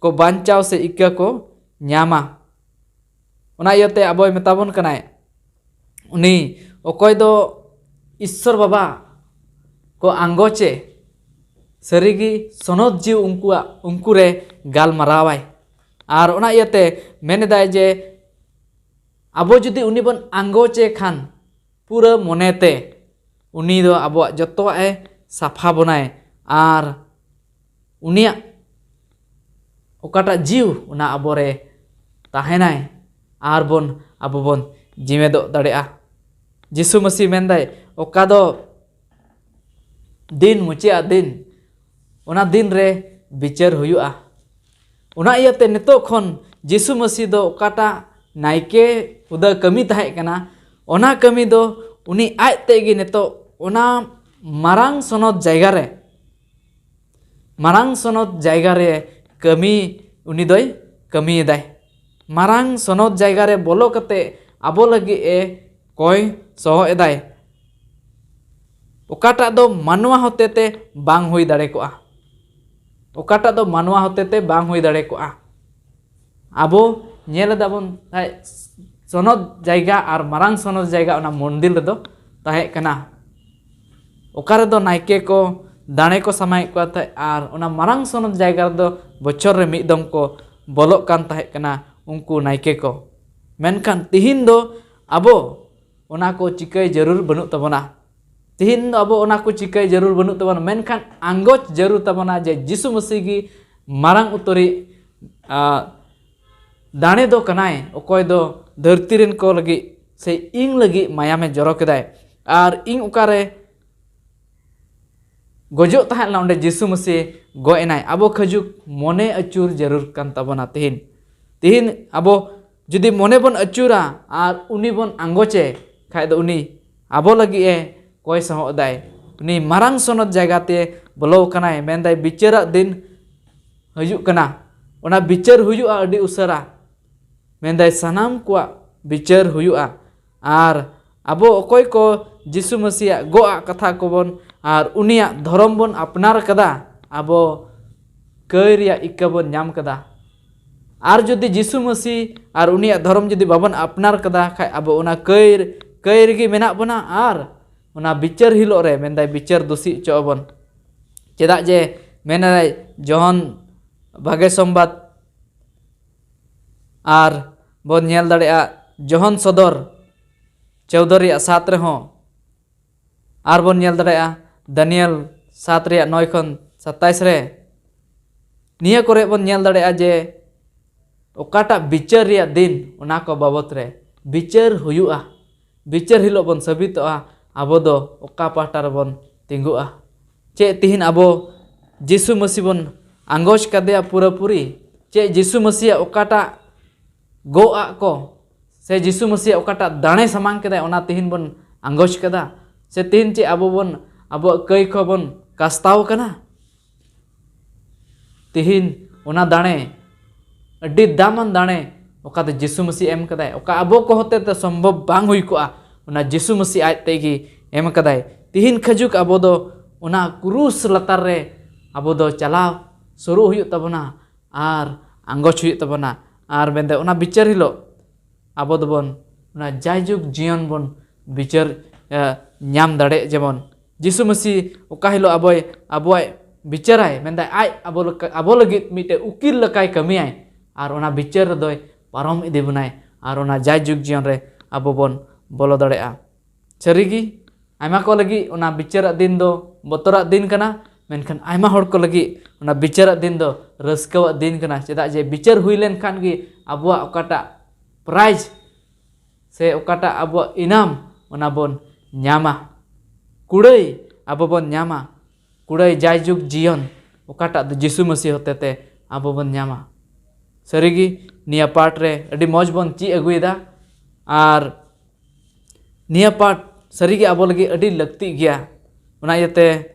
ᱠᱚ ᱵᱟᱧᱪᱟᱣ ᱥᱮ ᱤᱠᱟᱹ ᱠᱚ ᱧᱟᱢᱟ᱾ ᱚᱱᱟ ᱤᱭᱟᱹᱛᱮ ᱟᱵᱚᱭ ᱢᱮᱛᱟ ᱵᱚᱱ ᱠᱟᱱᱟᱭ, ᱩᱱᱤ ᱚᱠᱚᱭ ᱫᱚ ᱤᱥᱥᱚᱨ ᱵᱟᱵᱟ ᱠᱚ ᱟᱸᱜᱚᱪᱮ, ᱥᱟᱹᱨᱤᱜᱮ ᱥᱚᱱᱚᱛ ᱡᱤᱣᱤ ᱩᱱᱠᱩᱣᱟᱜ, ᱩᱱᱠᱩ ᱨᱮ ᱜᱟᱞᱢᱟᱨᱟᱣᱟᱭ᱾ ᱟᱨ ᱚᱱᱟ ᱤᱭᱟᱹᱛᱮ ᱢᱮᱱᱮᱫᱟᱭ ᱡᱮ ᱟᱵᱚ ᱡᱩᱫᱤ ᱩᱱᱤ ᱵᱚᱱ ᱟᱸᱜᱚᱪᱮ ᱠᱷᱟᱱ, ᱯᱩᱨᱟᱹ ᱢᱚᱱᱮᱛᱮ ᱩᱱᱤ ᱫᱚ ᱟᱵᱚᱣᱟᱜ ᱡᱚᱛᱚᱣᱟᱜ ᱮ ᱥᱟᱯᱷᱟ ᱵᱚᱱᱟᱭ᱾ ᱟᱨ ᱩᱱᱤᱭᱟᱜ ᱚᱠᱟᱴᱟᱜ ᱡᱤᱣ, ᱚᱱᱟ ᱟᱵᱚᱨᱮ ᱛᱟᱦᱮᱱᱟᱭ᱾ ᱟᱨ ᱵᱚᱱ, ᱟᱵᱚ ᱵᱚᱱ ᱡᱤᱣᱮᱫᱚᱜ ᱫᱟᱲᱮᱭᱟᱜᱼᱟ᱾ ᱡᱤᱥᱩ ᱢᱟᱹᱥᱤ ᱢᱮᱱᱫᱟᱭ, ᱚᱠᱟ ᱫᱚ ᱫᱤᱱ, ᱢᱩᱪᱟᱹᱫ ᱫᱤᱱ, ᱚᱱᱟ ᱫᱤᱱ ᱨᱮ ᱵᱤᱪᱟᱹᱨ ᱦᱩᱭᱩᱜᱼᱟ᱾ ᱚᱱᱟ ᱤᱭᱟᱹᱛᱮ ᱱᱤᱛᱚᱜ ᱠᱷᱚᱱ ᱡᱤᱥᱩ ᱢᱟᱹᱥᱤ ᱫᱚ ᱚᱠᱟᱴᱟᱜ ᱱᱟᱭᱠᱮ ᱦᱩᱫᱟᱹ ᱠᱟᱹᱢᱤ ᱛᱟᱦᱮᱸ ᱠᱟᱱᱟ, ᱚᱱᱟ ᱠᱟᱹᱢᱤ ᱫᱚ ᱩᱱᱤ ᱟᱡ ᱛᱮᱜᱮ ᱱᱤᱛᱚᱜ ᱚᱱᱟ ᱢᱟᱨᱟᱝ ᱥᱚᱱᱚᱛ ᱡᱟᱭᱜᱟ ᱨᱮ, ᱢᱟᱨᱟᱝ ᱥᱚᱱᱚᱛ ᱡᱟᱭᱜᱟ ᱨᱮ ᱠᱟᱹᱢᱤ, ᱩᱱᱤ ᱫᱚᱭ ᱠᱟᱹᱢᱤᱭᱮᱫᱟᱭ᱾ ᱢᱟᱨᱟᱝ ᱥᱚᱱᱚᱛ ᱡᱟᱭᱜᱟ ᱨᱮ ᱵᱚᱞᱚ ᱠᱟᱛᱮ ᱟᱵᱚ ᱞᱟᱹᱜᱤᱫ ᱮ ᱠᱚᱭ ᱥᱚᱦᱚ ᱮᱫᱟᱭ᱾ ᱚᱠᱟᱴᱟᱜ ᱫᱚ ᱢᱟᱱᱣᱟ ᱦᱚᱛᱮᱛᱮ ᱵᱟᱝ ᱦᱩᱭ ᱫᱟᱲᱮ ᱠᱚᱜᱼᱟ, ᱚᱠᱟᱴᱟᱜ ᱫᱚ ᱢᱟᱱᱣᱟ ᱦᱚᱛᱮᱛᱮ ᱵᱟᱝ ᱦᱩᱭ ᱫᱟᱲᱮ ᱠᱚᱜᱼᱟ᱾ ᱟᱵᱚ ᱧᱮᱞ ᱮᱫᱟ ᱵᱚᱱ, ᱥᱚᱱᱚᱛ ᱡᱟᱭᱜᱟ ᱟᱨ ᱢᱟᱨᱟᱝ ᱥᱚᱱᱚᱛ ᱡᱟᱭᱜᱟ ᱚᱱᱟ ᱢᱚᱱᱫᱤᱨ ᱨᱮᱫᱚ ᱛᱟᱦᱮᱸ ᱠᱟᱱᱟ, ᱚᱠᱟ ᱨᱮᱫᱚ ᱱᱟᱭᱠᱮ ᱠᱚ ᱫᱟᱲᱮ ᱠᱚ ᱥᱟᱢᱟᱭᱮᱫ ᱠᱚᱣᱟ ᱛᱟᱦᱮᱸᱫ᱾ ᱟᱨ ᱚᱱᱟ ᱢᱟᱨᱟᱝ ᱥᱚᱱᱚᱛ ᱡᱟᱭᱜᱟ ᱨᱮᱫᱚ ᱵᱚᱪᱷᱚᱨ ᱨᱮ ᱢᱤᱫ ᱫᱚᱢ ᱠᱚ ᱵᱚᱞᱚᱜ ᱠᱟᱱ ᱛᱟᱦᱮᱸ ᱠᱟᱱᱟ ᱩᱱᱠᱩ ᱱᱟᱭᱠᱮ ᱠᱚ᱾ ᱢᱮᱱᱠᱷᱟᱱ ᱛᱤᱦᱤᱧ ᱫᱚ ᱟᱵᱚ ᱚᱱᱟ ᱠᱚ ᱪᱤᱠᱟᱹᱭ ᱡᱟᱹᱨᱩᱲ ᱵᱟᱹᱱᱩᱜ ᱛᱟᱵᱚᱱᱟ᱾ ᱛᱤᱦᱤᱧ ᱫᱚ ᱟᱵᱚ ᱚᱱᱟ ᱠᱚ ᱪᱤᱠᱟᱹᱭ ᱡᱟᱹᱨᱩᱲ ᱵᱟᱹᱱᱩᱜ ᱛᱟᱵᱚᱱᱟ, ᱢᱮᱱᱠᱷᱟᱱ ᱟᱸᱜᱚᱪ ᱡᱟᱹᱨᱩᱲ ᱛᱟᱵᱚᱱᱟ ᱡᱮ ᱡᱤᱥᱩ ᱢᱟᱹᱥᱤ ᱜᱮ ᱢᱟᱨᱟᱝ ᱩᱛᱟᱹᱨᱤᱡ, ᱟ, ᱫᱟᱲᱮ ᱫᱚ ᱠᱟᱱᱟᱭ, ᱚᱠᱚᱭ ᱫᱚ ᱫᱷᱟᱹᱨᱛᱤ ᱨᱮᱱ ᱠᱚ ᱞᱟᱹᱜᱤᱫ ᱥᱮ ᱤᱧ ᱞᱟᱹᱜᱤᱫ ᱢᱟᱭᱟᱢᱮ ᱡᱚᱨᱚ ᱠᱮᱫᱟᱭ᱾ ᱟᱨ ᱤᱧ ᱚᱠᱟᱨᱮ ᱜᱚᱡᱚᱜ ᱛᱟᱦᱮᱸ ᱞᱮᱱᱟ, ᱚᱸᱰᱮ ᱡᱤᱥᱩ ᱢᱟᱹᱥᱤ ᱜᱚᱡ ᱮᱱᱟᱭ᱾ ᱟᱵᱚ ᱠᱷᱟᱹᱡᱩᱜ ᱢᱚᱱᱮ ᱟᱹᱪᱩᱨ ᱡᱟᱹᱨᱩᱲ ᱠᱟᱱ ᱛᱟᱵᱚᱱᱟ ᱛᱤᱦᱤᱧ᱾ ᱛᱤᱦᱤᱧ ᱟᱵᱚ ᱡᱩᱫᱤ ᱢᱚᱱᱮ ᱵᱚᱱ ᱟᱹᱪᱩᱨᱟ ᱟᱨ ᱩᱱᱤ ᱵᱚᱱ ᱟᱸᱜᱚᱪᱮ ᱠᱷᱟᱡ ᱫᱚ, ᱩᱱᱤ ᱟᱵᱚ ᱞᱟᱹᱜᱤᱫ ᱮ ᱠᱚᱭ ᱥᱟᱦᱚᱜ ᱫᱟᱭ᱾ ᱩᱱᱤ ᱢᱟᱨᱟᱝ ᱥᱚᱱᱚᱛ ᱡᱟᱭᱜᱟ ᱛᱮ ᱵᱚᱞᱚ ᱟᱠᱟᱱᱟᱭ, ᱢᱮᱱᱫᱟᱭ ᱵᱤᱪᱟᱹᱨᱟᱜ ᱫᱤᱱ ᱦᱤᱡᱩᱜ ᱠᱟᱱᱟ, ᱚᱱᱟ ᱵᱤᱪᱟᱹᱨ ᱦᱩᱭᱩᱜᱼᱟ ᱟᱹᱰᱤ ᱩᱥᱟᱹᱨᱟ᱾ ᱢᱮᱱᱫᱟᱭ ᱥᱟᱱᱟᱢ ᱠᱚᱣᱟᱜ ᱵᱤᱪᱟᱹᱨ ᱦᱩᱭᱩᱜᱼᱟ᱾ ᱟᱨ ᱟᱵᱚ ᱚᱠᱚᱭ ᱠᱚ ᱡᱤᱥᱩ ᱢᱟᱹᱥᱤᱭᱟᱜ ᱜᱚᱜ ᱟᱜ ᱠᱟᱛᱷᱟ ᱠᱚᱵᱚᱱ ᱟᱨ ᱩᱱᱤᱭᱟᱜ ᱫᱷᱚᱨᱚᱢ ᱵᱚᱱ ᱟᱯᱱᱟᱨ ᱠᱟᱫᱟ, ᱟᱵᱚ ᱠᱟᱹᱭ ᱨᱮᱭᱟᱜ ᱤᱠᱟᱹ ᱵᱚᱱ ᱧᱟᱢ ᱠᱟᱫᱟ᱾ ᱟᱨ ᱡᱩᱫᱤ ᱡᱤᱥᱩ ᱢᱟᱹᱥᱤ ᱟᱨ ᱩᱱᱤᱭᱟᱜ ᱫᱷᱚᱨᱚᱢ ᱡᱩᱫᱤ ᱵᱟᱵᱚᱱ ᱟᱯᱱᱟᱨ ᱠᱟᱫᱟ ᱠᱷᱟᱡ, ᱟᱵᱚ ᱚᱱᱟ ᱠᱟᱹᱭ, ᱠᱟᱹᱭ ᱨᱮᱜᱮ ᱢᱮᱱᱟᱜ ᱵᱚᱱᱟ᱾ ᱟᱨ ᱚᱱᱟ ᱵᱤᱪᱟᱹᱨ ᱦᱤᱞᱳᱜ ᱨᱮ, ᱢᱮᱱᱫᱟᱭ, ᱵᱤᱪᱟᱹᱨ ᱫᱩᱥᱤ ᱦᱚᱪᱚᱜ ᱟᱵᱚᱱ᱾ ᱪᱮᱫᱟᱜ ᱡᱮ ᱢᱮᱱᱟᱭ ᱡᱚᱦᱚᱱ ᱵᱷᱟᱜᱮ ᱥᱚᱢᱵᱟᱫ, ᱟᱨ ᱵᱚᱱ ᱧᱮᱞ ᱫᱟᱲᱮᱭᱟᱜᱼᱟ ᱡᱚᱦᱚᱱ ᱥᱚᱫᱚᱨ ᱪᱳᱣᱫᱚ ᱨᱮᱭᱟᱜ ᱥᱟᱛ ᱨᱮᱦᱚᱸ, ᱟᱨ ᱵᱚᱱ ᱧᱮᱞ ᱫᱟᱲᱮᱭᱟᱜᱼᱟ ᱫᱟᱱᱤᱭᱮᱞ ᱥᱟᱛ ᱨᱮᱭᱟᱜ ᱱᱚᱭ ᱠᱷᱚᱱ ᱥᱟᱛᱟᱭᱤᱥ ᱨᱮ᱾ ᱱᱤᱭᱟᱹ ᱠᱚᱨᱮ ᱵᱚᱱ ᱧᱮᱞ ᱫᱟᱲᱮᱭᱟᱜᱼᱟ ᱡᱮ ᱚᱠᱟᱴᱟᱜ ᱵᱤᱪᱟᱹᱨ ᱨᱮᱭᱟᱜ ᱫᱤᱱ, ᱚᱱᱟ ᱠᱚ ᱵᱟᱵᱚᱛ ᱨᱮ ᱵᱤᱪᱟᱹᱨ ᱦᱩᱭᱩᱜᱼᱟ᱾ ᱵᱤᱪᱟᱹᱨ ᱦᱤᱞᱳᱜ ᱵᱚᱱ ᱥᱟᱹᱵᱤᱛᱚᱜᱼᱟ ᱟᱵᱚ ᱫᱚ ᱚᱠᱟ ᱯᱟᱦᱴᱟ ᱨᱮᱵᱚᱱ ᱛᱤᱸᱜᱩᱜᱼᱟ᱾ ᱪᱮᱫ ᱛᱤᱦᱤᱧ ᱟᱵᱚ ᱡᱤᱥᱩ ᱢᱟᱹᱥᱤ ᱵᱚᱱ ᱟᱸᱜᱚᱪ ᱠᱟᱫᱮᱭᱟ ᱯᱩᱨᱟᱹᱯᱩᱨᱤ? ᱪᱮᱫ ᱡᱤᱥᱩ ᱢᱟᱹᱥᱤᱭᱟᱜ ᱚᱠᱟᱴᱟᱜ ᱜᱚᱜ ᱟᱜ ᱠᱚ ᱥᱮ ᱡᱤᱥᱩ ᱢᱟᱹᱥᱤᱭᱟᱜ ᱚᱠᱟᱴᱟᱜ ᱫᱟᱲᱮ ᱥᱟᱢᱟᱝ ᱠᱮᱫᱟᱭ, ᱚᱱᱟ ᱛᱤᱦᱤᱧ ᱵᱚᱱ ᱟᱸᱜᱚᱪ ᱠᱟᱫᱟ? ᱥᱮ ᱛᱤᱦᱤᱧ ᱪᱮᱫ ᱟᱵᱚ ᱵᱚᱱ, ᱟᱵᱚᱣᱟᱜ ᱠᱟᱹᱭ ᱠᱷᱚᱱ ᱵᱚᱱ ᱠᱟᱥᱛᱟᱣ ᱠᱟᱱᱟ? ᱛᱤᱦᱤᱧ ᱚᱱᱟ ᱫᱟᱲᱮ, ᱟᱹᱰᱤ ᱫᱟᱢᱟᱱ ᱫᱟᱲᱮ, ᱚᱠᱟ ᱫᱚ ᱡᱤᱥᱩ ᱢᱟᱹᱥᱤ ᱮᱢ ᱠᱟᱫᱟᱭ, ᱚᱠᱟ ᱟᱵᱚ ᱠᱚ ᱦᱚᱛᱮ ᱛᱮ ᱥᱚᱢᱵᱷᱚᱵ ᱵᱟᱝ ᱦᱩᱭ ᱠᱚᱜᱼᱟ, ᱚᱱᱟ ᱡᱤᱥᱩ ᱢᱟᱹᱥᱤ ᱟᱡ ᱛᱮᱜᱮ ᱮᱢ ᱠᱟᱫᱟᱭ᱾ ᱛᱤᱦᱤᱧ ᱠᱷᱟᱹᱡᱩᱜ ᱟᱵᱚ ᱫᱚ ᱚᱱᱟ ᱠᱨᱩᱥ ᱞᱟᱛᱟᱨ ᱨᱮ ᱟᱵᱚ ᱫᱚ ᱪᱟᱞᱟᱣ ᱥᱩᱨᱩᱜ ᱦᱩᱭᱩᱜ ᱛᱟᱵᱚᱱᱟ ᱟᱨ ᱟᱸᱜᱚᱪ ᱦᱩᱭᱩᱜ ᱛᱟᱵᱚᱱᱟ᱾ ᱟᱨ ᱢᱮᱱᱫᱚ ᱚᱱᱟ ᱵᱤᱪᱟᱹᱨ ᱦᱤᱞᱳᱜ ᱟᱵᱚ ᱫᱚᱵᱚᱱ ᱚᱱᱟ ᱡᱟᱭᱡᱩᱜᱽ ᱡᱤᱭᱚᱱ ᱵᱚᱱ ᱵᱤᱪᱟᱹᱨ, ᱮ, ᱧᱟᱢ ᱫᱟᱲᱮᱭᱟᱜ᱾ ᱡᱮᱢᱚᱱ ᱡᱤᱥᱩ ᱢᱟᱹᱥᱤ ᱚᱠᱟ ᱦᱤᱞᱳᱜ ᱟᱵᱚᱭ, ᱟᱵᱚᱣᱟᱜ ᱵᱤᱪᱟᱹᱨᱟᱭ, ᱢᱮᱱᱫᱟᱭ ᱟᱡ ᱟᱵᱚ ᱞᱮᱠᱟ, ᱟᱵᱚ ᱞᱟᱹᱜᱤᱫ ᱢᱤᱫᱴᱮᱡ ᱩᱠᱤᱞ ᱞᱮᱠᱟᱭ ᱠᱟᱹᱢᱤᱭᱟᱭ, ᱟᱨ ᱚᱱᱟ ᱵᱤᱪᱟᱹᱨ ᱨᱮᱫᱚᱭ ᱯᱟᱨᱚᱢ ᱤᱫᱤ ᱵᱚᱱᱟᱭ, ᱟᱨ ᱚᱱᱟ ᱡᱟᱭᱡᱩᱜᱽ ᱡᱤᱭᱚᱱ ᱨᱮ ᱟᱵᱚ ᱵᱚᱱ ᱵᱚᱞᱚ ᱫᱟᱲᱮᱭᱟᱜᱼᱟ᱾ ᱥᱟᱹᱨᱤᱜᱮ ᱟᱭᱢᱟ ᱠᱚ ᱞᱟᱹᱜᱤᱫ ᱚᱱᱟ ᱵᱤᱪᱟᱹᱨᱟᱜ ᱫᱤᱱ ᱫᱚ ᱵᱚᱛᱚᱨᱟᱜ ᱫᱤᱱ ᱠᱟᱱᱟ, ᱢᱮᱱᱠᱷᱟᱱ ᱟᱭᱢᱟ ᱦᱚᱲ ᱠᱚ ᱞᱟᱹᱜᱤᱫ ᱚᱱᱟ ᱵᱤᱪᱟᱹᱨᱟᱜ ᱫᱤᱱ ᱫᱚ ᱨᱟᱹᱥᱠᱟᱹᱣᱟᱜ ᱫᱤᱱ ᱠᱟᱱᱟ᱾ ᱪᱮᱫᱟᱜ ᱡᱮ ᱵᱤᱪᱟᱹᱨ ᱦᱩᱭ ᱞᱮᱱᱠᱷᱟᱱ ᱜᱮ ᱟᱵᱚᱣᱟᱜ ᱚᱠᱟᱴᱟᱜ prize ᱥᱮ ᱚᱠᱟᱴᱟᱜ ᱟᱵᱚᱣᱟᱜ ᱤᱱᱟᱢ, ᱚᱱᱟ ᱵᱚᱱ ᱧᱟᱢᱟ, ᱠᱩᱲᱟᱹᱭ ᱟᱵᱚ ᱵᱚᱱ ᱧᱟᱢᱟ, ᱠᱩᱲᱟᱹᱭ ᱡᱟᱭᱡᱩᱜᱽ ᱡᱤᱭᱚᱱ, ᱚᱠᱟᱴᱟᱜ ᱫᱚ ᱡᱤᱥᱩ ᱢᱟᱹᱥᱤ ᱦᱚᱛᱮᱛᱮ ᱟᱵᱚ ᱵᱚᱱ ᱧᱟᱢᱟ᱾ ᱥᱟᱹᱨᱤᱜᱮ ᱱᱤᱭᱟᱹ ᱯᱟᱴ ᱨᱮ ᱟᱹᱰᱤ ᱢᱚᱡᱽ ᱵᱚᱱ ᱪᱮᱫ ᱟᱹᱜᱩᱭᱮᱫᱟ, ᱟᱨ ᱱᱤᱭᱟᱹ ᱯᱟᱴ ᱥᱟᱹᱨᱤᱜᱮ ᱟᱵᱚ ᱞᱟᱹᱜᱤᱫ ᱟᱹᱰᱤ ᱞᱟᱹᱠᱛᱤᱜ ᱜᱮᱭᱟ᱾ ᱚᱱᱟ ᱤᱭᱟᱹᱛᱮ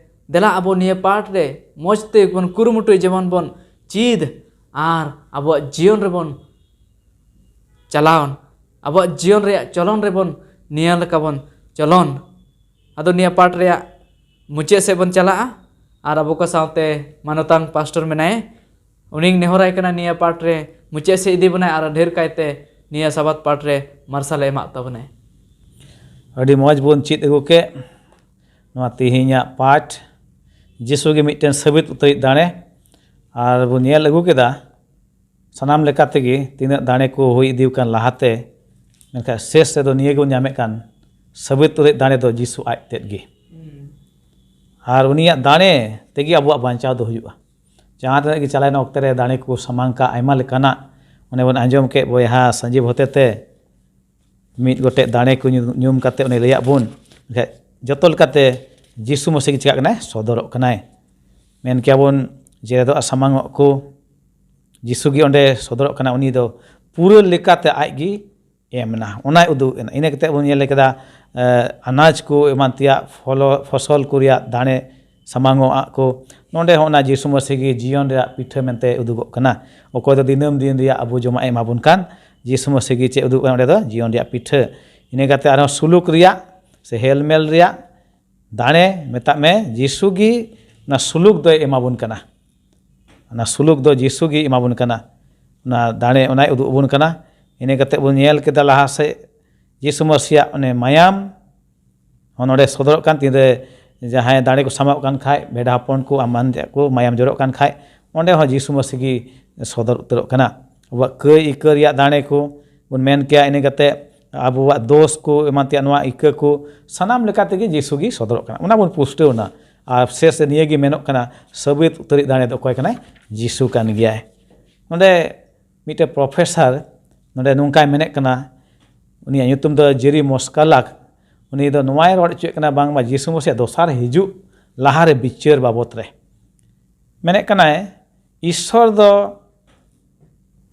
ᱫᱮᱞᱟ ᱟᱵᱚ ᱱᱤᱭᱟᱹ ᱯᱟᱴ ᱨᱮ ᱢᱚᱡᱽ ᱛᱮ ᱵᱚᱱ ᱠᱩᱨᱩᱢᱩᱴᱩᱭ, ᱡᱮᱢᱚᱱ ᱵᱚᱱ ᱪᱮᱫ ᱟᱨ ᱟᱵᱚᱣᱟᱜ ᱡᱤᱭᱚᱱ ᱨᱮᱵᱚᱱ ᱪᱟᱞᱟᱣ, ᱟᱵᱚᱣᱟᱜ ᱡᱤᱭᱚᱱ ᱨᱮᱭᱟᱜ ᱪᱚᱞᱚᱱ ᱨᱮᱵᱚᱱ ᱱᱤᱭᱟᱹ ᱞᱮᱠᱟ ᱵᱚᱱ ᱪᱚᱞᱚᱱ᱾ ᱟᱫᱚ ᱱᱤᱭᱟᱹ ᱯᱟᱴ ᱨᱮᱭᱟᱜ ᱢᱩᱪᱟᱹᱫ ᱥᱮᱫ ᱵᱚᱱ ᱪᱟᱞᱟᱜᱼᱟ, ᱟᱨ ᱟᱵᱚ ᱠᱚ ᱥᱟᱶᱛᱮ ᱢᱟᱱᱚᱛᱟᱱ ᱯᱟᱥᱴᱚᱨ ᱢᱮᱱᱟᱭᱟ, ᱩᱱᱤᱧ ᱱᱮᱦᱚᱨᱟᱭ ᱠᱟᱱᱟ ᱱᱤᱭᱟᱹ ᱯᱟᱴ ᱨᱮ ᱢᱩᱪᱟᱹᱫ ᱥᱮᱫ ᱤᱫᱤ ᱵᱚᱱᱟᱭ, ᱟᱨ ᱰᱷᱮᱨ ᱠᱟᱭᱛᱮ ᱱᱤᱭᱟᱹ ᱥᱟᱵᱟᱛ ᱯᱟᱴ ᱨᱮ ᱢᱟᱨᱥᱟᱞᱮ ᱮᱢᱟᱜ ᱛᱟᱵᱚᱱᱟᱭ᱾ ᱟᱹᱰᱤ ᱢᱚᱡᱽ ᱵᱚᱱ ᱪᱮᱫ ᱟᱹᱜᱩ ᱠᱮᱫ ᱱᱚᱣᱟ ᱛᱮᱦᱮᱧᱟᱜ ᱯᱟᱴ, ᱡᱤᱥᱩ ᱜᱮ ᱢᱤᱫᱴᱮᱱ ᱥᱟᱹᱵᱤᱛ ᱩᱛᱟᱹᱨᱤᱡ ᱫᱟᱲᱮ, ᱟᱨ ᱵᱚᱱ ᱧᱮᱞ ᱟᱹᱜᱩ ᱠᱮᱫᱟ ᱥᱟᱱᱟᱢ ᱞᱮᱠᱟ ᱛᱮᱜᱮ ᱛᱤᱱᱟᱹᱜ ᱫᱟᱲᱮ ᱠᱚ ᱦᱩᱭ ᱤᱫᱤ ᱟᱠᱟᱱ ᱞᱟᱦᱟᱛᱮ, ᱢᱮᱱᱠᱷᱟᱱ ᱥᱮᱥ ᱨᱮᱫᱚ ᱱᱤᱭᱟᱹ ᱜᱮᱵᱚᱱ ᱧᱟᱢᱮᱫ ᱠᱟᱱ, ᱥᱟᱹᱵᱤᱛ ᱩᱛᱟᱹᱨᱤᱡ ᱫᱟᱲᱮ ᱫᱚ ᱡᱤᱥᱩ ᱟᱡ ᱛᱮᱫ ᱜᱮ᱾ ᱟᱨ ᱩᱱᱤᱭᱟᱜ ᱫᱟᱲᱮ ᱛᱮᱜᱮ ᱟᱵᱚᱣᱟᱜ ᱵᱟᱧᱪᱟᱣ ᱫᱚ ᱦᱩᱭᱩᱜᱼᱟ᱾ ᱡᱟᱦᱟᱸ ᱛᱤᱱᱟᱹᱜ ᱜᱮ ᱪᱟᱞᱟᱣᱮᱱ ᱚᱠᱛᱮ ᱨᱮ ᱫᱟᱲᱮ ᱠᱚ ᱥᱟᱢᱟᱝ ᱠᱟᱜ, ᱟᱭᱢᱟ ᱞᱮᱠᱟᱱᱟᱜ, ᱚᱱᱮ ᱵᱚᱱ ᱟᱸᱡᱚᱢ ᱠᱮᱫ ᱵᱚᱭᱦᱟ ᱥᱟᱸᱡᱤᱵ ᱦᱚᱛᱮᱛᱮ, ᱢᱤᱫ ᱜᱚᱴᱮᱡ ᱫᱟᱲᱮ ᱠᱚ ᱧᱩ-, ᱧᱩᱢ ᱠᱟᱛᱮ ᱩᱱᱤ ᱞᱟᱹᱭᱟᱫ ᱵᱚᱱ, ᱮᱱᱠᱷᱟᱡ ᱡᱚᱛᱚ ᱞᱮᱠᱟᱛᱮ ᱡᱤᱥᱩ ᱢᱟᱹᱥᱤ ᱜᱮ ᱪᱤᱠᱟᱹᱜ ᱠᱟᱱᱟᱭ? ᱥᱚᱫᱚᱨᱚᱜ ᱠᱟᱱᱟᱭ᱾ ᱢᱮᱱ ᱠᱮᱭᱟᱵᱚᱱ ᱡᱮᱨᱮᱫᱚᱜ ᱟᱨ ᱥᱟᱢᱟᱝᱚᱜ ᱠᱚ, ᱡᱤᱥᱩ ᱜᱮ ᱚᱸᱰᱮ ᱥᱚᱫᱚᱨᱚᱜ ᱠᱟᱱᱟ᱾ ᱩᱱᱤ ᱫᱚ ᱯᱩᱨᱟᱹ ᱞᱮᱠᱟᱛᱮ ᱟᱡ ᱜᱮ ᱮᱢ ᱮᱱᱟ, ᱚᱱᱟᱭ ᱩᱫᱩᱜ ᱮᱱᱟ᱾ ᱤᱱᱟᱹ ᱠᱟᱛᱮ ᱵᱚᱱ ᱧᱮᱞ ᱠᱮᱫᱟ, ᱮ, ᱟᱱᱟᱡᱽ ᱠᱚ ᱮᱢᱟᱱ ᱛᱮᱭᱟᱜ ᱯᱷᱚᱞᱚ-, ᱯᱷᱚᱥᱚᱞ ᱠᱚ ᱨᱮᱭᱟᱜ ᱫᱟᱲᱮ ᱥᱟᱢᱟᱝᱚᱜ ᱟᱜ ᱠᱚ᱾ ᱱᱚᱰᱮ ᱦᱚᱸ ᱚᱱᱟ ᱡᱤᱥᱩ ᱢᱟᱹᱥᱤ ᱜᱮ ᱡᱤᱭᱚᱱ ᱨᱮᱭᱟᱜ ᱯᱤᱴᱷᱟᱹ ᱢᱮᱱᱛᱮ ᱩᱫᱩᱜᱚᱜ ᱠᱟᱱᱟ, ᱚᱠᱚᱭ ᱫᱚ ᱫᱤᱱᱟᱹᱢ ᱫᱤᱱ ᱨᱮᱭᱟᱜ ᱟᱵᱚ ᱡᱚᱢᱟᱜ ᱮ ᱮᱢᱟ ᱵᱚᱱ ᱠᱟᱱ᱾ ᱡᱤᱥᱩ ᱢᱟᱹᱥᱤ ᱜᱮ ᱪᱮᱫ ᱩᱫᱩᱜ ᱠᱟᱱᱟ ᱚᱸᱰᱮ ᱫᱚ? ᱡᱤᱭᱚᱱ ᱨᱮᱭᱟᱜ ᱯᱤᱴᱷᱟᱹ᱾ ᱤᱱᱟᱹ ᱠᱟᱛᱮ ᱟᱨᱦᱚᱸ ᱥᱩᱞᱩᱠ ᱨᱮᱭᱟᱜ ᱥᱮ ᱦᱮᱞᱢᱮᱞ ᱨᱮᱭᱟᱜ ᱫᱟᱲᱮ, ᱢᱮᱛᱟᱜ ᱢᱮ ᱡᱤᱥᱩ ᱜᱮ ᱚᱱᱟ ᱥᱩᱞᱩᱠ ᱫᱚᱭ ᱮᱢᱟ ᱵᱚᱱ ᱠᱟᱱᱟ᱾ ᱚᱱᱟ ᱥᱩᱞᱩᱠ ᱫᱚ ᱡᱤᱥᱩ ᱜᱮ ᱮᱢᱟ ᱵᱚᱱ ᱠᱟᱱᱟ, ᱚᱱᱟ ᱫᱟᱲᱮ ᱚᱱᱟᱭ ᱩᱫᱩᱜ ᱟᱵᱚᱱ ᱠᱟᱱᱟ᱾ ᱤᱱᱟᱹ ᱠᱟᱛᱮ ᱵᱚᱱ ᱧᱮᱞ ᱠᱮᱫᱟ ᱞᱟᱦᱟ ᱥᱮᱫ ᱡᱤᱥᱩ ᱢᱟᱹᱥᱤᱭᱟᱜ ᱚᱱᱮ ᱢᱟᱭᱟᱢ, ᱦᱚᱸ ᱱᱚᱰᱮ ᱥᱚᱫᱚᱨᱚᱜ ᱠᱟᱱ, ᱛᱤᱱᱨᱮ ᱡᱟᱦᱟᱸᱭ ᱫᱟᱲᱮ ᱠᱚ ᱥᱟᱢᱟᱜ ᱠᱟᱱ ᱠᱷᱟᱡ, ᱵᱷᱮᱰᱟ ᱦᱚᱯᱚᱱ ᱠᱚ ᱮᱢᱟᱱ ᱛᱮᱭᱟᱜ ᱠᱚ ᱢᱟᱭᱟᱢ ᱡᱚᱨᱚᱜ ᱠᱟᱱ ᱠᱷᱟᱡ, ᱚᱸᱰᱮ ᱦᱚᱸ ᱡᱤᱥᱩ ᱢᱟᱹᱥᱤ ᱜᱮ ᱥᱚᱫᱚᱨ ᱩᱛᱟᱹᱨᱚᱜ ᱠᱟᱱᱟ᱾ ᱟᱵᱚᱣᱟᱜ ᱠᱟᱹᱭ ᱤᱠᱟᱹ ᱨᱮᱭᱟᱜ ᱫᱟᱲᱮ ᱠᱚ ᱵᱚᱱ ᱢᱮᱱ ᱠᱮᱭᱟ, ᱤᱱᱟᱹ ᱠᱟᱛᱮ ᱟᱵᱚᱣᱟᱜ ᱫᱳᱥ ᱠᱚ ᱮᱢᱟᱱ ᱛᱮᱭᱟᱜ ᱱᱚᱣᱟ ᱤᱠᱟᱹ ᱠᱚ ᱥᱟᱱᱟᱢ ᱞᱮᱠᱟ ᱛᱮᱜᱮ ᱡᱤᱥᱩ ᱜᱮ ᱥᱚᱫᱚᱨᱚᱜ ᱠᱟᱱᱟ, ᱚᱱᱟ ᱵᱚᱱ ᱯᱩᱥᱴᱟᱹᱣ ᱮᱱᱟ᱾ ᱟᱨ ᱥᱮᱥ ᱨᱮ ᱱᱤᱭᱟᱹ ᱜᱮ ᱢᱮᱱᱚᱜ ᱠᱟᱱᱟ, ᱥᱟᱹᱵᱤᱛ ᱩᱛᱟᱹᱨᱤᱡ ᱫᱟᱲᱮ ᱫᱚ ᱚᱠᱚᱭ ᱠᱟᱱᱟᱭ? ᱡᱤᱥᱩ ᱠᱟᱱ ᱜᱮᱭᱟᱭ᱾ ᱱᱚᱰᱮ ᱢᱤᱫᱴᱮᱱ ᱯᱨᱚᱯᱷᱮᱥᱚᱨ ᱱᱚᱰᱮ ᱱᱚᱝᱠᱟᱭ ᱢᱮᱱᱮᱫ ᱠᱟᱱᱟ, ᱩᱱᱤᱭᱟᱜ ᱧᱩᱛᱩᱢ ᱫᱚ ᱡᱮᱨᱤ ᱢᱚᱥᱠᱟᱞᱟᱠ᱾ ᱩᱱᱤ ᱫᱚ ᱱᱚᱣᱟᱭ ᱨᱚᱲ ᱦᱚᱪᱚᱭᱮᱫ ᱠᱟᱱᱟ, ᱵᱟᱝᱢᱟ ᱡᱤᱥᱩ ᱢᱟᱹᱥᱤᱭᱟᱜ ᱫᱚᱥᱟᱨ ᱦᱤᱡᱩᱜ ᱞᱟᱦᱟᱨᱮ ᱵᱤᱪᱟᱹᱨ ᱵᱟᱵᱚᱛ ᱨᱮ ᱢᱮᱱᱮᱫ ᱠᱟᱱᱟᱭ, ᱤᱥᱥᱚᱨ ᱫᱚ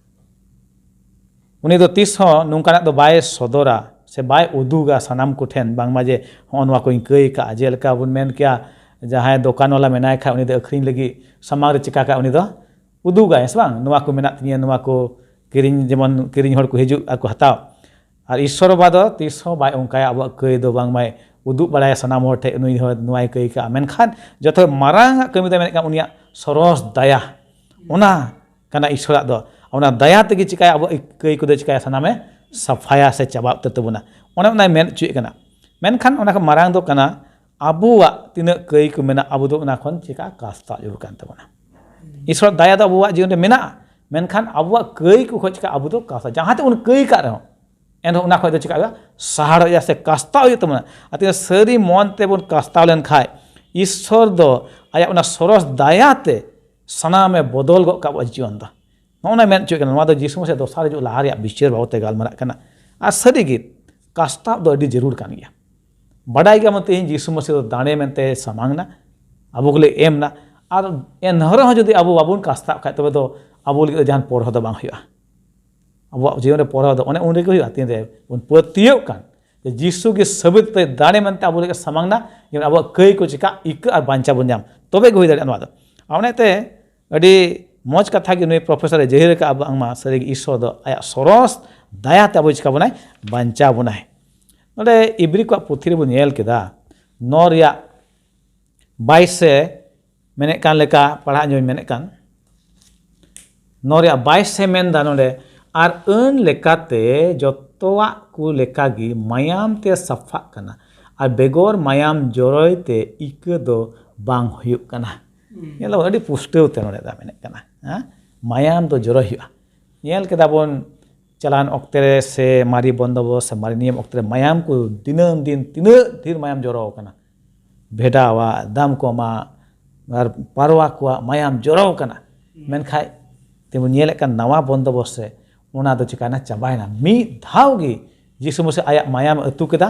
ᱩᱱᱤ ᱫᱚ ᱛᱤᱥ ᱦᱚᱸ ᱱᱚᱝᱠᱟᱱᱟᱜ ᱫᱚ ᱵᱟᱭ ᱥᱚᱫᱚᱨᱟ ᱥᱮ ᱵᱟᱭ ᱩᱫᱩᱜᱟ ᱥᱟᱱᱟᱢ ᱠᱚᱴᱷᱮᱱ, ᱵᱟᱝᱢᱟ ᱡᱮ ᱦᱚᱸᱜᱼᱚ ᱱᱚᱣᱟ ᱠᱚᱧ ᱠᱟᱹᱭ ᱠᱟᱜᱼᱟ᱾ ᱡᱮᱞᱮᱠᱟ ᱵᱚᱱ ᱢᱮᱱ ᱠᱮᱭᱟ, ᱡᱟᱦᱟᱸᱭ ᱫᱚᱠᱟᱱ ᱵᱟᱞᱟ ᱢᱮᱱᱟᱭ ᱠᱷᱟᱡ, ᱩᱱᱤ ᱫᱚ ᱟᱹᱠᱷᱨᱤᱧ ᱞᱟᱹᱜᱤᱫ ᱥᱟᱢᱟᱝ ᱨᱮ ᱪᱤᱠᱟ ᱠᱟᱜᱼᱟ, ᱩᱱᱤ ᱫᱚ ᱩᱫᱩᱜᱟᱭ, ᱦᱮᱸ ᱥᱮ ᱵᱟᱝ? ᱱᱚᱣᱟ ᱠᱚ ᱢᱮᱱᱟᱜ ᱛᱤᱧᱟᱹ, ᱱᱚᱣᱟ ᱠᱚ ᱠᱤᱨᱤᱧ, ᱡᱮᱢᱚᱱ ᱠᱤᱨᱤᱧ ᱦᱚᱲ ᱠᱚ ᱦᱤᱡᱩᱜ ᱟᱨ ᱠᱚ ᱦᱟᱛᱟᱣ᱾ ᱟᱨ ᱤᱥᱥᱚᱨ ᱵᱟᱵᱟ ᱫᱚ ᱛᱤᱥ ᱦᱚᱸ ᱵᱟᱭ ᱚᱱᱠᱟᱭᱟ, ᱟᱵᱚᱣᱟᱜ ᱠᱟᱹᱭ ᱫᱚ ᱵᱟᱝ ᱢᱟᱭ ᱩᱫᱩᱜ ᱵᱟᱲᱟᱭᱟ ᱥᱟᱱᱟᱢ ᱦᱚᱲ ᱴᱷᱮᱱ, ᱱᱩᱭ ᱦᱚᱲ ᱱᱚᱣᱟᱭ ᱠᱟᱹᱭ ᱠᱟᱜᱼᱟ᱾ ᱢᱮᱱᱠᱷᱟᱱ ᱡᱚᱛᱚ ᱢᱟᱨᱟᱝ ᱟᱜ ᱠᱟᱹᱢᱤ ᱫᱚ ᱢᱮᱱᱮᱫ ᱠᱟᱱ ᱩᱱᱤᱭᱟᱜ ᱥᱚᱨᱚᱥ ᱫᱟᱭᱟ, ᱚᱱᱟ ᱠᱟᱱᱟ ᱤᱥᱥᱚᱨᱟᱜ ᱫᱚ᱾ ᱚᱱᱟ ᱫᱟᱭᱟ ᱛᱮᱜᱮ ᱪᱤᱠᱟᱭᱟ, ᱟᱵᱚᱣᱟᱜ ᱠᱟᱹᱭ ᱠᱚᱫᱚ ᱪᱤᱠᱟᱭᱟ, ᱥᱟᱱᱟᱢᱮ ᱥᱟᱯᱷᱟᱭᱟ ᱥᱮ ᱪᱟᱵᱟ ᱩᱛᱟᱹᱨ ᱛᱟᱵᱚᱱᱟ᱾ ᱚᱱᱮ ᱚᱱᱟᱭ ᱢᱮᱱ ᱦᱚᱪᱚᱭᱮᱫ ᱠᱟᱱᱟ᱾ ᱢᱮᱱᱠᱷᱟᱱ ᱚᱱᱟ ᱠᱷᱚᱱ ᱢᱟᱨᱟᱝ ᱫᱚ ᱠᱟᱱᱟ, ᱟᱵᱚᱣᱟᱜ ᱛᱤᱱᱟᱹᱜ ᱠᱟᱹᱭ ᱠᱚ ᱢᱮᱱᱟᱜ, ᱟᱵᱚ ᱫᱚ ᱚᱱᱟ ᱠᱷᱚᱱ ᱪᱤᱠᱟ ᱠᱟᱥᱛᱟᱣ ᱡᱟᱹᱨᱩᱲ ᱠᱟᱱ ᱛᱟᱵᱚᱱᱟ᱾ ᱤᱥᱥᱚᱨ ᱫᱟᱭᱟ ᱫᱚ ᱟᱵᱚᱣᱟᱜ ᱡᱤᱭᱚᱱ ᱨᱮ ᱢᱮᱱᱟᱜᱼᱟ, ᱢᱮᱱᱠᱷᱟᱱ ᱟᱵᱚᱣᱟᱜ ᱠᱟᱹᱭ ᱠᱚ ᱠᱷᱚᱱ ᱪᱤᱠᱟ ᱟᱵᱚ ᱫᱚ ᱠᱟᱥᱛᱟᱣ, ᱡᱟᱦᱟᱸ ᱛᱮ ᱵᱚᱱ ᱠᱟᱹᱭ ᱠᱟᱜ ᱨᱮᱦᱚᱸ, ᱮᱱᱨᱮᱦᱚᱸ ᱚᱱᱟ ᱠᱷᱚᱱ ᱫᱚ ᱪᱤᱠᱟ ᱦᱩᱭᱩᱜᱼᱟ? ᱥᱟᱦᱟᱲ ᱦᱩᱭᱩᱜᱼᱟ ᱥᱮ ᱠᱟᱥᱛᱟᱣ ᱦᱩᱭᱩᱜ ᱛᱟᱵᱚᱱᱟ᱾ ᱟᱨ ᱛᱤᱱᱟᱹᱜ ᱥᱟᱹᱨᱤ ᱢᱚᱱ ᱛᱮᱵᱚᱱ ᱠᱟᱥᱛᱟᱣ ᱞᱮᱱᱠᱷᱟᱡ, ᱤᱥᱥᱚᱨ ᱫᱚ ᱟᱭᱟᱜ ᱚᱱᱟ ᱥᱚᱨᱚᱥ ᱫᱟᱭᱟ ᱛᱮ ᱥᱟᱱᱟᱢᱮ ᱵᱚᱫᱚᱞ ᱜᱚᱫ ᱠᱟᱜ ᱟᱵᱚᱣᱟᱜ ᱡᱤᱭᱚᱱ ᱫᱚ᱾ ᱱᱚᱜᱼᱚ ᱱᱟ ᱢᱮᱱ ᱦᱚᱪᱚᱭᱮᱫ ᱠᱟᱱᱟ, ᱱᱚᱣᱟ ᱫᱚ ᱡᱤᱥᱩ ᱢᱟᱹᱥᱤᱭᱟᱜ ᱫᱚᱥᱟᱨ ᱦᱤᱡᱩᱜ ᱞᱟᱦᱟ ᱨᱮᱭᱟᱜ ᱵᱤᱪᱟᱹᱨ ᱵᱟᱵᱚᱫ ᱛᱮ ᱜᱟᱞᱢᱟᱨᱟᱜ ᱠᱟᱱᱟ᱾ ᱟᱨ ᱥᱟᱹᱨᱤᱜᱮ, ᱠᱟᱥᱛᱟᱣ ᱫᱚ ᱟᱹᱰᱤ ᱡᱟᱹᱨᱩᱲ ᱠᱟᱱ ᱜᱮᱭᱟ᱾ ᱵᱟᱰᱟᱭ ᱜᱮᱭᱟᱵᱚᱱ, ᱛᱮᱦᱮᱧ ᱡᱤᱥᱩ ᱢᱟᱹᱥᱤ ᱫᱚ ᱫᱟᱲᱮ ᱢᱮᱱᱛᱮ ᱥᱟᱢᱟᱝ ᱱᱟ, ᱟᱵᱚ ᱠᱚᱞᱮ ᱮᱢ ᱱᱟ, ᱟᱨ ᱮᱱ ᱨᱮᱦᱚᱸ ᱡᱩᱫᱤ ᱟᱵᱚ ᱵᱟᱵᱚᱱ ᱠᱟᱥᱛᱟᱜ ᱠᱷᱟᱡ, ᱛᱚᱵᱮ ᱫᱚ ᱟᱵᱚ ᱞᱟᱹᱜᱤᱫ ᱫᱚ ᱡᱟᱦᱟᱱ ᱯᱚᱨᱦᱚ ᱫᱚ ᱵᱟᱝ ᱦᱩᱭᱩᱜᱼᱟ᱾ ᱟᱵᱚᱣᱟᱜ ᱡᱤᱭᱚᱱ ᱨᱮ ᱯᱚᱨᱦᱚ ᱫᱚ ᱚᱱᱮ ᱩᱱ ᱨᱮᱜᱮ ᱦᱩᱭᱩᱜᱼᱟ, ᱛᱤᱱ ᱨᱮ ᱵᱚᱱ ᱯᱟᱹᱛᱭᱟᱹᱜ ᱠᱟᱱ ᱡᱮ ᱡᱤᱥᱩ ᱜᱮ ᱥᱟᱹᱵᱤᱛ ᱛᱮ ᱫᱟᱲᱮ ᱢᱮᱱᱛᱮ ᱟᱵᱚ ᱞᱟᱹᱜᱤᱫ ᱥᱟᱢᱟᱝ ᱱᱟ, ᱡᱮᱢᱚᱱ ᱟᱵᱚᱣᱟᱜ ᱠᱟᱹᱭ ᱠᱚ ᱪᱤᱠᱟ ᱤᱠᱟᱹ ᱟᱨ ᱵᱟᱧᱪᱟᱣ ᱵᱚᱱ ᱧᱟᱢ, ᱛᱚᱵᱮ ᱜᱮ ᱦᱩᱭ ᱫᱟᱲᱮᱭᱟᱜᱼᱟ ᱱᱚᱣᱟ ᱫᱚ᱾ ᱟᱨ ᱚᱱᱟᱛᱮ ᱟᱹᱰᱤ ᱢᱚᱡᱽ ᱠᱟᱛᱷᱟ ᱜᱮ ᱱᱩᱭ ᱯᱨᱚᱯᱷᱮᱥᱚᱨ ᱮ ᱡᱟᱹᱦᱤᱨ ᱟᱠᱟᱫᱼᱟ, ᱵᱟᱝᱢᱟ ᱥᱟᱹᱨᱤᱜᱮ ᱤᱥᱥᱚᱨ ᱫᱚ ᱟᱭᱟᱜ ᱥᱚᱨᱚᱥ ᱫᱟᱭᱟ ᱛᱮ ᱟᱵᱚ ᱪᱤᱠᱟ ᱵᱚᱱᱟᱭ, ᱵᱟᱧᱪᱟᱣ ᱵᱚᱱᱟᱭ᱾ ᱱᱚᱰᱮ ᱤᱵᱨᱤ ᱠᱚᱣᱟᱜ ᱯᱩᱛᱷᱤ ᱨᱮᱵᱚᱱ ᱧᱮᱞ ᱠᱮᱫᱟ, ᱱᱚ ᱨᱮᱭᱟᱜ ᱵᱟᱭᱤᱥ ᱮ ᱢᱮᱱᱮᱫ ᱠᱟᱱ ᱞᱮᱠᱟ, ᱯᱟᱲᱦᱟᱜ ᱧᱚᱜ ᱤᱧ ᱢᱮᱱᱮᱫ ᱠᱟᱱ, ᱱᱚ ᱨᱮᱭᱟᱜ ᱵᱟᱭᱤᱥ ᱮ ᱢᱮᱱᱫᱟ ᱱᱚᱰᱮ, ᱟᱨ ᱟᱹᱱ ᱞᱮᱠᱟᱛᱮ ᱡᱚᱛᱚᱣᱟᱜ ᱠᱚ ᱞᱮᱠᱟᱜᱮ ᱢᱟᱭᱟᱢ ᱛᱮ ᱥᱟᱯᱷᱟᱜ ᱠᱟᱱᱟ, ᱟᱨ ᱵᱮᱜᱚᱨ ᱢᱟᱭᱟᱢ ᱡᱚᱨᱚᱭ ᱛᱮ ᱤᱠᱟᱹ ᱫᱚ ᱵᱟᱝ ᱦᱩᱭᱩᱜ ᱠᱟᱱᱟ᱾ ᱧᱮᱞ ᱟᱵᱚᱱ, ᱟᱹᱰᱤ ᱯᱩᱥᱴᱟᱹᱣ ᱛᱮ ᱱᱚᱰᱮ ᱫᱚ ᱢᱮᱱᱮᱫ ᱠᱟᱱᱟ, ᱦᱮᱸ? ᱢᱟᱭᱟᱢ ᱫᱚ ᱡᱚᱨᱚᱭ ᱦᱩᱭᱩᱜᱼᱟ᱾ ᱧᱮᱞ ᱠᱮᱫᱟ ᱵᱚᱱ, ᱪᱟᱞᱟᱣᱮᱱ ᱚᱠᱛᱮ ᱨᱮ ᱥᱮ ᱢᱟᱨᱮ ᱵᱚᱱᱫᱚᱵᱚᱥ ᱥᱮ ᱢᱟᱨᱮ ᱱᱤᱭᱚᱢ ᱚᱠᱛᱮ ᱨᱮ ᱢᱟᱭᱟᱢ ᱠᱚ ᱫᱤᱱᱟᱹᱢ ᱫᱤᱱ ᱛᱤᱱᱟᱹᱜ ᱰᱷᱮᱨ ᱢᱟᱭᱟᱢ ᱡᱚᱨᱚ ᱟᱠᱟᱱᱟ᱾ ᱵᱷᱮᱰᱟᱣᱟᱜ, ᱫᱟᱢ ᱠᱚᱢᱟᱜ, ᱟᱨ ᱯᱟᱨᱣᱟ ᱠᱚᱣᱟᱜ ᱢᱟᱭᱟᱢ ᱡᱚᱨᱚ ᱟᱠᱟᱱᱟ᱾ ᱢᱮᱱᱠᱷᱟᱡ ᱛᱮᱵᱚᱱ ᱧᱮᱞᱮᱫ ᱠᱟᱱ ᱱᱟᱣᱟ ᱵᱚᱱᱫᱚᱵᱚᱥ ᱨᱮ ᱚᱱᱟ ᱫᱚ ᱪᱤᱠᱟᱭᱱᱟ? ᱪᱟᱵᱟᱭᱮᱱᱟ᱾ ᱢᱤᱫ ᱫᱷᱟᱣ ᱜᱮ ᱡᱤᱥᱩ ᱢᱟᱹᱥᱤ ᱟᱭᱟᱜ ᱢᱟᱭᱟᱢ ᱟᱹᱛᱩ ᱠᱮᱫᱟ,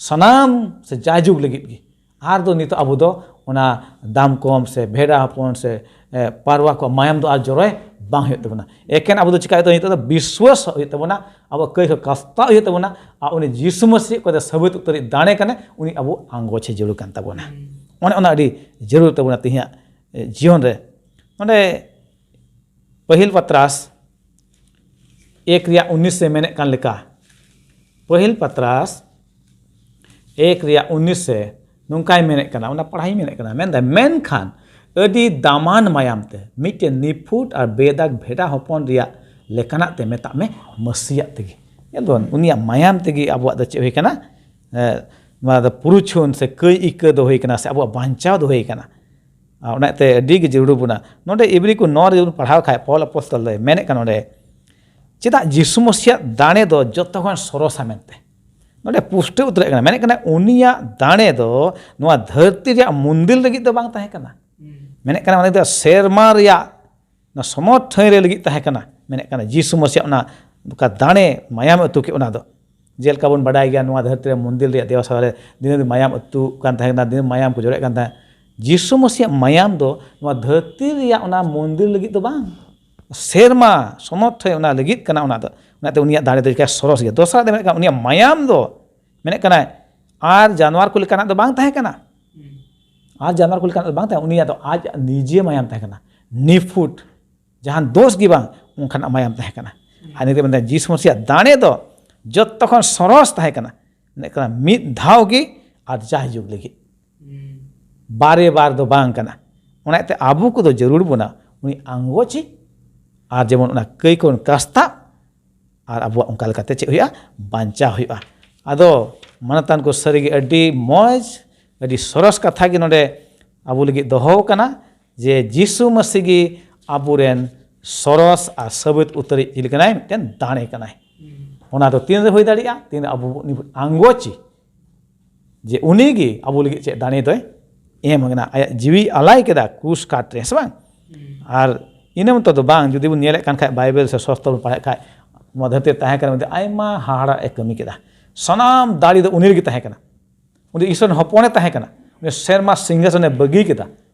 ᱥᱟᱱᱟᱢ ᱥᱮ ᱡᱟᱭᱡᱩᱜᱽ ᱞᱟᱹᱜᱤᱫ ᱜᱮ᱾ ᱟᱨ ᱫᱚ ᱱᱤᱛᱚᱜ ᱟᱵᱚ ᱫᱚ ᱚᱱᱟ ᱫᱟᱢ ᱠᱚᱢ ᱥᱮ ᱵᱷᱮᱰᱟ ᱦᱚᱯᱚᱱ ᱥᱮ, ᱮ, ᱯᱟᱨᱣᱟ ᱠᱚ ᱢᱟᱭᱟᱢ ᱫᱚ ᱟᱨ ᱡᱚᱨᱚᱭ ᱵᱟᱝ ᱦᱩᱭᱩᱜ ᱛᱟᱵᱚᱱᱟ᱾ ᱮᱠᱮᱱ ᱟᱵᱚ ᱫᱚ ᱪᱤᱠᱟ ᱦᱩᱭᱩᱜ ᱛᱟᱵᱚᱱᱟ? ᱱᱤᱛᱚᱜ ᱫᱚ ᱵᱤᱥᱣᱟᱥ ᱦᱩᱭᱩᱜ ᱛᱟᱵᱚᱱᱟ, ᱟᱵᱚ ᱠᱟᱹᱭ ᱠᱚ ᱠᱟᱥᱛᱟ ᱦᱩᱭᱩᱜ ᱛᱟᱵᱚᱱᱟ, ᱟᱨ ᱩᱱᱤ ᱡᱤᱥᱩ ᱢᱟᱹᱥᱤ ᱚᱠᱚᱭ ᱫᱚ ᱥᱟᱹᱵᱤᱛ ᱩᱛᱟᱹᱨᱤᱡ ᱫᱟᱲᱮ ᱠᱟᱱᱟ, ᱩᱱᱤ ᱟᱵᱚ ᱟᱸᱜᱚᱪ ᱮ ᱡᱟᱹᱨᱩᱲ ᱠᱟᱱ ᱛᱟᱵᱚᱱᱟ᱾ ᱚᱱᱮ ᱚᱱᱟ ᱟᱹᱰᱤ ᱡᱟᱹᱨᱩᱲ ᱛᱟᱵᱚᱱᱟ ᱛᱮᱦᱮᱧᱟᱜ, ᱮ, ᱡᱤᱭᱚᱱ ᱨᱮ᱾ ᱱᱚᱰᱮ ᱯᱟᱹᱦᱤᱞ ᱯᱟᱛᱨᱟᱥ ᱮᱠ ᱨᱮᱭᱟᱜ ᱩᱱᱤᱥ ᱮ ᱢᱮᱱᱮᱫ ᱠᱟᱱ ᱞᱮᱠᱟ, ᱯᱟᱹᱦᱤᱞ ᱯᱟᱛᱨᱟᱥ ᱮᱠ ᱨᱮᱭᱟᱜ ᱩᱱᱤᱥ ᱮ ᱱᱚᱝᱠᱟᱭ ᱢᱮᱱᱮᱫ ᱠᱟᱱᱟ, ᱚᱱᱟ ᱯᱟᱲᱦᱟᱣ ᱤᱧ ᱢᱮᱱᱮᱫ ᱠᱟᱱᱟ, ᱢᱮᱱᱫᱟᱭ, "ᱢᱮᱱᱠᱷᱟᱱ ᱟᱹᱰᱤ ᱫᱟᱢᱟᱱ ᱢᱟᱭᱟᱢ ᱛᱮ ᱢᱤᱫᱴᱮᱱ ᱱᱤᱯᱷᱩᱴ ᱟᱨ ᱵᱮᱫᱟᱜᱽ ᱵᱷᱮᱰᱟ ᱦᱚᱯᱚᱱ ᱨᱮᱭᱟᱜ ᱞᱮᱠᱟᱱᱟᱜ ᱛᱮ, ᱢᱮᱛᱟᱜ ᱢᱮ, ᱢᱟᱹᱥᱤᱭᱟᱜ ᱛᱮᱜᱮ᱾" ᱧᱮᱞ ᱛᱟᱵᱚᱱ, ᱩᱱᱤᱭᱟᱜ ᱢᱟᱭᱟᱢ ᱛᱮᱜᱮ ᱟᱵᱚᱣᱟᱜ ᱫᱚ ᱪᱮᱫ ᱦᱩᱭ ᱠᱟᱱᱟ? ᱮ, ᱱᱚᱣᱟ ᱫᱚ ᱯᱩᱨᱩᱪᱷᱩᱱ ᱥᱮ ᱠᱟᱹᱭ ᱤᱠᱟᱹ ᱫᱚ ᱦᱩᱭ ᱠᱟᱱᱟ, ᱥᱮ ᱟᱵᱚᱣᱟᱜ ᱵᱟᱧᱪᱟᱣ ᱫᱚ ᱦᱩᱭ ᱠᱟᱱᱟ᱾ ᱟᱨ ᱚᱱᱟᱛᱮ ᱟᱹᱰᱤ ᱜᱮ ᱡᱟᱹᱨᱩᱲ ᱵᱚᱱᱟ᱾ ᱱᱚᱰᱮ ᱤᱵᱨᱤ ᱠᱚ ᱱᱚ ᱨᱮ ᱡᱩᱫᱤ ᱵᱚᱱ ᱯᱟᱲᱦᱟᱣ ᱠᱷᱟᱡ, ᱯᱚᱞ ᱟᱯᱚᱥᱛᱚᱞ ᱫᱚᱭ ᱢᱮᱱᱮᱫ ᱠᱟᱱᱟ ᱱᱚᱰᱮ, ᱪᱮᱫᱟᱜ ᱡᱤᱥᱩ ᱢᱟᱹᱥᱤᱭᱟᱜ ᱫᱟᱲᱮ ᱫᱚ ᱡᱚᱛᱚ ᱠᱷᱚᱱ ᱥᱚᱨᱚᱥᱟ ᱢᱮᱱᱛᱮ᱾ ᱱᱚᱰᱮ ᱯᱩᱥᱴᱟᱹᱣ ᱩᱛᱟᱹᱨᱮᱫ ᱠᱟᱱᱟ, ᱢᱮᱱᱮᱫ ᱠᱟᱱᱟ ᱩᱱᱤᱭᱟᱜ ᱫᱟᱲᱮ ᱫᱚ ᱱᱚᱣᱟ ᱫᱷᱟᱹᱨᱛᱤ ᱨᱮᱭᱟᱜ ᱢᱩᱱᱫᱤᱞ ᱞᱟᱹᱜᱤᱫ ᱫᱚ ᱵᱟᱝ ᱛᱟᱦᱮᱸ ᱠᱟᱱᱟ᱾ ᱢᱮᱱᱮᱫ ᱠᱟᱱᱟ ᱩᱱᱤ ᱫᱚ ᱥᱮᱨᱢᱟ ᱨᱮᱭᱟᱜ ᱚᱱᱟ ᱥᱚᱢᱚᱨᱛᱷᱚᱱ ᱨᱮ ᱞᱟᱹᱜᱤᱫ ᱛᱟᱦᱮᱸ ᱠᱟᱱᱟ᱾ ᱢᱮᱱᱮᱫ ᱠᱟᱱᱟ ᱡᱤᱥᱩ ᱢᱟᱹᱥᱤᱭᱟᱜ ᱚᱱᱟ ᱚᱠᱟ ᱫᱟᱲᱮ ᱢᱟᱭᱟᱢ ᱟᱹᱛᱩ ᱠᱮᱫ, ᱚᱱᱟ ᱫᱚ ᱡᱮᱞᱮᱠᱟ ᱵᱚᱱ ᱵᱟᱰᱟᱭ ᱜᱮᱭᱟ, ᱱᱚᱣᱟ ᱫᱷᱟᱹᱨᱛᱤ ᱨᱮ ᱢᱚᱱᱫᱤᱨ ᱨᱮᱭᱟᱜ ᱫᱮᱵᱟ ᱥᱮᱵᱟ ᱨᱮ ᱫᱤᱱᱟᱹᱢ ᱫᱤᱱ ᱢᱟᱭᱟᱢ ᱟᱹᱛᱩᱜ ᱠᱟᱱ ᱛᱟᱦᱮᱸ ᱠᱟᱱᱟ, ᱫᱤᱱᱟᱹᱢ ᱢᱟᱭᱟᱢ ᱠᱚ ᱡᱚᱨᱚᱭᱮᱫ ᱠᱟᱱ ᱛᱟᱦᱮᱸ᱾ ᱡᱤᱥᱩ ᱢᱟᱹᱥᱤᱭᱟᱜ ᱢᱟᱭᱟᱢ ᱫᱚ ᱱᱚᱣᱟ ᱫᱷᱟᱹᱨᱛᱤ ᱨᱮᱭᱟᱜ ᱚᱱᱟ ᱢᱚᱱᱫᱤᱨ ᱞᱟᱹᱜᱤᱫ ᱫᱚ ᱵᱟᱝ, ᱥᱮᱨᱢᱟ ᱥᱚᱢᱚᱨᱛᱷᱚᱭ ᱚᱱᱟ ᱞᱟᱹᱜᱤᱫ ᱠᱟᱱᱟ᱾ ᱚᱱᱟ ᱫᱚ, ᱚᱱᱟᱛᱮ ᱩᱱᱤᱭᱟᱜ ᱫᱟᱲᱮ ᱫᱚ ᱪᱤᱠᱟᱹ ᱥᱚᱨᱚᱥ ᱜᱮᱭᱟ᱾ ᱫᱚᱥᱨᱟ ᱫᱚ ᱢᱮᱱᱮᱫ ᱠᱟᱱᱟ, ᱩᱱᱤᱭᱟᱜ ᱢᱟᱭᱟᱢ ᱫᱚ ᱢᱮᱱᱮᱫ ᱠᱟᱱᱟᱭ ᱟᱨ ᱡᱟᱱᱣᱟᱨ ᱠᱚ ᱞᱮᱠᱟᱱᱟᱜ ᱫᱚ ᱵᱟᱝ ᱛᱟᱦᱮᱸ ᱠᱟᱱᱟ᱾ ᱟᱨ ᱡᱟᱱᱣᱟᱨ ᱠᱚ ᱞᱮᱠᱟᱱᱟᱜ ᱫᱚ ᱵᱟᱝ ᱛᱟᱦᱮᱸ, ᱩᱱᱤᱭᱟᱜ ᱫᱚ ᱟᱡ ᱱᱤᱡᱮ ᱢᱟᱭᱟᱢ ᱛᱟᱦᱮᱸ ᱠᱟᱱᱟ᱾ ᱱᱤᱯᱷᱩᱴ, ᱡᱟᱦᱟᱱ ᱫᱳᱥ ᱜᱮ ᱵᱟᱝ, ᱚᱱᱠᱟᱱᱟᱜ ᱢᱟᱭᱟᱢ ᱛᱟᱦᱮᱸ ᱠᱟᱱᱟ᱾ ᱟᱨ ᱱᱤᱛᱚᱜ ᱢᱮᱱᱫᱟ ᱡᱤᱥᱩ ᱢᱟᱹᱥᱤᱭᱟᱜ ᱫᱟᱲᱮ ᱫᱚ ᱡᱚᱛᱚ ᱠᱷᱚᱱ ᱥᱚᱨᱚᱥ ᱛᱟᱦᱮᱸ ᱠᱟᱱᱟ᱾ ᱢᱮᱱᱮᱫ ᱠᱟᱱᱟ ᱢᱤᱫ ᱫᱷᱟᱣ ᱜᱮ ᱟᱨ ᱡᱟᱭᱡᱩᱜᱽ ᱞᱟᱹᱜᱤᱫ, ᱵᱟᱨᱮ ᱵᱟᱨ ᱫᱚ ᱵᱟᱝ ᱠᱟᱱᱟ᱾ ᱚᱱᱟᱛᱮ ᱟᱵᱚ ᱠᱚᱫᱚ ᱡᱟᱹᱨᱩᱲ ᱵᱚᱱᱟ ᱩᱱᱤ ᱟᱸᱜᱚᱪᱤ, ᱟᱨ ᱡᱮᱢᱚᱱ ᱚᱱᱟ ᱠᱟᱹᱭ ᱠᱚᱵᱚᱱ ᱠᱟᱥᱛᱟᱜ, ᱟᱨ ᱟᱵᱚᱣᱟᱜ ᱚᱱᱠᱟ ᱞᱮᱠᱟᱛᱮ ᱪᱮᱫ ᱦᱩᱭᱩᱜᱼᱟ? ᱵᱟᱧᱪᱟᱣ ᱦᱩᱭᱩᱜᱼᱟ᱾ ᱟᱫᱚ ᱢᱟᱱᱚᱛᱟᱱ ᱠᱚ, ᱥᱟᱹᱨᱤᱜᱮ ᱟᱹᱰᱤ ᱢᱚᱡᱽ, ᱟᱹᱰᱤ ᱥᱚᱨᱚᱥ ᱠᱟᱛᱷᱟ ᱜᱮ ᱱᱚᱰᱮ ᱟᱵᱚ ᱞᱟᱹᱜᱤᱫ ᱫᱚᱦᱚ ᱟᱠᱟᱱᱟ, ᱡᱮ ᱡᱤᱥᱩ ᱢᱟᱹᱥᱤ ᱜᱮ ᱟᱵᱚᱨᱮᱱ ᱥᱚᱨᱚᱥ ᱟᱨ ᱥᱟᱹᱵᱤᱛ ᱩᱛᱟᱹᱨᱤᱡ ᱪᱤᱞᱤ ᱠᱟᱱᱟᱭ? ᱢᱤᱫᱴᱮᱱ ᱫᱟᱲᱮ ᱠᱟᱱᱟᱭ᱾ ᱚᱱᱟ ᱫᱚ ᱛᱤᱱᱨᱮ ᱦᱩᱭ ᱫᱟᱲᱮᱭᱟᱜᱼᱟ? ᱛᱤᱱᱨᱮ ᱟᱵᱚ ᱵᱚᱱ ᱟᱸᱜᱚᱪᱤ ᱡᱮ ᱩᱱᱤ ᱜᱮ ᱟᱵᱚ ᱞᱟᱹᱜᱤᱫ ᱪᱮᱫ ᱫᱟᱲᱮ ᱫᱚᱭ ᱮᱢ ᱟᱠᱟᱱᱟ, ᱟᱭᱟᱜ ᱡᱤᱣᱤ ᱟᱞᱟᱭ ᱠᱮᱫᱟ ᱠᱨᱩᱥ ᱠᱟᱴ ᱨᱮ, ᱦᱮᱸ ᱥᱮ ᱵᱟᱝ? ᱟᱨ ᱤᱱᱟᱹ ᱢᱚᱛᱚ ᱫᱚ ᱵᱟᱝ, ᱡᱩᱫᱤ ᱵᱚᱱ ᱧᱮᱞᱮᱫ ᱠᱟᱱ ᱠᱷᱟᱡ, ᱵᱟᱭᱵᱮᱞ ᱥᱮ ᱥᱚᱥᱛᱨᱚ ᱵᱚᱱ ᱯᱟᱲᱦᱟᱜ ᱠᱷᱟᱡ, ᱱᱚᱣᱟ ᱫᱷᱟᱹᱨᱛᱤ ᱨᱮ ᱛᱟᱦᱮᱸ ᱠᱟᱱᱟ ᱢᱮᱱᱛᱮ ᱟᱭᱢᱟ ᱦᱟᱦᱟᱲᱟᱜ ᱮ ᱠᱟᱹᱢᱤ ᱠᱮᱫᱟ᱾ ᱥᱟᱱᱟᱢ ᱫᱟᱲᱮ ᱫᱚ ᱩᱱᱤ ᱨᱮᱜᱮ ᱛᱟᱦᱮᱸ ᱠᱟᱱᱟ᱾ ᱩᱱᱤ ᱤᱥᱚᱨ ᱨᱮᱱ ᱦᱚᱯᱚᱱᱮ ᱛᱟᱦᱮᱸ ᱠᱟᱱᱟ᱾ ᱩᱱᱤ ᱥᱮᱨᱢᱟ ᱥᱤᱝᱦᱟᱥᱚᱱᱮ ᱵᱟᱹᱜᱤ ᱠᱮᱫᱟ,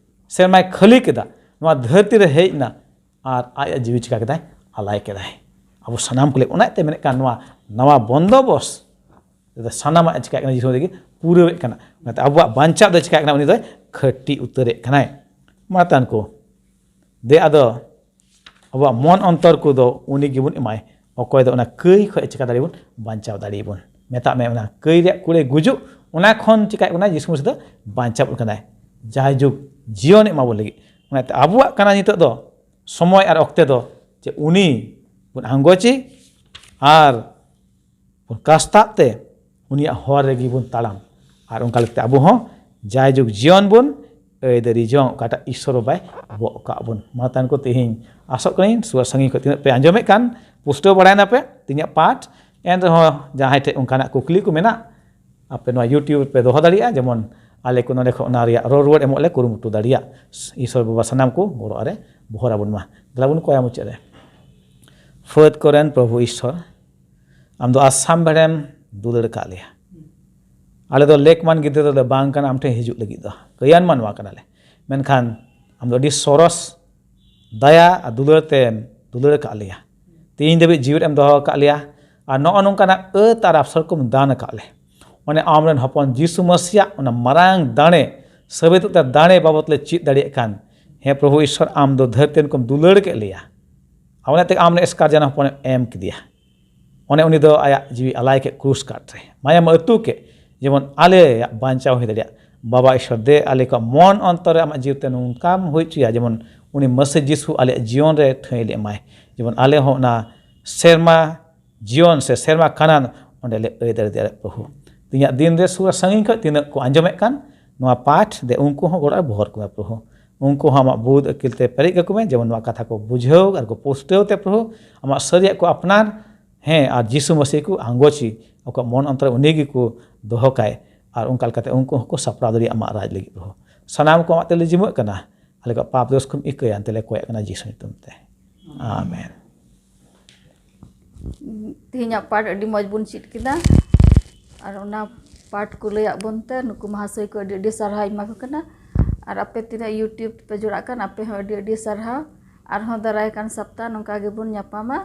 ᱥᱮᱨᱢᱟᱭ ᱠᱷᱟᱹᱞᱤ ᱠᱮᱫᱟ, ᱱᱚᱣᱟ ᱫᱷᱟᱹᱨᱛᱤ ᱨᱮ ᱦᱮᱡ ᱮᱱᱟ ᱟᱨ ᱟᱡ ᱟᱡ ᱡᱤᱣᱤ ᱪᱤᱠᱟ ᱠᱮᱫᱟᱭ? ᱟᱞᱟᱭ ᱠᱮᱫᱟᱭ᱾ ᱟᱵᱚ ᱥᱟᱱᱟᱢ ᱠᱚ ᱞᱟᱹᱜᱤᱫ ᱚᱱᱟᱛᱮ ᱢᱮᱱᱮᱫ ᱠᱟᱱ ᱱᱚᱣᱟ ᱱᱟᱣᱟ ᱵᱚᱱᱫᱚᱵᱚᱥ ᱨᱮᱫᱚ ᱥᱟᱱᱟᱢᱟᱜ ᱮ ᱪᱤᱠᱟᱹᱜ ᱠᱟᱱᱟ, ᱡᱤᱥᱩ ᱨᱮᱜᱮ ᱯᱩᱨᱟᱹᱣᱮᱫ ᱠᱟᱱᱟ᱾ ᱚᱱᱟᱛᱮ ᱟᱵᱚᱣᱟᱜ ᱵᱟᱧᱪᱟᱣ ᱫᱚ ᱪᱤᱠᱟᱹᱜ ᱠᱟᱱᱟ? ᱩᱱᱤ ᱫᱚᱭ ᱠᱷᱟᱹᱴᱤ ᱩᱛᱟᱹᱨᱮᱫ ᱠᱟᱱᱟᱭ᱾ ᱢᱟ ᱛᱟᱱ ᱠᱚ ᱫᱮ ᱟᱫᱚ ᱟᱵᱚᱣᱟᱜ ᱢᱚᱱ ᱚᱱᱛᱚᱨ ᱠᱚᱫᱚ ᱩᱱᱤ ᱜᱮᱵᱚᱱ ᱮᱢᱟᱭ, ᱚᱠᱚᱭ ᱫᱚ ᱚᱱᱟ ᱠᱟᱹᱭ ᱠᱷᱚᱱ ᱪᱤᱠᱟ ᱫᱟᱲᱮᱭᱟᱵᱚᱱ, ᱵᱟᱧᱪᱟᱣ ᱫᱟᱲᱮᱭᱟᱵᱚᱱ᱾ ᱢᱮᱛᱟᱜ ᱢᱮ, ᱚᱱᱟ ᱠᱟᱹᱭ ᱨᱮᱭᱟᱜ ᱠᱩᱲᱟᱹᱭ ᱜᱩᱡᱩᱜ, ᱚᱱᱟ ᱠᱷᱚᱱ ᱪᱤᱠᱟᱹᱜ ᱠᱟᱱᱟ? ᱡᱤᱥᱩ ᱢᱟᱹᱥᱤ ᱫᱚ ᱵᱟᱧᱪᱟᱣ ᱵᱚᱱ ᱠᱟᱱᱟᱭ, ᱡᱟᱭᱡᱩᱜᱽ ᱡᱤᱭᱚᱱ ᱮᱢᱟ ᱵᱚᱱ ᱞᱟᱹᱜᱤᱫ᱾ ᱚᱱᱟᱛᱮ ᱟᱵᱚᱣᱟᱜ ᱠᱟᱱᱟ ᱱᱤᱛᱚᱜ ᱫᱚ ᱥᱚᱢᱚᱭ ᱟᱨ ᱚᱠᱛᱮ ᱫᱚ ᱡᱮ ᱩᱱᱤ ᱵᱚᱱ ᱟᱸᱜᱚᱪᱮ ᱟᱨ ᱵᱚᱱ ᱠᱟᱥᱛᱟᱜ ᱛᱮ ᱩᱱᱤᱭᱟᱜ ᱦᱚᱨ ᱨᱮᱜᱮ ᱵᱚᱱ ᱛᱟᱲᱟᱢ᱾ ᱟᱨ ᱚᱱᱠᱟ ᱞᱮᱠᱟᱛᱮ ᱟᱵᱚ ᱦᱚᱸ ᱡᱟᱭᱡᱩᱜᱽ ᱡᱤᱭᱚᱱ ᱵᱚᱱ ᱟᱹᱭᱫᱟᱹᱨᱤ ᱡᱚᱝ, ᱚᱠᱟᱴᱟᱜ ᱤᱥᱚᱨ ᱵᱟᱵᱟᱭ ᱵᱚᱜ ᱠᱟᱜ ᱵᱚᱱ᱾ ᱢᱟ ᱛᱟᱦᱮᱱ ᱠᱚ, ᱛᱮᱦᱮᱧ ᱟᱥᱚᱜ ᱠᱟᱹᱱᱟᱹᱧ ᱥᱩᱨ ᱥᱟᱺᱜᱤᱧ ᱠᱷᱚᱱ ᱛᱤᱱᱟᱹᱜ ᱯᱮ ᱟᱸᱡᱚᱢᱮᱫ ᱠᱟᱱ, ᱯᱩᱥᱴᱟᱹᱣ ᱵᱟᱲᱟᱭ ᱱᱟᱯᱮ ᱛᱮᱦᱮᱧᱟᱜ ᱯᱟᱴ᱾ ᱮᱱ ᱨᱮᱦᱚᱸ ᱡᱟᱦᱟᱸᱭ ᱴᱷᱮᱱ ᱚᱱᱠᱟᱱᱟᱜ ᱠᱩᱠᱞᱤ ᱠᱚ ᱢᱮᱱᱟᱜ, ᱟᱯᱮ ᱱᱚᱣᱟ YouTube ᱨᱮᱯᱮ ᱫᱚᱦᱚ ᱫᱟᱲᱮᱭᱟᱜᱼᱟ, ᱡᱮᱢᱚᱱ ᱟᱞᱮ ᱠᱚ ᱱᱚᱰᱮ ᱠᱷᱚᱱ ᱚᱱᱟ ᱨᱮᱭᱟᱜ ᱨᱚᱲ ᱨᱩᱣᱟᱹᱲ ᱮᱢᱚᱜ ᱞᱮ ᱠᱩᱨᱩᱢᱩᱴᱩ ᱫᱟᱲᱮᱭᱟᱜ᱾ ᱤᱥᱚᱨ ᱵᱟᱵᱟ ᱥᱟᱱᱟᱢ ᱠᱚ ᱜᱚᱲᱚ ᱨᱮ ᱵᱚᱦᱚᱨ ᱟᱵᱚᱱ ᱢᱟ᱾ ᱫᱮᱞᱟ ᱵᱚᱱ ᱠᱚᱭᱟ ᱢᱩᱪᱟᱹᱫ ᱨᱮ᱾ ᱯᱷᱟᱹᱫ ᱠᱚᱨᱮᱱ ᱯᱨᱚᱵᱷᱩ ᱤᱥᱚᱨ, ᱟᱢ ᱫᱚ ᱟᱥᱟᱢ ᱵᱮᱲᱮᱢ ᱫᱩᱞᱟᱹᱲ ᱟᱠᱟᱫ ᱞᱮᱭᱟ᱾ ᱟᱞᱮ ᱫᱚ ᱞᱮᱠᱢᱟᱱ ᱜᱤᱫᱽᱨᱟᱹ ᱫᱚᱞᱮ ᱵᱟᱝ ᱠᱟᱱᱟ ᱟᱢ ᱴᱷᱮᱱ ᱦᱤᱡᱩᱜ ᱞᱟᱹᱜᱤᱫ ᱫᱚ᱾ ᱠᱟᱹᱭᱟᱱ ᱢᱟᱱᱣᱟ ᱠᱟᱱᱟᱞᱮ, ᱢᱮᱱᱠᱷᱟᱱ ᱟᱢ ᱫᱚ ᱟᱹᱰᱤ ᱥᱚᱨᱚᱥ ᱫᱟᱭᱟ ᱟᱨ ᱫᱩᱞᱟᱹᱲ ᱛᱮᱢ ᱫᱩᱞᱟᱹᱲ ᱟᱠᱟᱫ ᱞᱮᱭᱟ᱾ ᱛᱮᱦᱮᱧ ᱫᱷᱟᱹᱵᱤᱡ ᱡᱤᱣᱤᱫ ᱮᱢ ᱫᱚᱦᱚ ᱟᱠᱟᱫ ᱞᱮᱭᱟ᱾ ᱟᱨ ᱱᱚᱜᱼᱚ ᱱᱚᱝᱠᱟᱱᱟᱜ ᱟᱹᱛ ᱟᱨ ᱟᱵᱥᱚᱨ ᱠᱚᱢ ᱫᱟᱱ ᱟᱠᱟᱫ ᱞᱮ, ᱚᱱᱮ ᱟᱢᱨᱮᱱ ᱦᱚᱯᱚᱱ ᱡᱤᱥᱩ ᱢᱟᱹᱥᱤᱭᱟᱜ ᱚᱱᱟ ᱢᱟᱨᱟᱝ ᱫᱟᱲᱮ, ᱥᱟᱹᱵᱤᱛᱚᱜ ᱛᱮ ᱫᱟᱲᱮ ᱵᱟᱵᱚᱛ ᱞᱮ ᱪᱮᱫ ᱫᱟᱲᱮᱭᱟᱜ ᱠᱟᱱ, ᱦᱮᱸ ᱯᱨᱚᱵᱷᱩ ᱤᱥᱚᱨ, ᱟᱢ ᱫᱚ ᱫᱷᱟᱹᱨᱛᱤ ᱨᱮᱱ ᱠᱚᱢ ᱫᱩᱞᱟᱹᱲ ᱠᱮᱫ ᱞᱮᱭᱟ᱾ ᱟᱨ ᱚᱱᱟᱛᱮ ᱟᱢ ᱨᱮᱱ ᱮᱥᱠᱟᱨ ᱡᱟᱱᱟᱢ ᱦᱚᱯᱚᱱᱮᱢ ᱮᱢ ᱠᱮᱫᱮᱭᱟ᱾ ᱚᱱᱮ ᱩᱱᱤ ᱫᱚ ᱟᱭᱟᱜ ᱡᱤᱣᱤ ᱟᱞᱟᱭ ᱠᱮᱫ ᱠᱨᱩᱥ ᱠᱟᱴ ᱨᱮ, ᱢᱟᱭᱟᱢ ᱟᱹᱛᱩ ᱠᱮᱫ, ᱡᱮᱢᱚᱱ ᱟᱞᱮᱭᱟᱜ ᱵᱟᱧᱪᱟᱣ ᱦᱩᱭ ᱫᱟᱲᱮᱭᱟᱜ᱾ ᱵᱟᱵᱟ ᱤᱥᱚᱨ ᱫᱮ, ᱟᱞᱮ ᱠᱚᱣᱟᱜ ᱢᱚᱱ ᱚᱱᱛᱚᱨ ᱨᱮ ᱟᱢᱟᱜ ᱡᱤᱣᱤ ᱛᱮ ᱱᱚᱝᱠᱟᱢ ᱦᱩᱭ ᱦᱚᱪᱚᱭᱟ, ᱡᱮᱢᱚᱱ ᱩᱱᱤ ᱢᱟᱹᱥᱤ ᱡᱤᱥᱩ ᱟᱞᱮᱭᱟᱜ ᱡᱤᱭᱚᱱ ᱨᱮ ᱴᱷᱟᱹᱭ ᱞᱮ ᱮᱢᱟᱭ, ᱡᱮᱢᱚᱱ ᱟᱞᱮ ᱦᱚᱸ ᱚᱱᱟ ᱥᱮᱨᱢᱟ ᱡᱤᱭᱚᱱ ᱥᱮ ᱥᱮᱨᱢᱟ ᱠᱟᱱᱟᱱ ᱚᱸᱰᱮ ᱞᱮ ᱟᱹᱭᱫᱟᱹᱨᱤ ᱫᱟᱲᱮᱭᱟᱜ ᱯᱨᱚᱵᱷᱩ᱾ ᱛᱮᱦᱮᱧᱟᱜ ᱫᱤᱱ ᱨᱮ ᱥᱩᱨ ᱥᱟᱺᱜᱤᱧ ᱠᱷᱚᱱ ᱛᱤᱱᱟᱹᱜ ᱠᱚ ᱟᱸᱡᱚᱢᱮᱫ ᱠᱟᱱ ᱱᱚᱣᱟ ᱯᱟᱴ ᱫᱮ, ᱩᱱᱠᱩ ᱦᱚᱸ ᱜᱚᱲᱚ ᱟᱨ ᱵᱚᱦᱚᱨ ᱠᱚᱢᱮ ᱯᱨᱚᱵᱷᱩ᱾ ᱩᱱᱠᱩ ᱦᱚᱸ ᱟᱢᱟᱜ ᱵᱩᱫ ᱟᱹᱠᱤᱞ ᱛᱮ ᱯᱮᱨᱮᱡ ᱠᱟᱠᱚ ᱢᱮ, ᱡᱮᱢᱚᱱ ᱱᱚᱣᱟ ᱠᱟᱛᱷᱟ ᱠᱚ ᱵᱩᱡᱷᱟᱹᱣ ᱟᱨ ᱠᱚ ᱯᱩᱥᱴᱟᱹᱣ ᱛᱮ ᱯᱨᱚᱵᱷᱩ ᱟᱢᱟᱜ ᱥᱟᱹᱨᱤᱭᱟᱜ ᱠᱚ ᱟᱯᱱᱟᱨ, ᱦᱮᱸ, ᱟᱨ ᱡᱤᱥᱩ ᱢᱟᱹᱥᱤ ᱠᱚ ᱟᱸᱜᱚᱪᱤ, ᱟᱠᱚᱣᱟᱜ ᱢᱚᱱ ᱚᱱᱛᱚᱨ ᱨᱮ ᱩᱱᱤ ᱜᱮᱠᱚ ᱫᱚᱦᱚ ᱠᱟᱭ, ᱟᱨ ᱚᱱᱠᱟ ᱞᱮᱠᱟᱛᱮ ᱩᱱᱠᱩ ᱦᱚᱸᱠᱚ ᱥᱟᱯᱲᱟᱣ ᱫᱟᱲᱮᱭᱟᱜᱼᱟ ᱟᱢᱟᱜ ᱨᱟᱡᱽ ᱞᱟᱹᱜᱤᱫ ᱯᱨᱚᱵᱷᱩ᱾ ᱥᱟᱱᱟᱢ ᱠᱚ ᱟᱢᱟᱜ ᱛᱮᱞᱮ ᱡᱤᱢᱟᱹᱜ ᱠᱟᱱᱟ, ᱟᱞᱮ ᱠᱚᱣᱟᱜ ᱯᱟᱯ ᱫᱳᱥ ᱠᱚᱢ ᱤᱠᱟᱹᱭᱟ, ᱮᱱᱛᱮ ᱞᱮ ᱠᱚᱭᱚᱜ ᱠᱟᱱᱟ ᱡᱤᱥᱩ ᱧᱩᱛᱩᱢ ᱛᱮ᱾ ᱟᱢᱮᱱ᱾ ᱛᱮᱦᱮᱧᱟᱜ ᱯᱟᱴ ᱟᱹᱰᱤ ᱢᱚᱡᱽ ᱵᱚᱱ ᱪᱮᱫ ᱠᱮᱫᱟ᱾ ᱟᱨ ᱚᱱᱟ ᱯᱟᱴ ᱠᱚ ᱞᱟᱹᱭᱟᱫ ᱵᱚᱱ ᱛᱮ ᱱᱩᱠᱩ ᱢᱟᱦᱟᱥᱚᱭ ᱠᱚ ᱟᱹᱰᱤ ᱟᱹᱰᱤ ᱥᱟᱨᱦᱟᱣ ᱤᱧ ᱮᱢᱟ ᱠᱚ ᱠᱟᱱᱟ᱾ ᱟᱨ ᱟᱯᱮ ᱛᱤᱱᱟᱹᱜ YouTube ᱯᱮ ᱡᱚᱲᱟᱜ ᱠᱟᱱ, ᱟᱯᱮ ᱦᱚᱸ ᱟᱹᱰᱤ ᱟᱹᱰᱤ ᱥᱟᱨᱦᱟᱣ᱾ ᱟᱨᱦᱚᱸ ᱫᱟᱨᱟᱭ ᱠᱟᱱ ᱥᱚᱯᱛᱟ ᱱᱚᱝᱠᱟ ᱜᱮᱵᱚᱱ ᱧᱟᱯᱟᱢᱟ᱾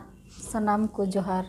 ᱥᱟᱱᱟᱢ ᱠᱚ ᱡᱚᱦᱟᱨ᱾